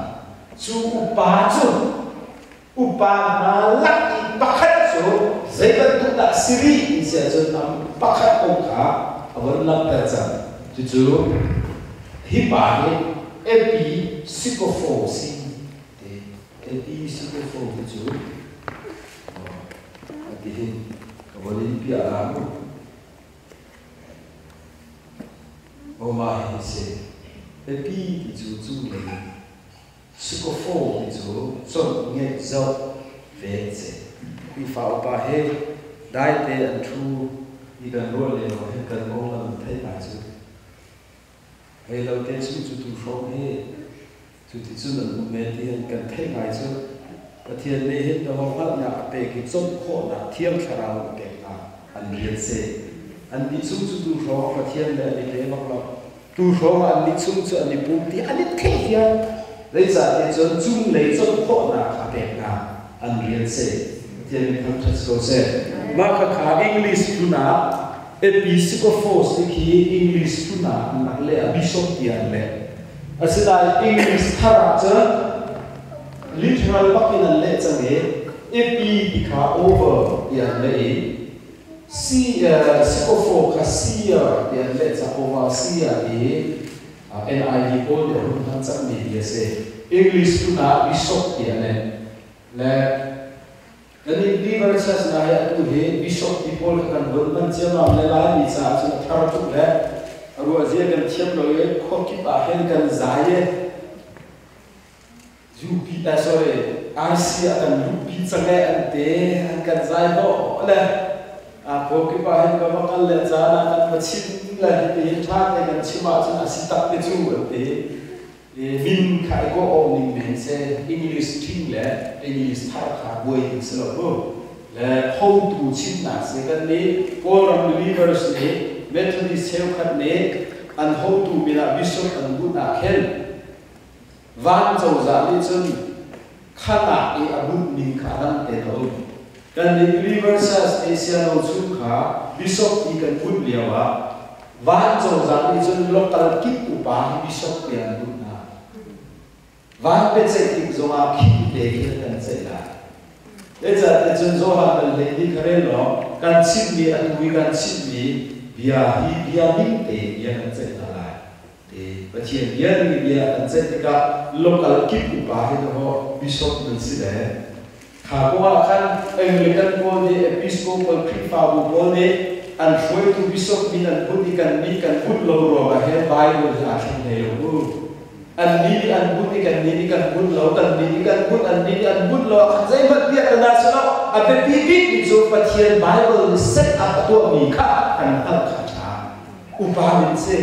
Cu upa cu upa hna lak i pakhat cu zei bantuk dah si rih ti si ahcun am pakhat kong kha a von langhter cang. Cucu hi pa hi epi sikofo si ti epi sikofo ti cu ati hin ka von in piah la mu. Mah hi si. Epi ti cu cunglei Sukofo ti cu cawnh ngeih zoh ve an si. Khrihfa upa he daite an ṭhu i kan ruah lio hin kan konglam an theih lai cu. Hei lo te chung cu tu hrawng hi cuticun an um men ti hin kan theih ngai cu. Pathian nih hin na hngalhnak a pek i cawmh khawhnak Thiang Thlarau a pek hna an rian si. An nih chung cu tu hrawng Pathian le an i pe bak lo. Tu hrawng ah an nih chung cu an i pum ti an i theih hian zeicahtiah cun cunglei cawmh khawhnak a pek hna an rian si. Pathian nih thangṭhat si ko seh. Mah khakha English phun ah Episcopos ti khi English phun ah an rak leh ah bishop tiah an leh. Asinain English thar ah cun literal bak in an leh cang i epi ti kha over tiah an leh i Sycophore kha seer tiah an leh cang overseer i NIV pawl nih a hun hman cangmi ti a si. English phun ah bishop tiah an leh. Le kan in Believer Church hna hi atu hi bishop ti pawl kha kan vun hman ciammam le Laimi caah cun a thar tuk le a ruahzia kan thiam lo i khuakip ah hin kan zai i UP sorry IC ah kan luhpi cang e an te an kan zai hnawh le a khuakip ah hin ka va kal le caan ah kan va chim le hiti hin ṭha te kan chim ahcun a si tak te cu an ti. Min kha i kawh awk ning men seh English ṭhing le English thar kha buai ding si lo mu. Le hotu chimnak si kan nih Kawlram believers nih Methodist cheukhat nih an hotu min ah bishop an bunh ah khin van cozah nih cun khanak i a bunh ning kha a dang te a um. Kan nih believers Asia no chung kha bishop ti kan bunh lio ah Van cozah nih cun local kip upa hi bishop tiah an duh hna. Van biaceih tik zongah khim te khin an ceih lai. Zeicahtiah cun Johan bal hlei nih kha rel law kan chimmi atu i kan chimmi bia hi bia ning tein bia kan ceih hna lai. Ti Pathian bia ning bia kan ceih tikah local kip upa hi dawh bishop nan si le Kha kong ah khan Anglican pawl nih Episcopal Khrihfabu pawl nih an hruaitu bishop min an bunh i kannih kan bunh lo ruangah hin Bible hi aa thleng hlei lo mu. Annih nih an bunh i kannih nih kan bunh lo, kannih nih kan bunh, annih nih an bunh lo ah khan zeihmanh biak na si lo. A biapi bikmi cu Pathian Bible nih set up a tuahmi kha kan hngalh kha a ṭha. Upa min si.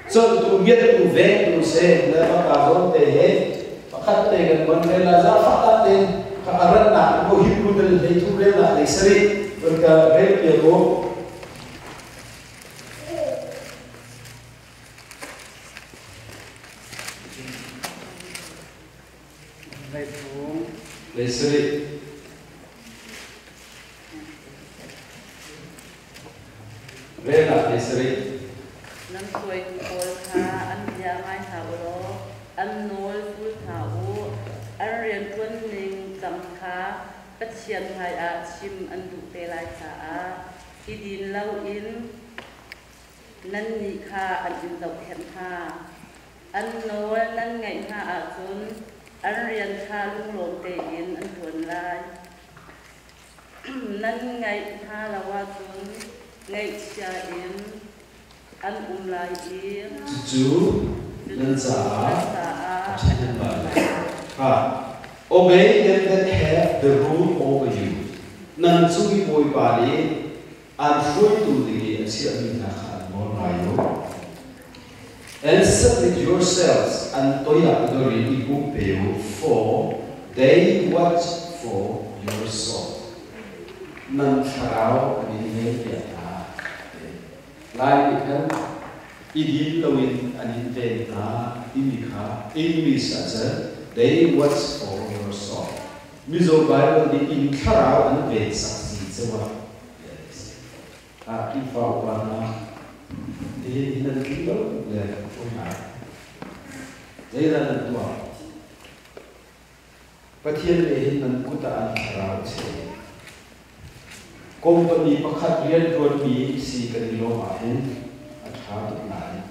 Colhtu, ngiattu, vengtu si le hmaka zawn te he pakhat te kan mon rel la zaangfah tak tein kha a rannak in ko Hebrew dal hlei thum relnak lei sarih von ka rel piak u. Lei thum. Lei sarih. Relnak lei sarih. Nan hruaitu pawl kha an bia ngai hna u law an nawl zul hna u. An rianṭuan ning cang kha Pathian hmaiah chim an duh te lai caah i din loin nannih kha an in zohkhenh hna. An nawl nan ngaih hna ahcun an rian kha lunglawm tein an ṭuan lai. Nan ngaih hna lo ahcun ngaihchia in an um lai i Cucu nan caah a ṭhahnem lai. Ha. Obey them that have the rule over you. Nan cung i Bawipa nih aan hruaitu ding i a chiahmi hna kha an nawl ngai u. And submit yourselves an toi ah dorin i pumpe u, for they watch for your soul. Nan thlarau an in ven piak hna. Lai nih khan i din loin an in ven hna timi kha English ah cun they watch for your soul. Mizo Bible nih in thlarau an ven sak si ceu ah. Khrihfa upa hna nihin hi nan tling lo le um hna. Zeidah nan tuah? Pathian nih hin nan kut ah an thlarau a chiah. Company pakhat rianṭuanmi si kan i lawm ahhin a ṭha tuk nain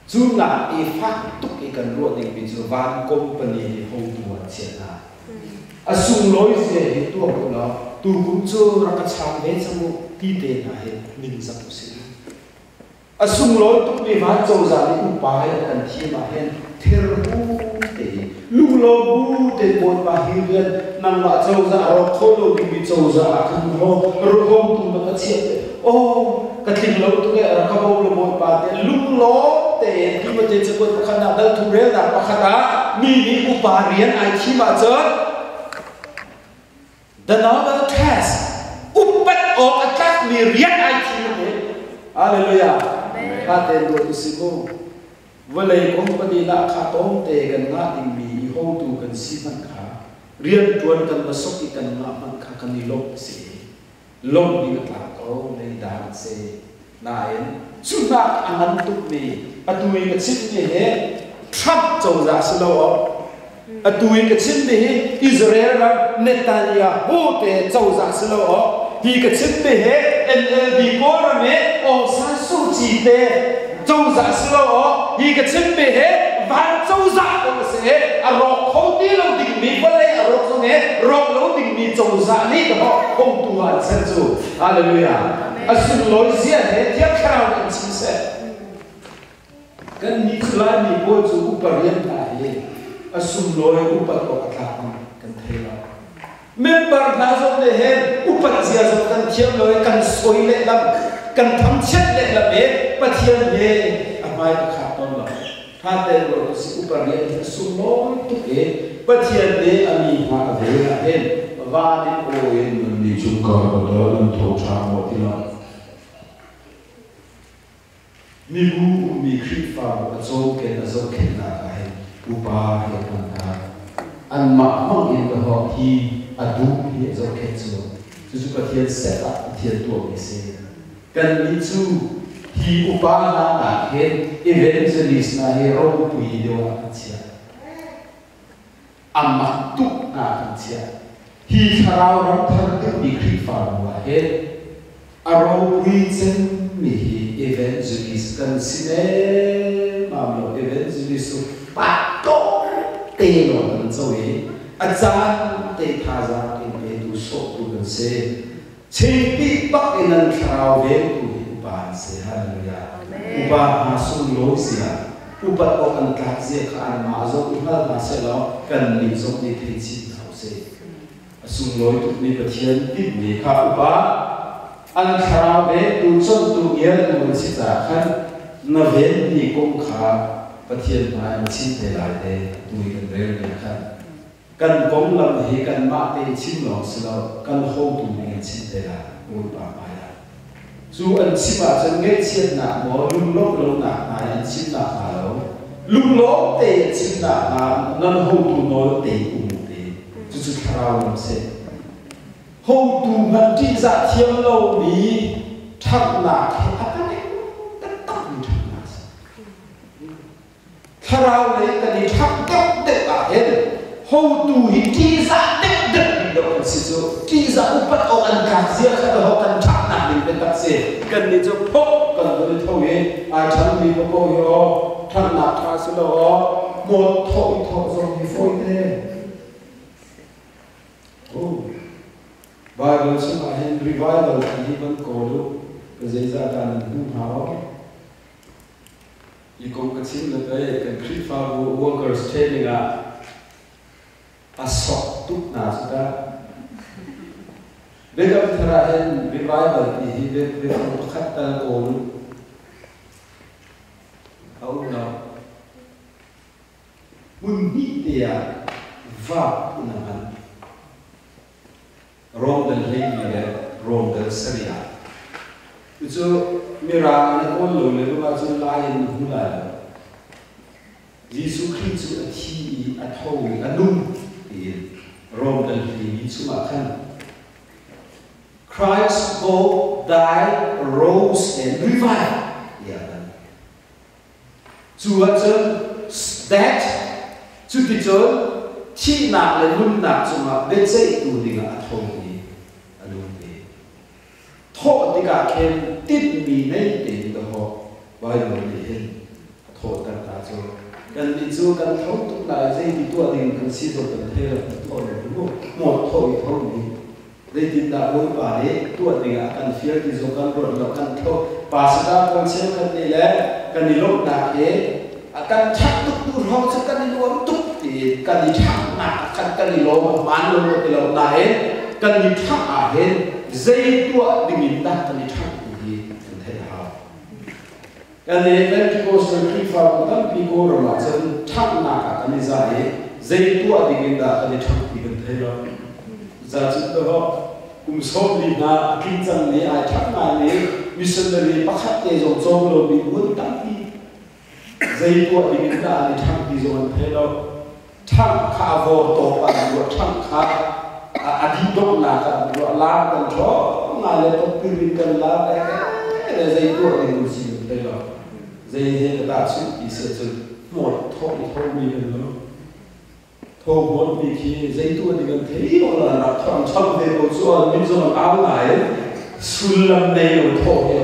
cu nak i fak tuk i kan ruah dingmi cu van company nih hotu an chiah hna. A sunglawi zia hi tuak u law tukum cu rak ka cham ve cang u ti te hna hi ningzak u sih. A sunglawi tukmi van cozah nih upa he an kan thim ah hin ther bu te lunglawm bu te Bawipa hi rian nangmah cozah a rawk kho lo dingmi cozah ah khan maw ruhawmtu na ka chiah te oh ka tling lo tuk e rak ka bawm lo Bawipa te lunglawm tein ti. Timote cakuat pakhatnak dal thum relnak pakhat ah mi nih upa rian ai thim ahcun the noble task upat awk a tlakmi rian ai thim a ti. Hallelujah. Tha tein ruat usih mu. Vawlei company lahkhah tlawmte kan ngah dingmi i hotu kan si hmanh kha rianṭuan kan va sok i kan ngah hmanh kha kan i lawmh a si i lawmh ding a tlak ko leidang a si. Nain cu hnak a ngan tukmi atu i ka chimmi hi Trump cozah si lo awk atu i ka chimmi hi Israel ram Netanyahu te cozah si lo awk hi ka chimmi hi NLD Kawlram i Aung San Suu Kyi te cozah si lo awk hi ka chimmi hi van cozah ko a si i a rawk kho ti lo dingmi vawlei a rawk zong i rawk lo dingmi cozah nih dahawh hongtu ah an ser cu. Hallelujah. A sunglawi zia he Thiang Thlarau nih an chim seh. Kannih cu Laimi pawl cu upa rian hna hi a sunglawi upat awk a tlak ning kan thei lo. Member hna zong nih hin upat zia zong kan thiam lo i kan soi lehlam, kan thangchiat lehlam i Pathian he a hmai a khak tawn lo. Ṭha tein ruat usih, upa rian hi a sunglawi tuk i Pathian nih a mi hna a ven ah hin van in aw in Nannih cung kar ka dal nan tho ṭha maw ti lo. Mibu ummi Khrihfabu a cawmken a zohkhenhnak ah hin upa he a hman hna. Anmah hmang in dahawk hi a duh hi a zohkhenh cu. Cucu Pathian set ah Pathian tuahmi a si. Kannih cu hi upa hna nak hin evangelist hna hi ropui deuh ah kan chiah. A mak tuk hna kan chiah. Hi thlarau ram thar duhmi Khrihfabu ah hin a ropui cemmi hi evangelist kan si nemmam lo. Evangelist cu pa tlawmte lawng kan co i a caan te thazaang in petu sawhtu kan si. Chimpi bak in an thlarau vengtu hi upa an si. Hallelujah. Upa hna sunglawi zia, upat awk an tlak zia kha anmah zong i hngal hna sehlaw kannih zong nih thei chin hna usih. A sunglawi tukmi Pathian timhmi kha upa an thlarau vengtu, conhtu, ngialtu an si caah khan na venmi kong kha Pathian hmai na chim te lai te tu i kan relmi ah khan kan konglam hi kanmah te chim lawng si lo, kan hotu nih an chim te lai Bawipa hmai ah. Cu an chim ahcun ngaihchiatnak maw lunglawmh lonak hna in an chim nakhnga lo, lunglawm tein an chim nakhnga nan hotu nawl tein um te. Cucu thlarau lam si. Hotu hmanh ṭihzah thiam lomi ṭhatnak hi a paling taktakmi ṭhatnak a si. Thlarau lei kan i ṭhangh deuhdeuh ah hin hotu hi ṭihzah deuhdeuh ding deuh kan si cu. Ṭihzah upat awk an tlak zia kha dahawk kan ṭhanghnak ding biatak si. Kannih cu phok kan vun i tho i ai ṭhangmi paohpaoh hi aw ṭhanghnak ṭha si lo aw mawt thawh i thawh zong hi fawi te. Oh. Bible chungah hin revival ti hi van kawl u, ka zeizah dah nan hmuh hnga aw? Hi kong ka chim le pei kan Khrihfabu workers training ah a sok tuk hna cu tah. Biakam thar ah hin revival ti hi biafang pakhat tal kawl u. A um lo. Hmun hnih te ah vaap in a hman. Rom dal 14 le Rom dal sarih ah. Cucu Mirang in a kawl lo le lung ahcun Lai in na hmu lai lo. Jesuh Khrih cu a thi i a tho i a nung tiin Rom dal 14 chungah khan Christ both died, rose and revived tiah a kan. Cu ahcun that cuticun thihnak le nunnak cungah biaceihtu dingah a tho i a nung ve. Thawh tikah khin tinhmi nei tein dahawh Baibal nih hin a thawhter ta cu. Kannih cu kan tho tuk lai zeiti tuah ding kan si zong kan thei lo, kan thawh lo mu. Hmawt thawh i tho mi Zeitindah Bawipa nih tuah dingah a kan fial ti zong kan ruat lo, kan tho. Pastor pawl cheukhat nih le kan i lawmhnak hi a kan ṭhat tuk tu hrawng cu kan i nuam tuk ti kan i ṭhanghnak khan kan i lawm a hmaan lo maw ti lo nain kan i ṭhangh ah hin zei tuah dingin dah kan i ṭhangh ti hi kan theih a hau. Kan i Pentecostal Khrihfabu tampi Kawlram ah cun ṭhanghnak ah kan i za i zei tuah ding in dah kan i ṭhangh ti kan thei lo. Cucaah cun dawh kum 40 hna a tling cangmi ai ṭhangh ngaimi missionary pakhat te zong cawm lomi hmun tampi zei tuah ding in dah an i ṭhangh ti zong an thei lo. Ṭhangh kha a vawr tawk ah an ruah, ṭhangh kha a dih donghnak ah an ruah. Laam kan ṭhawng ngai le tawpir in kan laam le zei tuah ding kan si kan thei lo. Zei he ka tahchunh ti si ahcun hmawt thawh i thomi kan lo. Tho hmawtmi khi zei tuah ding an thei lo la rak thawng cham ve ko cu an min zong an au nain sullam nei lo thawh he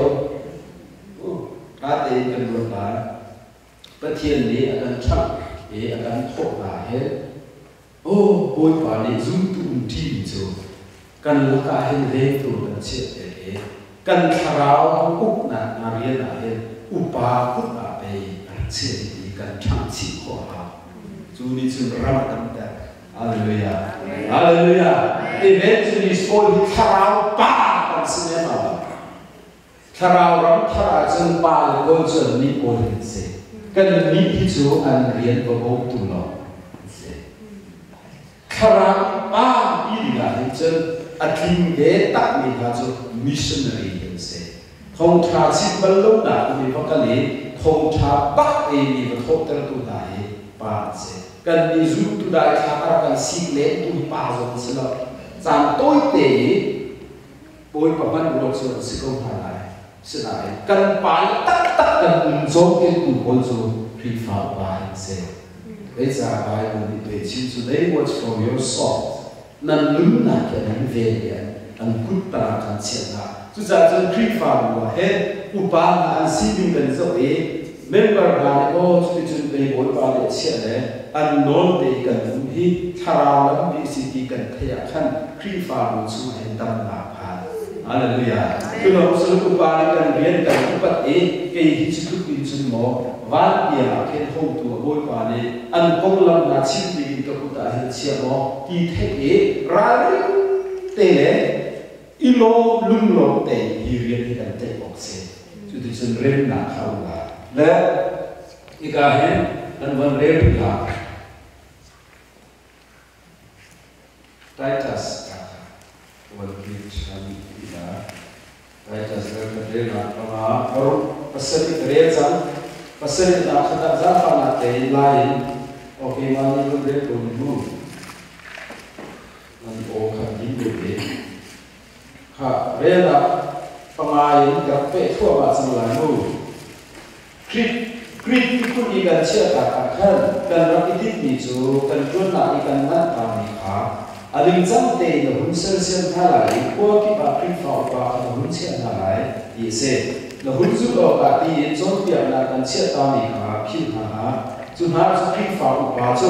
ṭha tein kan ruat lai. Pathian nih a kan ṭhangh i a kan thawh hna hin aw Bawipa nih zumtu um ṭimi cu kan lakah hin vengtu kan chiah piak i kan thlarau uknak hna rian ah hin upa kut ah pei a rak chiah i ti kan ṭhangh chih khawh a hau. Cu nih cun ram a damter. Hallelujah. Hallelujah. Evangelist pawl hi thlarau pa kan si ne ma? Thlarau ram thar ahcun pa le pawl cu an nih pawl an si. Kan nih hi cu an rian va bawmtu lawng an si. Thlarau pa ti ding ah hin cun a tling ve takmi hna cu missionary an si. Thawngṭha chim bal lonak um i va kal i thawngṭha bak ei mi va thawhtertu hna hi pa an si. Kan nih zumtu daithla a rak kan sik len tu hi pa zong an si lo. Caan tawite i Bawipa hmanh ruat cu an si ko hna lai. Sinain kan pa le taktak kan um cawmkengtu pawl cu Khrihfa upa an si. Zeicah Bible nih pei chim cu they watch for your soul. Nan nunnak hi an in ven i an kut tangah kan chiah hna. Cucaah cun Khrihfabu ah hin upa hna an sining kan zoh i member hna nih aw cuticun pei Bawipa nih a chiah le an nawl te i kan um hi thlarau lampi a si ti kan theih ah khan Khrihfabu chungah hin damnak phan. Hallelujah. Cu lawng cu upa nih kan rian kan upat i kei hi cu tluk in cun maw van tiang ah khin hotu a Bawipa nih an konglam hna chim ding in ka kut ah hin a chia maw ti theih i ralring te le i lawm lunglawm tein hi rian hi kan tlaih awk a si. Cuticun remnak kha um lai. Le hika hin kan von rel rih lai. Titus ah kha van kir ṭhan ti lai. Titus le kan relnak panga paruk pasarih ka rel cang. Pasarih nak khat ah zaangfahnak tein lai in okay ma nih van rel ko ni mu. Nan aw kha din deuh ve. Kha relnak panga in ka rak peh thluahmah cang lai mu. Krit miphun i kan chiahtak ah khan kan rak i tinhmi cu kan ṭuannak i kan nganhtermi kha a ningcang tein na hun sersiam hna lai i khua kip ah Khrihfa upa kha na hun chiah hna lai ti a si. Na hun zulh awkah tiin cawnpiaknak kan chiahtami kha philh hna hlah. Cu hna cu Khrihfa upa cu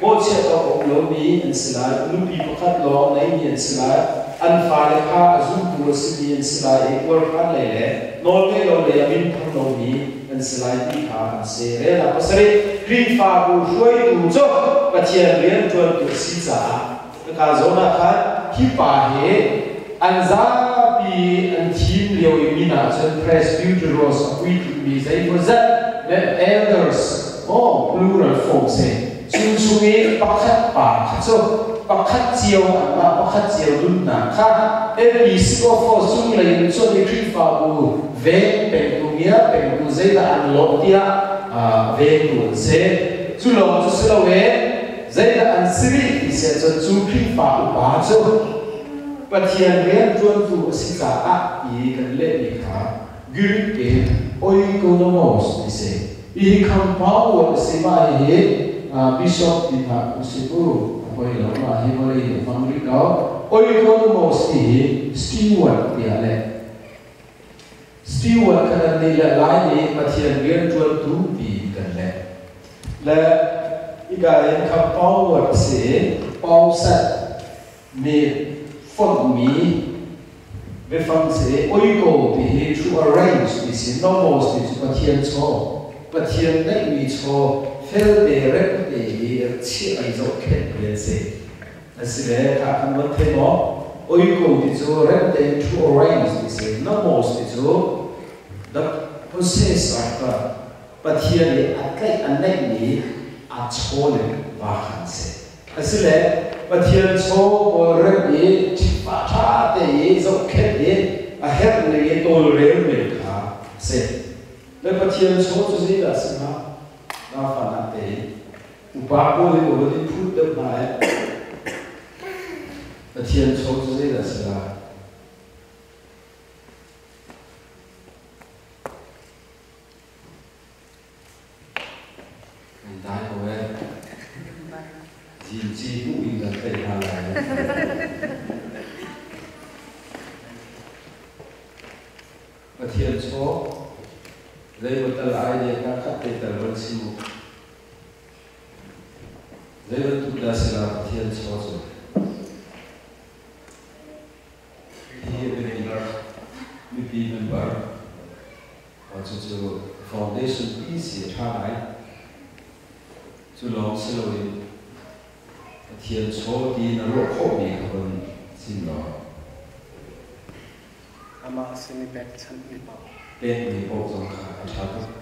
bawhchiah awk a um lomi an si lai, nupi pakhat lawng neimi an si lai, an fale kha a zultu a simi an si lai i puarhran lei le nawlngeih lo lei ah minthang lomi an si lai ti kha an si. Relnak pasarih, Khrihfabu hruaitu cu Pathian rianṭuantu a si caah hika zawn ah khan hi pa hi an zapi an thim lio i min ah cun presbyteros a puitlinmi zeimawzat le elders maw plural form si cu chung i pakhat pa kha cu pakhat cio anmah pakhat cio nunnak kha episkopos cunglei in cuan i Khrihfabu veng pengtu ngia pengtu zeidah an lawh tiah vengtu an si. Cu lawng cu si lo e Zeidah an si rih ti si ahcun cu Khrihfa upa cu Pathian rianṭuantu a si caah ti kan lehmi kha Greek in oikonomos ti si. Hihi compound word a si. Mah hihi bishop ti hna usih u, a poi lo. Mah hi vawlei nih a hmang rih ko. Oikonomos ti hi steward tiah leh. Steward kha nan nih le Lai nih Pathian rianṭuantu tiin kan leh. Le hika hin compound word a si i pausat mi fonhmi biafang si i oiko ti hi to arrange ti si, nomos ti cu Pathian chaw, Pathian neihmi chaw felte remte i chiah i zohkhenh mi an si. A si le kha kan van thei maw? Oiko ti cu rem tein to arrange ti si. Nomos ti cu the Possess of God, Pathian i a tlaih a neihmi a chaw le va kha an si. Asile Pathian chaw pawl remh i ṭhitpah ṭha te i zohkhenh i a herh ning i tawlrel men kha a si. Le Pathian chaw cu zeidah a si hnga? Zaangfahnak tein upa pawl hi van in phut deuh hna eh. Pathian chaw cu zeidah a si lai? Kan dai ko eh. Zilci hmuh in kan tlaih hna lai. Pathian chaw zeimaw tal ai le ka khat te tal van si mu. Zei bantuk dah si la Pathian chaw cu? Hi mipi member cucu foundation pi si a ṭha ngai. Cu lawng si loin Pathian chaw ti na ruah khawhmi kha von chim law. Amah sin i pekchanhmi paoh. Pekmi paoh zong kha a ṭha tuk.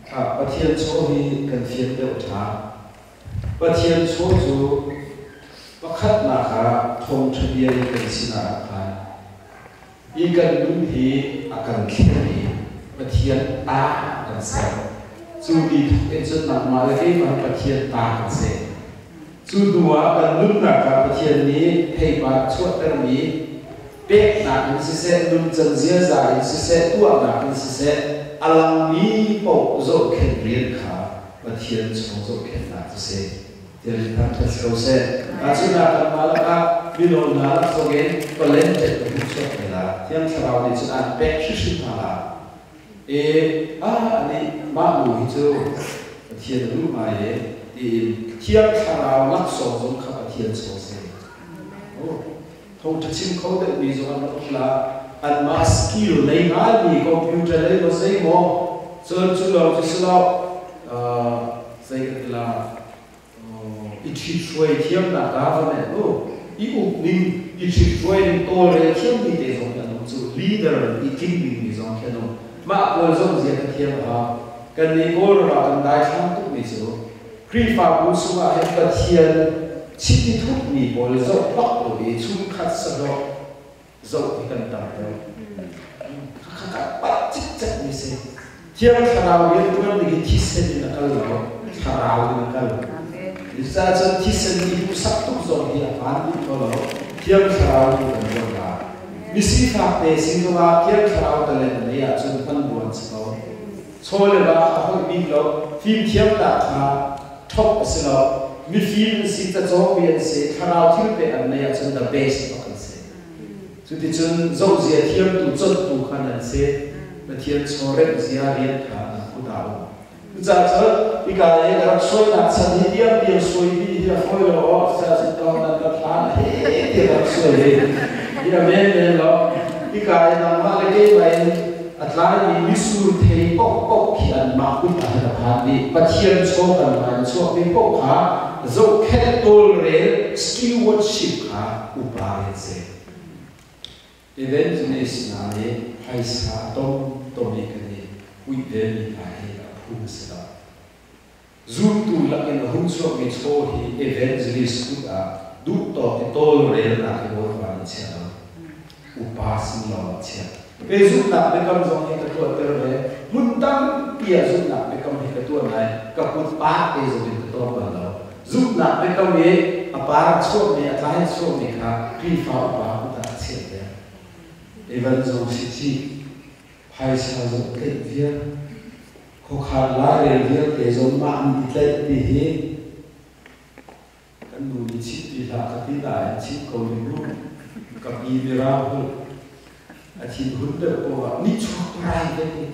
Kha Pathian chaw hi kan fian deuh a ṭha. Pathian chaw cu pakhatnak ah thawngṭha bia in kan sinah a phan. I kan nun hi a kan thlen i Pathian ta kan ser. Cu ni thawk in cun nangmah le keimah hi Pathian ta kan si. Cu hnu ah kan nunnak ah Pathian nih theipar a chuahtermi peknak in siseh, nuncan ziaza in siseh, tuahnak in siseh, a langmi paoh zohkhenh rian kha Pathian chung zohkhenhnak cu si. Tiah thangṭhat si ko seh. Tahchunhnak kanmah lakah mino hna lak zongin talented a hung chuak te la. Thiang Thlarau nih cun aan pek hrimhrim hna la. E ah nih mah nu hi cu Pathian a duh ngai e tiin Thiang Thlarau laksawng zong kha Pathian chaw si. Thawngṭha chim kho deuhmi zong an rak um la. Anmah skill nei ngaimi computer lei maw zei maw cun cu lawng cu si lo zei kan ti la i ṭhithruai thiamnak government u i ukning i ṭhithruai ning tawlrel thiammi te zong an um cu leader i tling dingmi zong khi an um mah pawl zong zia ka thiam a hau kannih Kawlram ah kan daithlang tukmi cu Khrihfabu chungah hin Pathian chim i thupmi pawl zoh bak lo i chungkhat sahlawh zoh hi kan tam deuh. Khakha palh cikcek mi si. Thiang Thlarau rianṭuan ding hi thisen in a kal lo, Thlarau in a kal. Cucaah cun thisen i duhsak tuk zong hi a hmaan dih ko lo. Thiang Thlarau in kan ruat lai. Misifak te sin zongah Thiang Thlarau talent nei ahcun hman buan si ko. Chaw le va kha holh bik lo, fimthiamnak kha ṭhop a si lo. Mifim an si, cacawngmi an si, thlarau thil pek an neih ahcun the best bak an si. Cuticun zohzia thiamtu, conhtu kha nan si. Pathian chawremh zia rian kha nan put ah um. Cucaah cun hika i ka rak suainak chan hi tiangtiang suai dih hi a fawi lo aw, cucaah cun tawng nan ka thlan he tiah ka rak suai hi. Hi a men lo. Hika i nangmah le keimah in a tlaimi mitsur thei paohpaoh khi anmah kut ah hin a phan dih. Pathian chaw kan hmai in chuakmi paoh kha zohkhenh tawlrel stewardship kha upa rian si. Evangelist hna nih phaisa a tomtom i kan i uih vemi hna hi a phu a si lo. Zumtu lakin a hung chuakmi chaw hi evangelist kut ah duhtawk i tawlrelnak hi Bawipa nih chia lo. Upa sin lawng ah chia. Pe zumhnak biakam zong hi ka tuahter ve. Hmun tampi ah zumhnak biakam hi ka tuah nain ka kut pa te zong in ka tuah bal lo. Zumhnak biakam i a par chuahmi, a tlai chuahmi kha Khrihfa upa kut ah a chiah ve. Evan zong si ci, phaisa zong tlaih vial, khuakhan lairel vialte zong mah nih i tlaih ti hi kan nu nih chim ti hlah ka ti nain chim ko ning mu. Ka pi mirang holh a thinhun deuh ko ah nihchuak rai ka ti.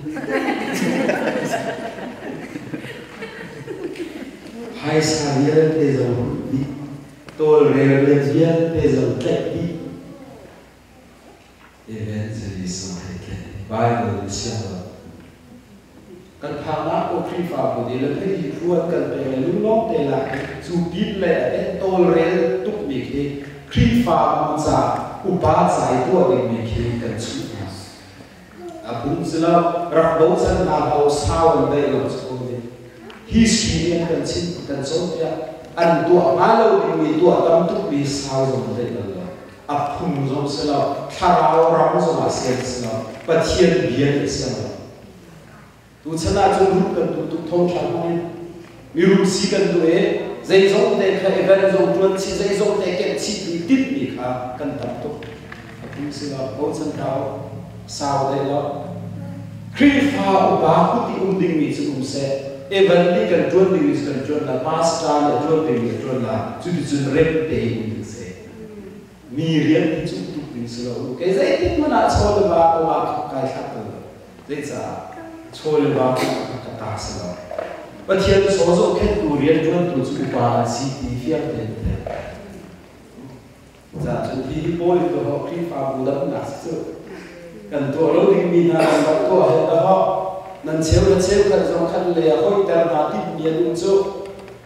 Phaisa vialte zong hun dih, tawlrel rian vialte zong tlaih dih. Evangelism he tlaih Bible in siang lo. Kan phaknak ko Khrihfabu nih le thei hruan kan pek le lunglawm te la cu pin le a en tawlrel tukmi khi Khrihfabu ca upa ca i tuah dingmi khi kan chuh hna. A phung si lo, rak bochan hna hlah u, sau an daih lo cu ko ni. History nih an kan chimh, kan cawnpiak. An tuah hnga lo dingmi tuah tam tukmi sau zong an daih bal lo. A phung zong si lo, thlarau ram zongah sian si lo, Pathian bia nih siang lo. Tuchan ahcun rum kan duh tuk thawngṭha hmang in mirum si kan duh i zeizong te kha event zong ṭuan chih, zeizong te kemh chih dih timhmi kha kan tam tuk. A phung si lo, bochan hlah u, sau deh lo. Khrihfa upa kut i um dingmi cu um seh. Evan nih kan ṭuan dingmi cu kan ṭuan la, pastor nih a ṭuan dingmi a ṭuan la, cuticun rem tein um ding seh. Mi rian hi cu tuk ding si lo u. Kei zeitik hmanh ah chaw le va kong ah kai thlak bal lo. Zeicah? Chaw le va kong ah ka ta si lo. Pathian chaw zohkhenhtu rianṭuantu cu upa an si ti fiang tein theih. Cun hi pawl in dawh Khrihfabu damnak si cu kan tuah lo dingmi hna kan rak tuah hen dawh nan cheu le cheu khat zong khat le a hoiter hna timhmi an um cu.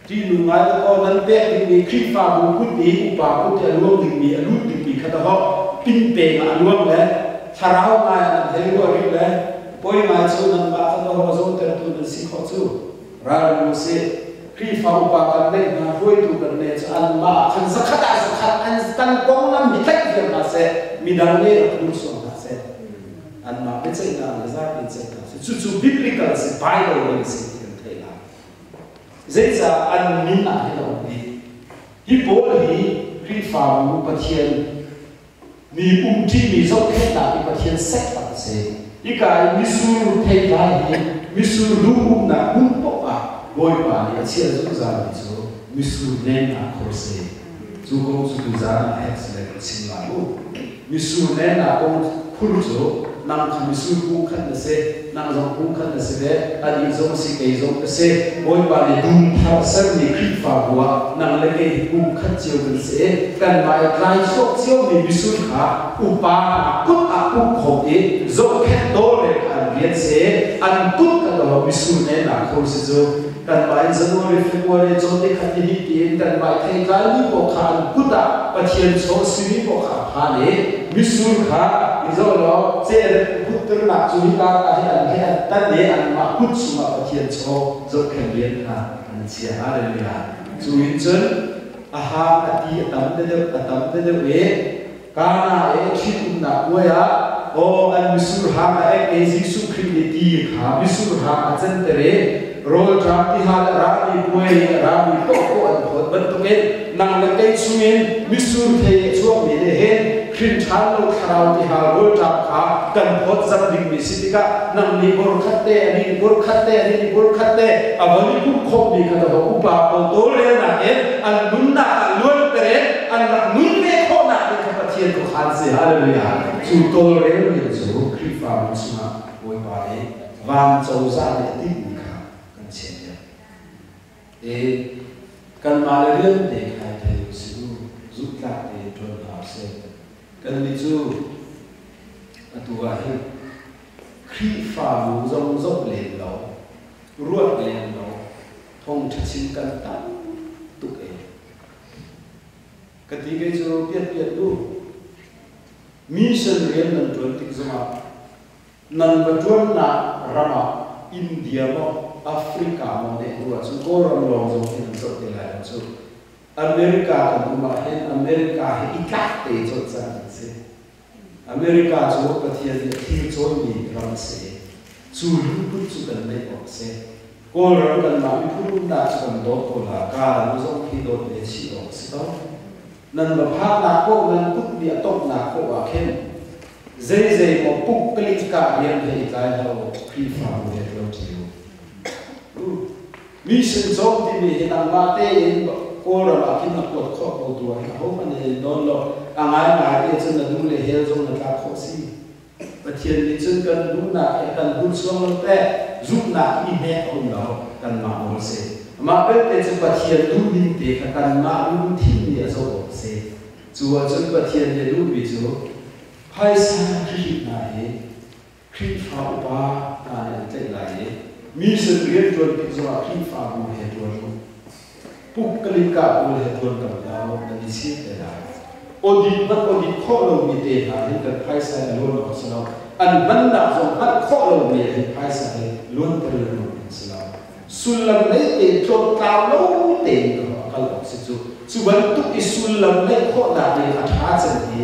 Ṭihnung ngai dawh nan pek dingmi Khrihfabu kut i upa kut i a luang dingmi a lut dingmi kha dawh pingpeng ah a luang le thlarau ngai ah nan hei ruah rih le poi ngai cu nanmah kha dawh a zohtertu nan si khawh cu. Ralring u sih. Khrihfa upa kan neih hna, hruaitu kan neih cu anmah ah khan zakhat ah zakhat an kan konglam hi tlaih viar hna seh, midang nih rak hnursuang hna seh. Anmah biaceihnak le zapi ceihnak si. Cucu biblical si, Bible ning si ti kan theih lai. Zeicah an min ah hin a um dih. Hi pawl hi Khrihfabu Pathian mi umṭimi zohkhenhnak i Pathian sek tak a si. Hika i mitsur theitlai hi mitsur dum umnak hmun paoh ah Bawipa nih a chiah zungzalmi cu mitsur nennak khur si. Cu kong cu tuzaan ah hek si le kan chim lai mu. Mitsur nennak kong khur cu nang kha mitsur kung khat na si, nang zong kung khat na si ve, anih zong a si, kei zong ka si. Bawipa nih dum thar sermi Khrihfabu ah nang le kei hi kung khat cio kan si i kanmah i tlai chuak ciomi mitsur kha upa hna kut ah pumh khawm i zohkhenh tawlrel kha an rian si. An kut kan lo mitsur nennak kho si cu kanmah in January, February, cawn ni khat ni hnih tiin kanmah i theitlaimi paoh kha an kut ah Pathian chaw a simi paoh kha a phan i mitsur kha i zoh law ceh hutternak cu hika ka hi an he an tan i anmah kut chungah Pathian chaw zohkhenh rian kha an chia. Hallelujah. Cu in cun a hang a ti a tam deuh a tam deuh i Kana i ṭhitumnak puai ah aw an mitsur hang a ek i Jesuh Khrih nih ti kha mitsur hang a canter i rawlṭam tihal a rami puai i a rami paohpaoh an phawt bantukin nang le kei chungin mitsur thei a chuakmi nih hin hrin ṭhan lo thlarau tihal rawlṭam kha kan phawt zam dingmi si tikah nang nih bor khat te anih nih bor khat te anih nih bor khat te a von i pumh khawhmi kha dawh upa pawl tawlrelnak in an nunnak ah luanter in an rak nun ve khawhnak ding kha Pathian khuakhan si. Hallelujah. Cu tawlrel rian cu Khrihfabu chungah Bawipa nih van cozah nih a timhmi kha kan chiah. E kanmah le rian te kha i thei u sih u, zumhtlak tein ṭuan hna u sih. Kannih cu atu ah hin Khrihfabu zong zoh len lo, ruat len lo, thawngṭha chim kan tam tuk e. Ka ti kei cu piat piat u. Mission rian nan ṭuan tik zongah nan va ṭuannak ram ah India maw Africa maw nih hnu ahcun Kawlram lawng zong hi nan zoh te lai lo cu. America kan um ahhin America hi i tlak te colh cang kan si. America cu Pathian nih a thil cawimi ram a si. Cu lungput cu kan neih awk a si. Kawlram kanmah miphun umnak cu kan dawt ko la, ka dang zong khi dawt ve chih awk a si ko. Nan va phaknak paoh nan kut nih a tonghnak paoh ah khin zeizei maw puk kah rian he i tlai lo Khrihfabu he ṭuan ṭi u. Mission cawm timi hi nangmah tein Kawlram ah khin na kuat khawh ko tu ah hin ahohmanh nih in dawn lo. A ngaingai te cun na duh le hell zong na tlak khawh si. Pathian nih cun kan duhnak he kan hursuang lo teh zumhnak i hnek a um lo kanmah nawl si. Amah belte cu Pathian duhning te kha kanmah lungthin nih a zoh awk a si. Cu ahcun Pathian nih a duhmi cu phaisa hrihhnih hna hi Khrihfa upa hna nih an tlaih lai i mission rianṭuan tik zongah Khrihfabu he ṭuan u. Pukkalika pawl he ṭuan tam hlah u, nan i chir te lai. Audit hmanh audit khawh lomi te hna hin kan phaisa in a luan awk a si lo. An hmannak zong hngalh khawh lomi ah hin phaisa hi luanter lengmang ding si lo. Sullam nei tein tlawmtlau lo tein ka a kal awk si cu. Cu bantuk i sullam neih khawhnak ding a ṭha cem hi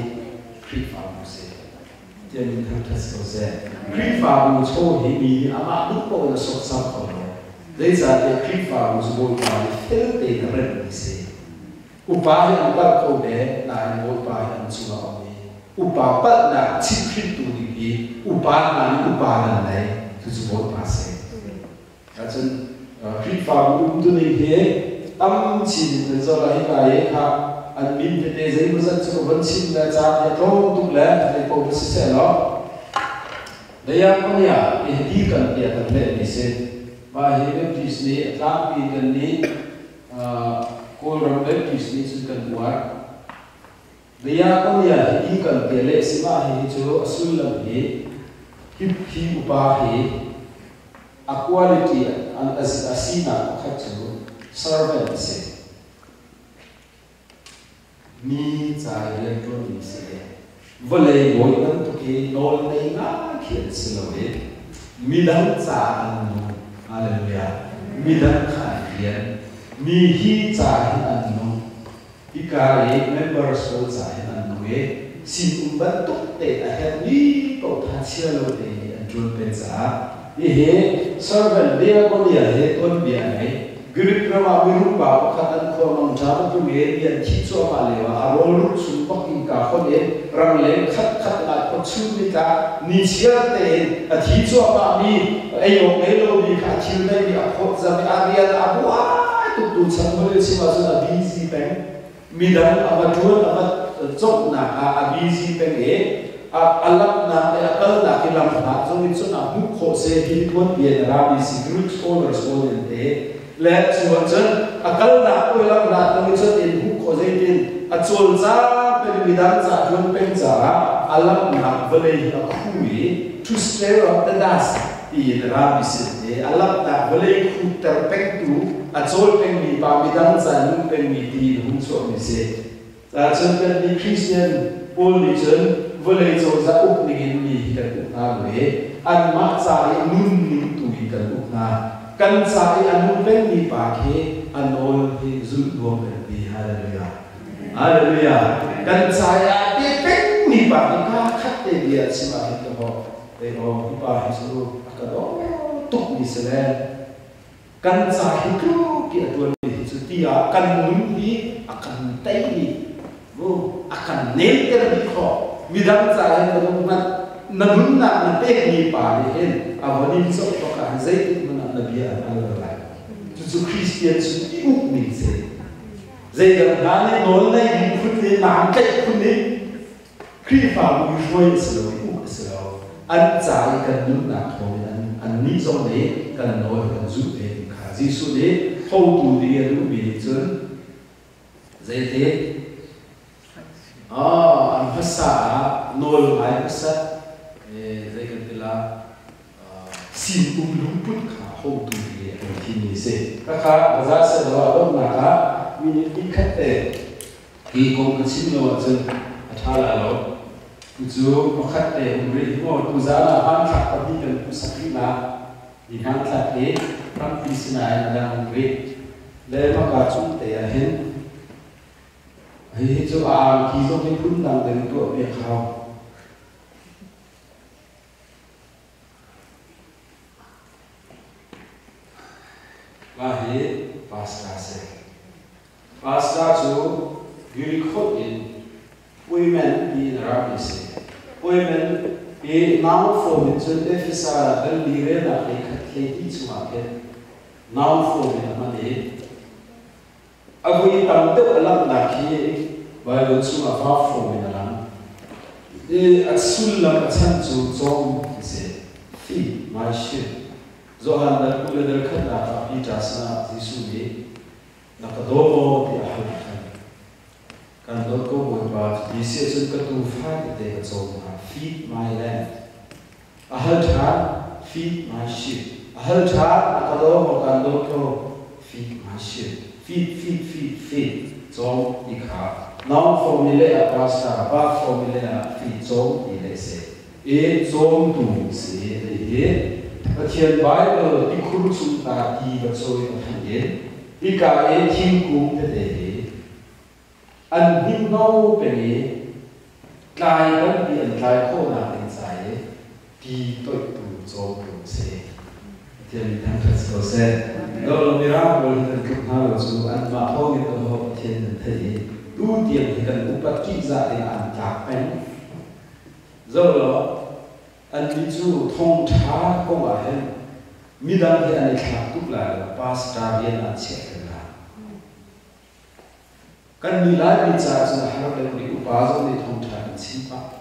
Khrihfabu si. Tiah min thangṭhat si ko seh. Khrihfabu chaw hi mi nih amah duh paoh in a sawksam kho lo. Zeicahtiah Khrihfabu cu Bawipa nih fel tein a remhmi si. Upa hi an palh kho ve, nain Bawipa hi an cungah a um i upa palhnak chimhhrintu ding hi upa hna nih upa nan nei, cucu Bawipa si. Ahcun Khrihfabu umtuning hi tam chin in kan zoh lai. Hika i kha an min tete zeimawzat cu ka von chim le caan hi a tlawm tuk le zei paoh va si seh law Diakonia ti hi deacon tiah kan lehmi si. Mah hi Baptist nih a tlangpi kan nih Kawlram Baptist nih cun kan uar. Diakonia hi deacon tiah leh si. Mah hi cu a sullam hi hi upa hi a quality an a sinak pakhat cu servant a si. Mi ca i rianṭuanmi si le vawlei bawi bantuk i nawl nei ngai khi an si lo i midang ca an nung. Hallelujah. Midang kha an rian. Mi hi ca hin an nung. Hika i members pawl ca hin an nung i sinum bantuk tein a herhmi paoh tha chia lo tein an ṭuan peng caah hihi servant diakonia he tuanbia a ngei. Greek ram ah mirum pa pakhat an khua mangṭam a tlung i mi an thih cuahmah lioah a rawlruk chung bak innka khon in rangleng khatkhat ngai khua chun nitlak nichiar tein a thi cuahmahmi ei awk ngei lomi kha a thil neihmi a phawtzam i a rian a buai tuk. Tuchan holh chim ahcun a busy peng. Midang a va ṭuan a va cawknak ah a busy peng i a lamnak le a kalnak i lam hna zong in cun a hmuh khawh se hi tuanbia in a rami si. Greek scholars pawl in te le cu ahcun a kalnak oi lam hna zong in cun in hmuh khawh. Zeitin a cawlcang peng, midang ca ṭuan peng caah a lamnak vawlei hi a khu i to stir up the dust tiin a rami sin te a lamnak vawlei khutter pengtu a cawl pengmi pa, midang ca nung pengmi tiin hung chuahmi si. Cun kannih Christian pawl nih cun vawlei cozah uk ningin mi hi kan uk hna lo i anmah ca i nun ning tu in kan uk hna. Kan ca i a nung pengmi pa khi a nawl hi zulh nuam kan ti. Hallelujah. Hallelujah. Kan ca i aa pe pengmi pa khi kaa khat te bia chim ah hin ka hawk. Ei aw, hi pa hi cu a ka daw tukmi si le kan ca hi tluk i a ṭuanmi hi cu ti ah kan nun hi a kan tei dih mu, a kan nemter dih khawh. Midang ca hin na nung hmanh na nunnak na pekmi pa nih hin a von in zoh bak ah hin zeitik hmanh ah na bia an al lai. Cucu Christian chung i uk ning si. Zeidang hna nih nawl nei ding phun le naam tlaih phun nih Khrihfabu i hruai a si lo i uk a si lo. An ca i kan nunnak thawngin an annih zong nih kan nawl kan zulh ve ti kha Jesuh nih hotu ding a duhmi nih cun zeiti an hmasa ah nawl ngai hmasat zei kan ti la sinum lungput kha hotu ding an thimmi si. Khakha baza selaw a donghnak ah minute khat te hi kong ka chim lo ahcun a ṭha lai lo. Cucu pakhat te um rih hi maw tuzaan ah hmanthlak pahnih kan hmuhsak rih la. Hi hmanthlak hi rampi sinain a dang um rih. Le maka cung te ah hin hihi cu a angki zong hi phundang deuh in tuah piak hau. Mah hi pastor si. Pastor cu Greek holh in poimen tiin rami a si. Poimen i noun form in cun Efesa dal li relnak 31 12 chungah khin noun form in a hman i a voi tam deuh a langhnak hi Bible chungah verb form in a lang. I a sullam a chan cu cawm ti si. Feed my sheep. Johan dal 20 le dal khatnak ah Peter sinah Jesuh nih na ka daw maw tiah a hal ṭhan. Kan dawt ko Bawipa, cuti si ahcun ka tuufa tete ka cawm hna. Feed my lamb. A hal ṭhan, feed my sheep. A hal ṭhan, a ka daw maw kan dawt ko, feed my sheep. Feed, feed, feed, feed. Cawm ti kha noun formula ah pastor, verb formula ah feed, cawm ti le a si. I cawmtu si hi Pathian Bible tikhur chung ta ti va cawi va thanh in hika i thingkung tete hi an hninghno peng i tlai tampi an tlai khawhnak ding ca i ti toihtu cawmtu si. Pathian nih thangṭhat si ko seh. Lo Mirang pawl hi kan tluk hna lo cu anmah thawngin kan ho Pathian kan theih i tu tiang hi kan upat ṭihzah ding ah an tlak peng. Zoh law, annih cu thawngṭha kong ah hin midang he an i thlak tuk lai lo, pastor rian ah an chiah peng lai. Kannih Laimi caah cun a har deuh rih, upa zong nih thawngṭha kan chim pah.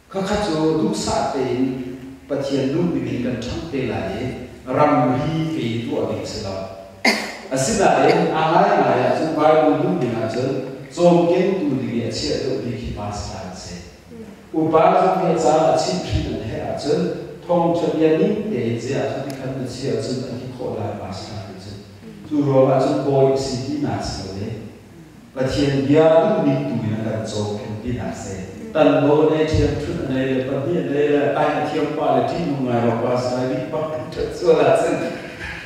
Khakha cu duhsah tein Pathian duh ning in kan ṭhang te lai i ramri pe tuah ding si lo. Asinain a ngaingai ahcun Bible duh ning ahcun cawmkengtu ding i a chiah deuh bik hi pastor an si. Upa zong hi a caan ah chimhhrin an herh ahcun thawngṭha bia ning tein ziah cu tikhan na si ahcun an ti khawh lai pastor nih cun. Cu ruangah cun bawi a si tinak si lo i Pathian bia duhning tu in a kan cawmken tinak si. Tanbo nei ṭhiam ṭhut a nei le pahnih a nei le ai a thiam pa le ṭihnung ngai rua pastor ai bik bak an ṭhat sual ahcun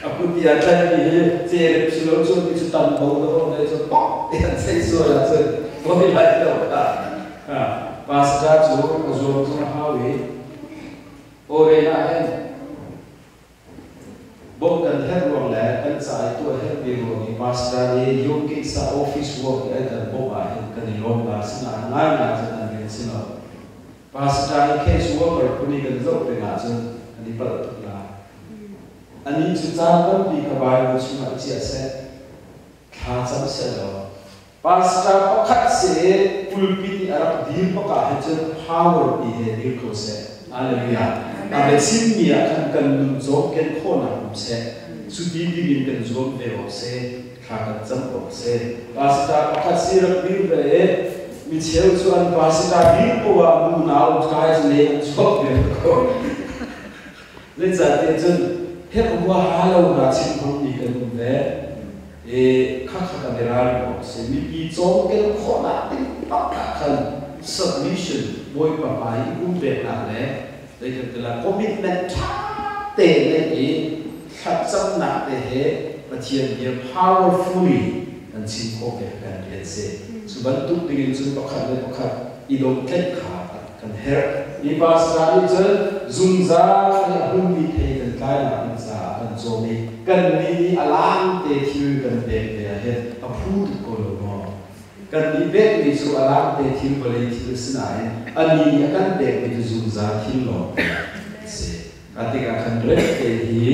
a kut i a tlaihmi hi celep si lo cun mi cu tanbo dawh nei cu pok ti an sei sual ahcun bawi lai lo kha. Pastor cu a zuam zong a hau i awren ah hin Bawmh kan herh ruang le kan ca i tuah herhmi ruang i pastor i UK sa office work i an kan bawmh ahhin kan i lawm la. Asinain ngaingai cun an rian si lo. Pastor i case worker phun i kan zoh peng ahcun an i palh tuk la. Anih cu caan tampi kha Bible chungah chiah seh, thla cam seh law, pastor pakhat si i pulpit i a rak dir bak ah hin cun power ti he dir kho seh. Hallelujah. A biachimmi ah khan kan nun cawmken khawhnak um seh. Cuti dingin kan zuam ve awk si, thla kan cam awk si. Pastor pakhat si rak dir ve i mi cheu cu an pastor dir poah ah nu nau tlai le an chuak ve ko. Zeicahtiah cun herh huaha lo hna chim hmangmi kan um ve. I khakha kan i ralring awk a si. Mipi cawmkel khawhnak ding tak ah khan submission Bawipa hmai i pumpeknak le zeikan commitment ṭha te neih i thlacamnak te he Pathian bia powerfully kan chim khawh ve kan rian si. Cu bantuk dingin cun pakhat le pakhat i domhtlaih kha kan herh. Mi pastor nih cun zungzal i a hmunmi thei kan tlainak ding caah kan cawm i kannih nih a lang te thil kan pek ve ah hin a phu tuk ko lo maw? Kannih pekmi cu a lang te thil vawlei thil a si nain anih nih a kan pekmi cu zungzal thil lawngte a si. Kha tikah khan rem te hi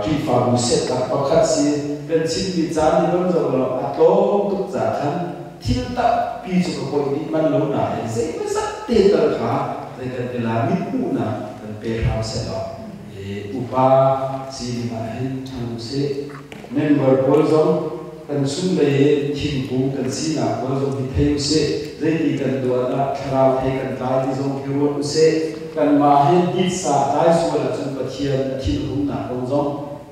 Khrihfabu setnak pakhat si kan chimmi caan nih van zoh law a tlawm tuk ca khan thil tampi cu ka poih dih manh lo nain zeimawzat te tal kha zei kan ti la mithmuhnak kan pe hram seh law upa sining ah hin ṭhang usih. Member pawl zong kan chunglei i thingkung kan sinak pawl zong hi thei usih. Zeiti kan duan ah thlarau thei kan tlai ti zong hi ruat usih. Kanmah hi titsa tlai sual ahcun Pathian a thinhungnak kong zong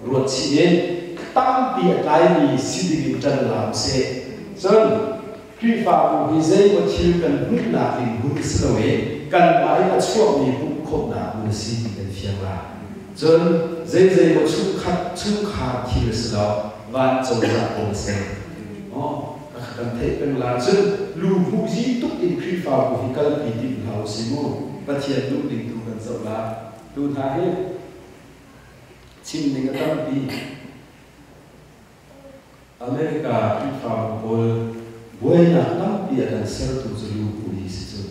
ruat chih in tampi a tlaimi si ding in ṭan la usih. Cun Khrihfabu hi zeimaw thil kan hmuhnak ding hmun a si lo i kanmah in a chuakmi pumhkhawmhnak hmun a si ti kan fiang la. Cun zeizeimaw chungkhat chungkhar thil a si lo, van cozah kong a si. Aw, kan theih peng la. Cun lu hmuhzi tuk in Khrihfabu hi kalpi timh hlah usih mu. Pathian duh ning tu kan zoh la. Tu hna hi chim ning a tampi. America Khrihfabu pawl buainak tampi a kan sertu cu lu hi si cu.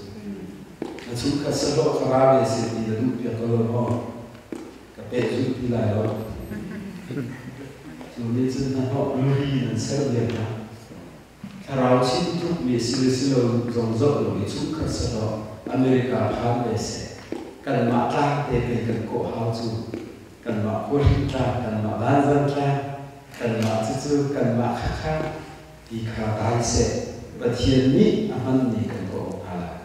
Na chungkhat sahlawh kha ra ve seh ti na duh piak ko lo maw? Ka pehzulh ti lai lo. Cu nih cun hnahnawh luri nan ser lem hna. Thlarau chim tukmi si le si lo zong zoh lo i chungkhat sahlawh America phan ve seh. Kanmah tlang te pei kan kawh hau cu. Kanmah khuahring tlang, kanmah vanzang tlang, kanmah cucu kanmah khakha ti kha dai seh. Pathian nih a hmanmi kan kawh awk hna lai.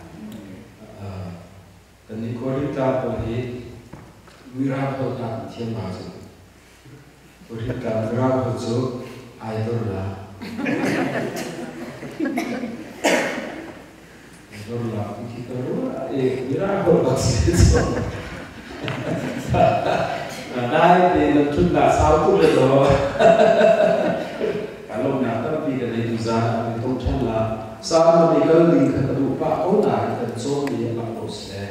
Kannih khuahring tlang pawl hi Mirang holh hna kan thiam ma cu. Khuahring tlang Mirang holh cu ai dor la. Dor lak ti khi ka ruah i mirang holh bak si cu. Dai te nan ṭhutnak sau tuk le daw. Ka lawmhnak tampi ka nei tu zan ah kan tong ṭhan la. Salmon i kal ding kha ka duh pah ko nain kan cawn i a lang ko si le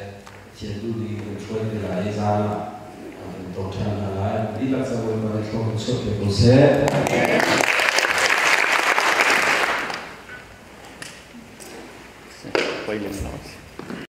Pathian duh ding kan hruai te lai i zan ah kan tong ṭhan hna lai. Dihlak ca Bawipa nih thlawm in chuah piak ko seh. Poi lem lo.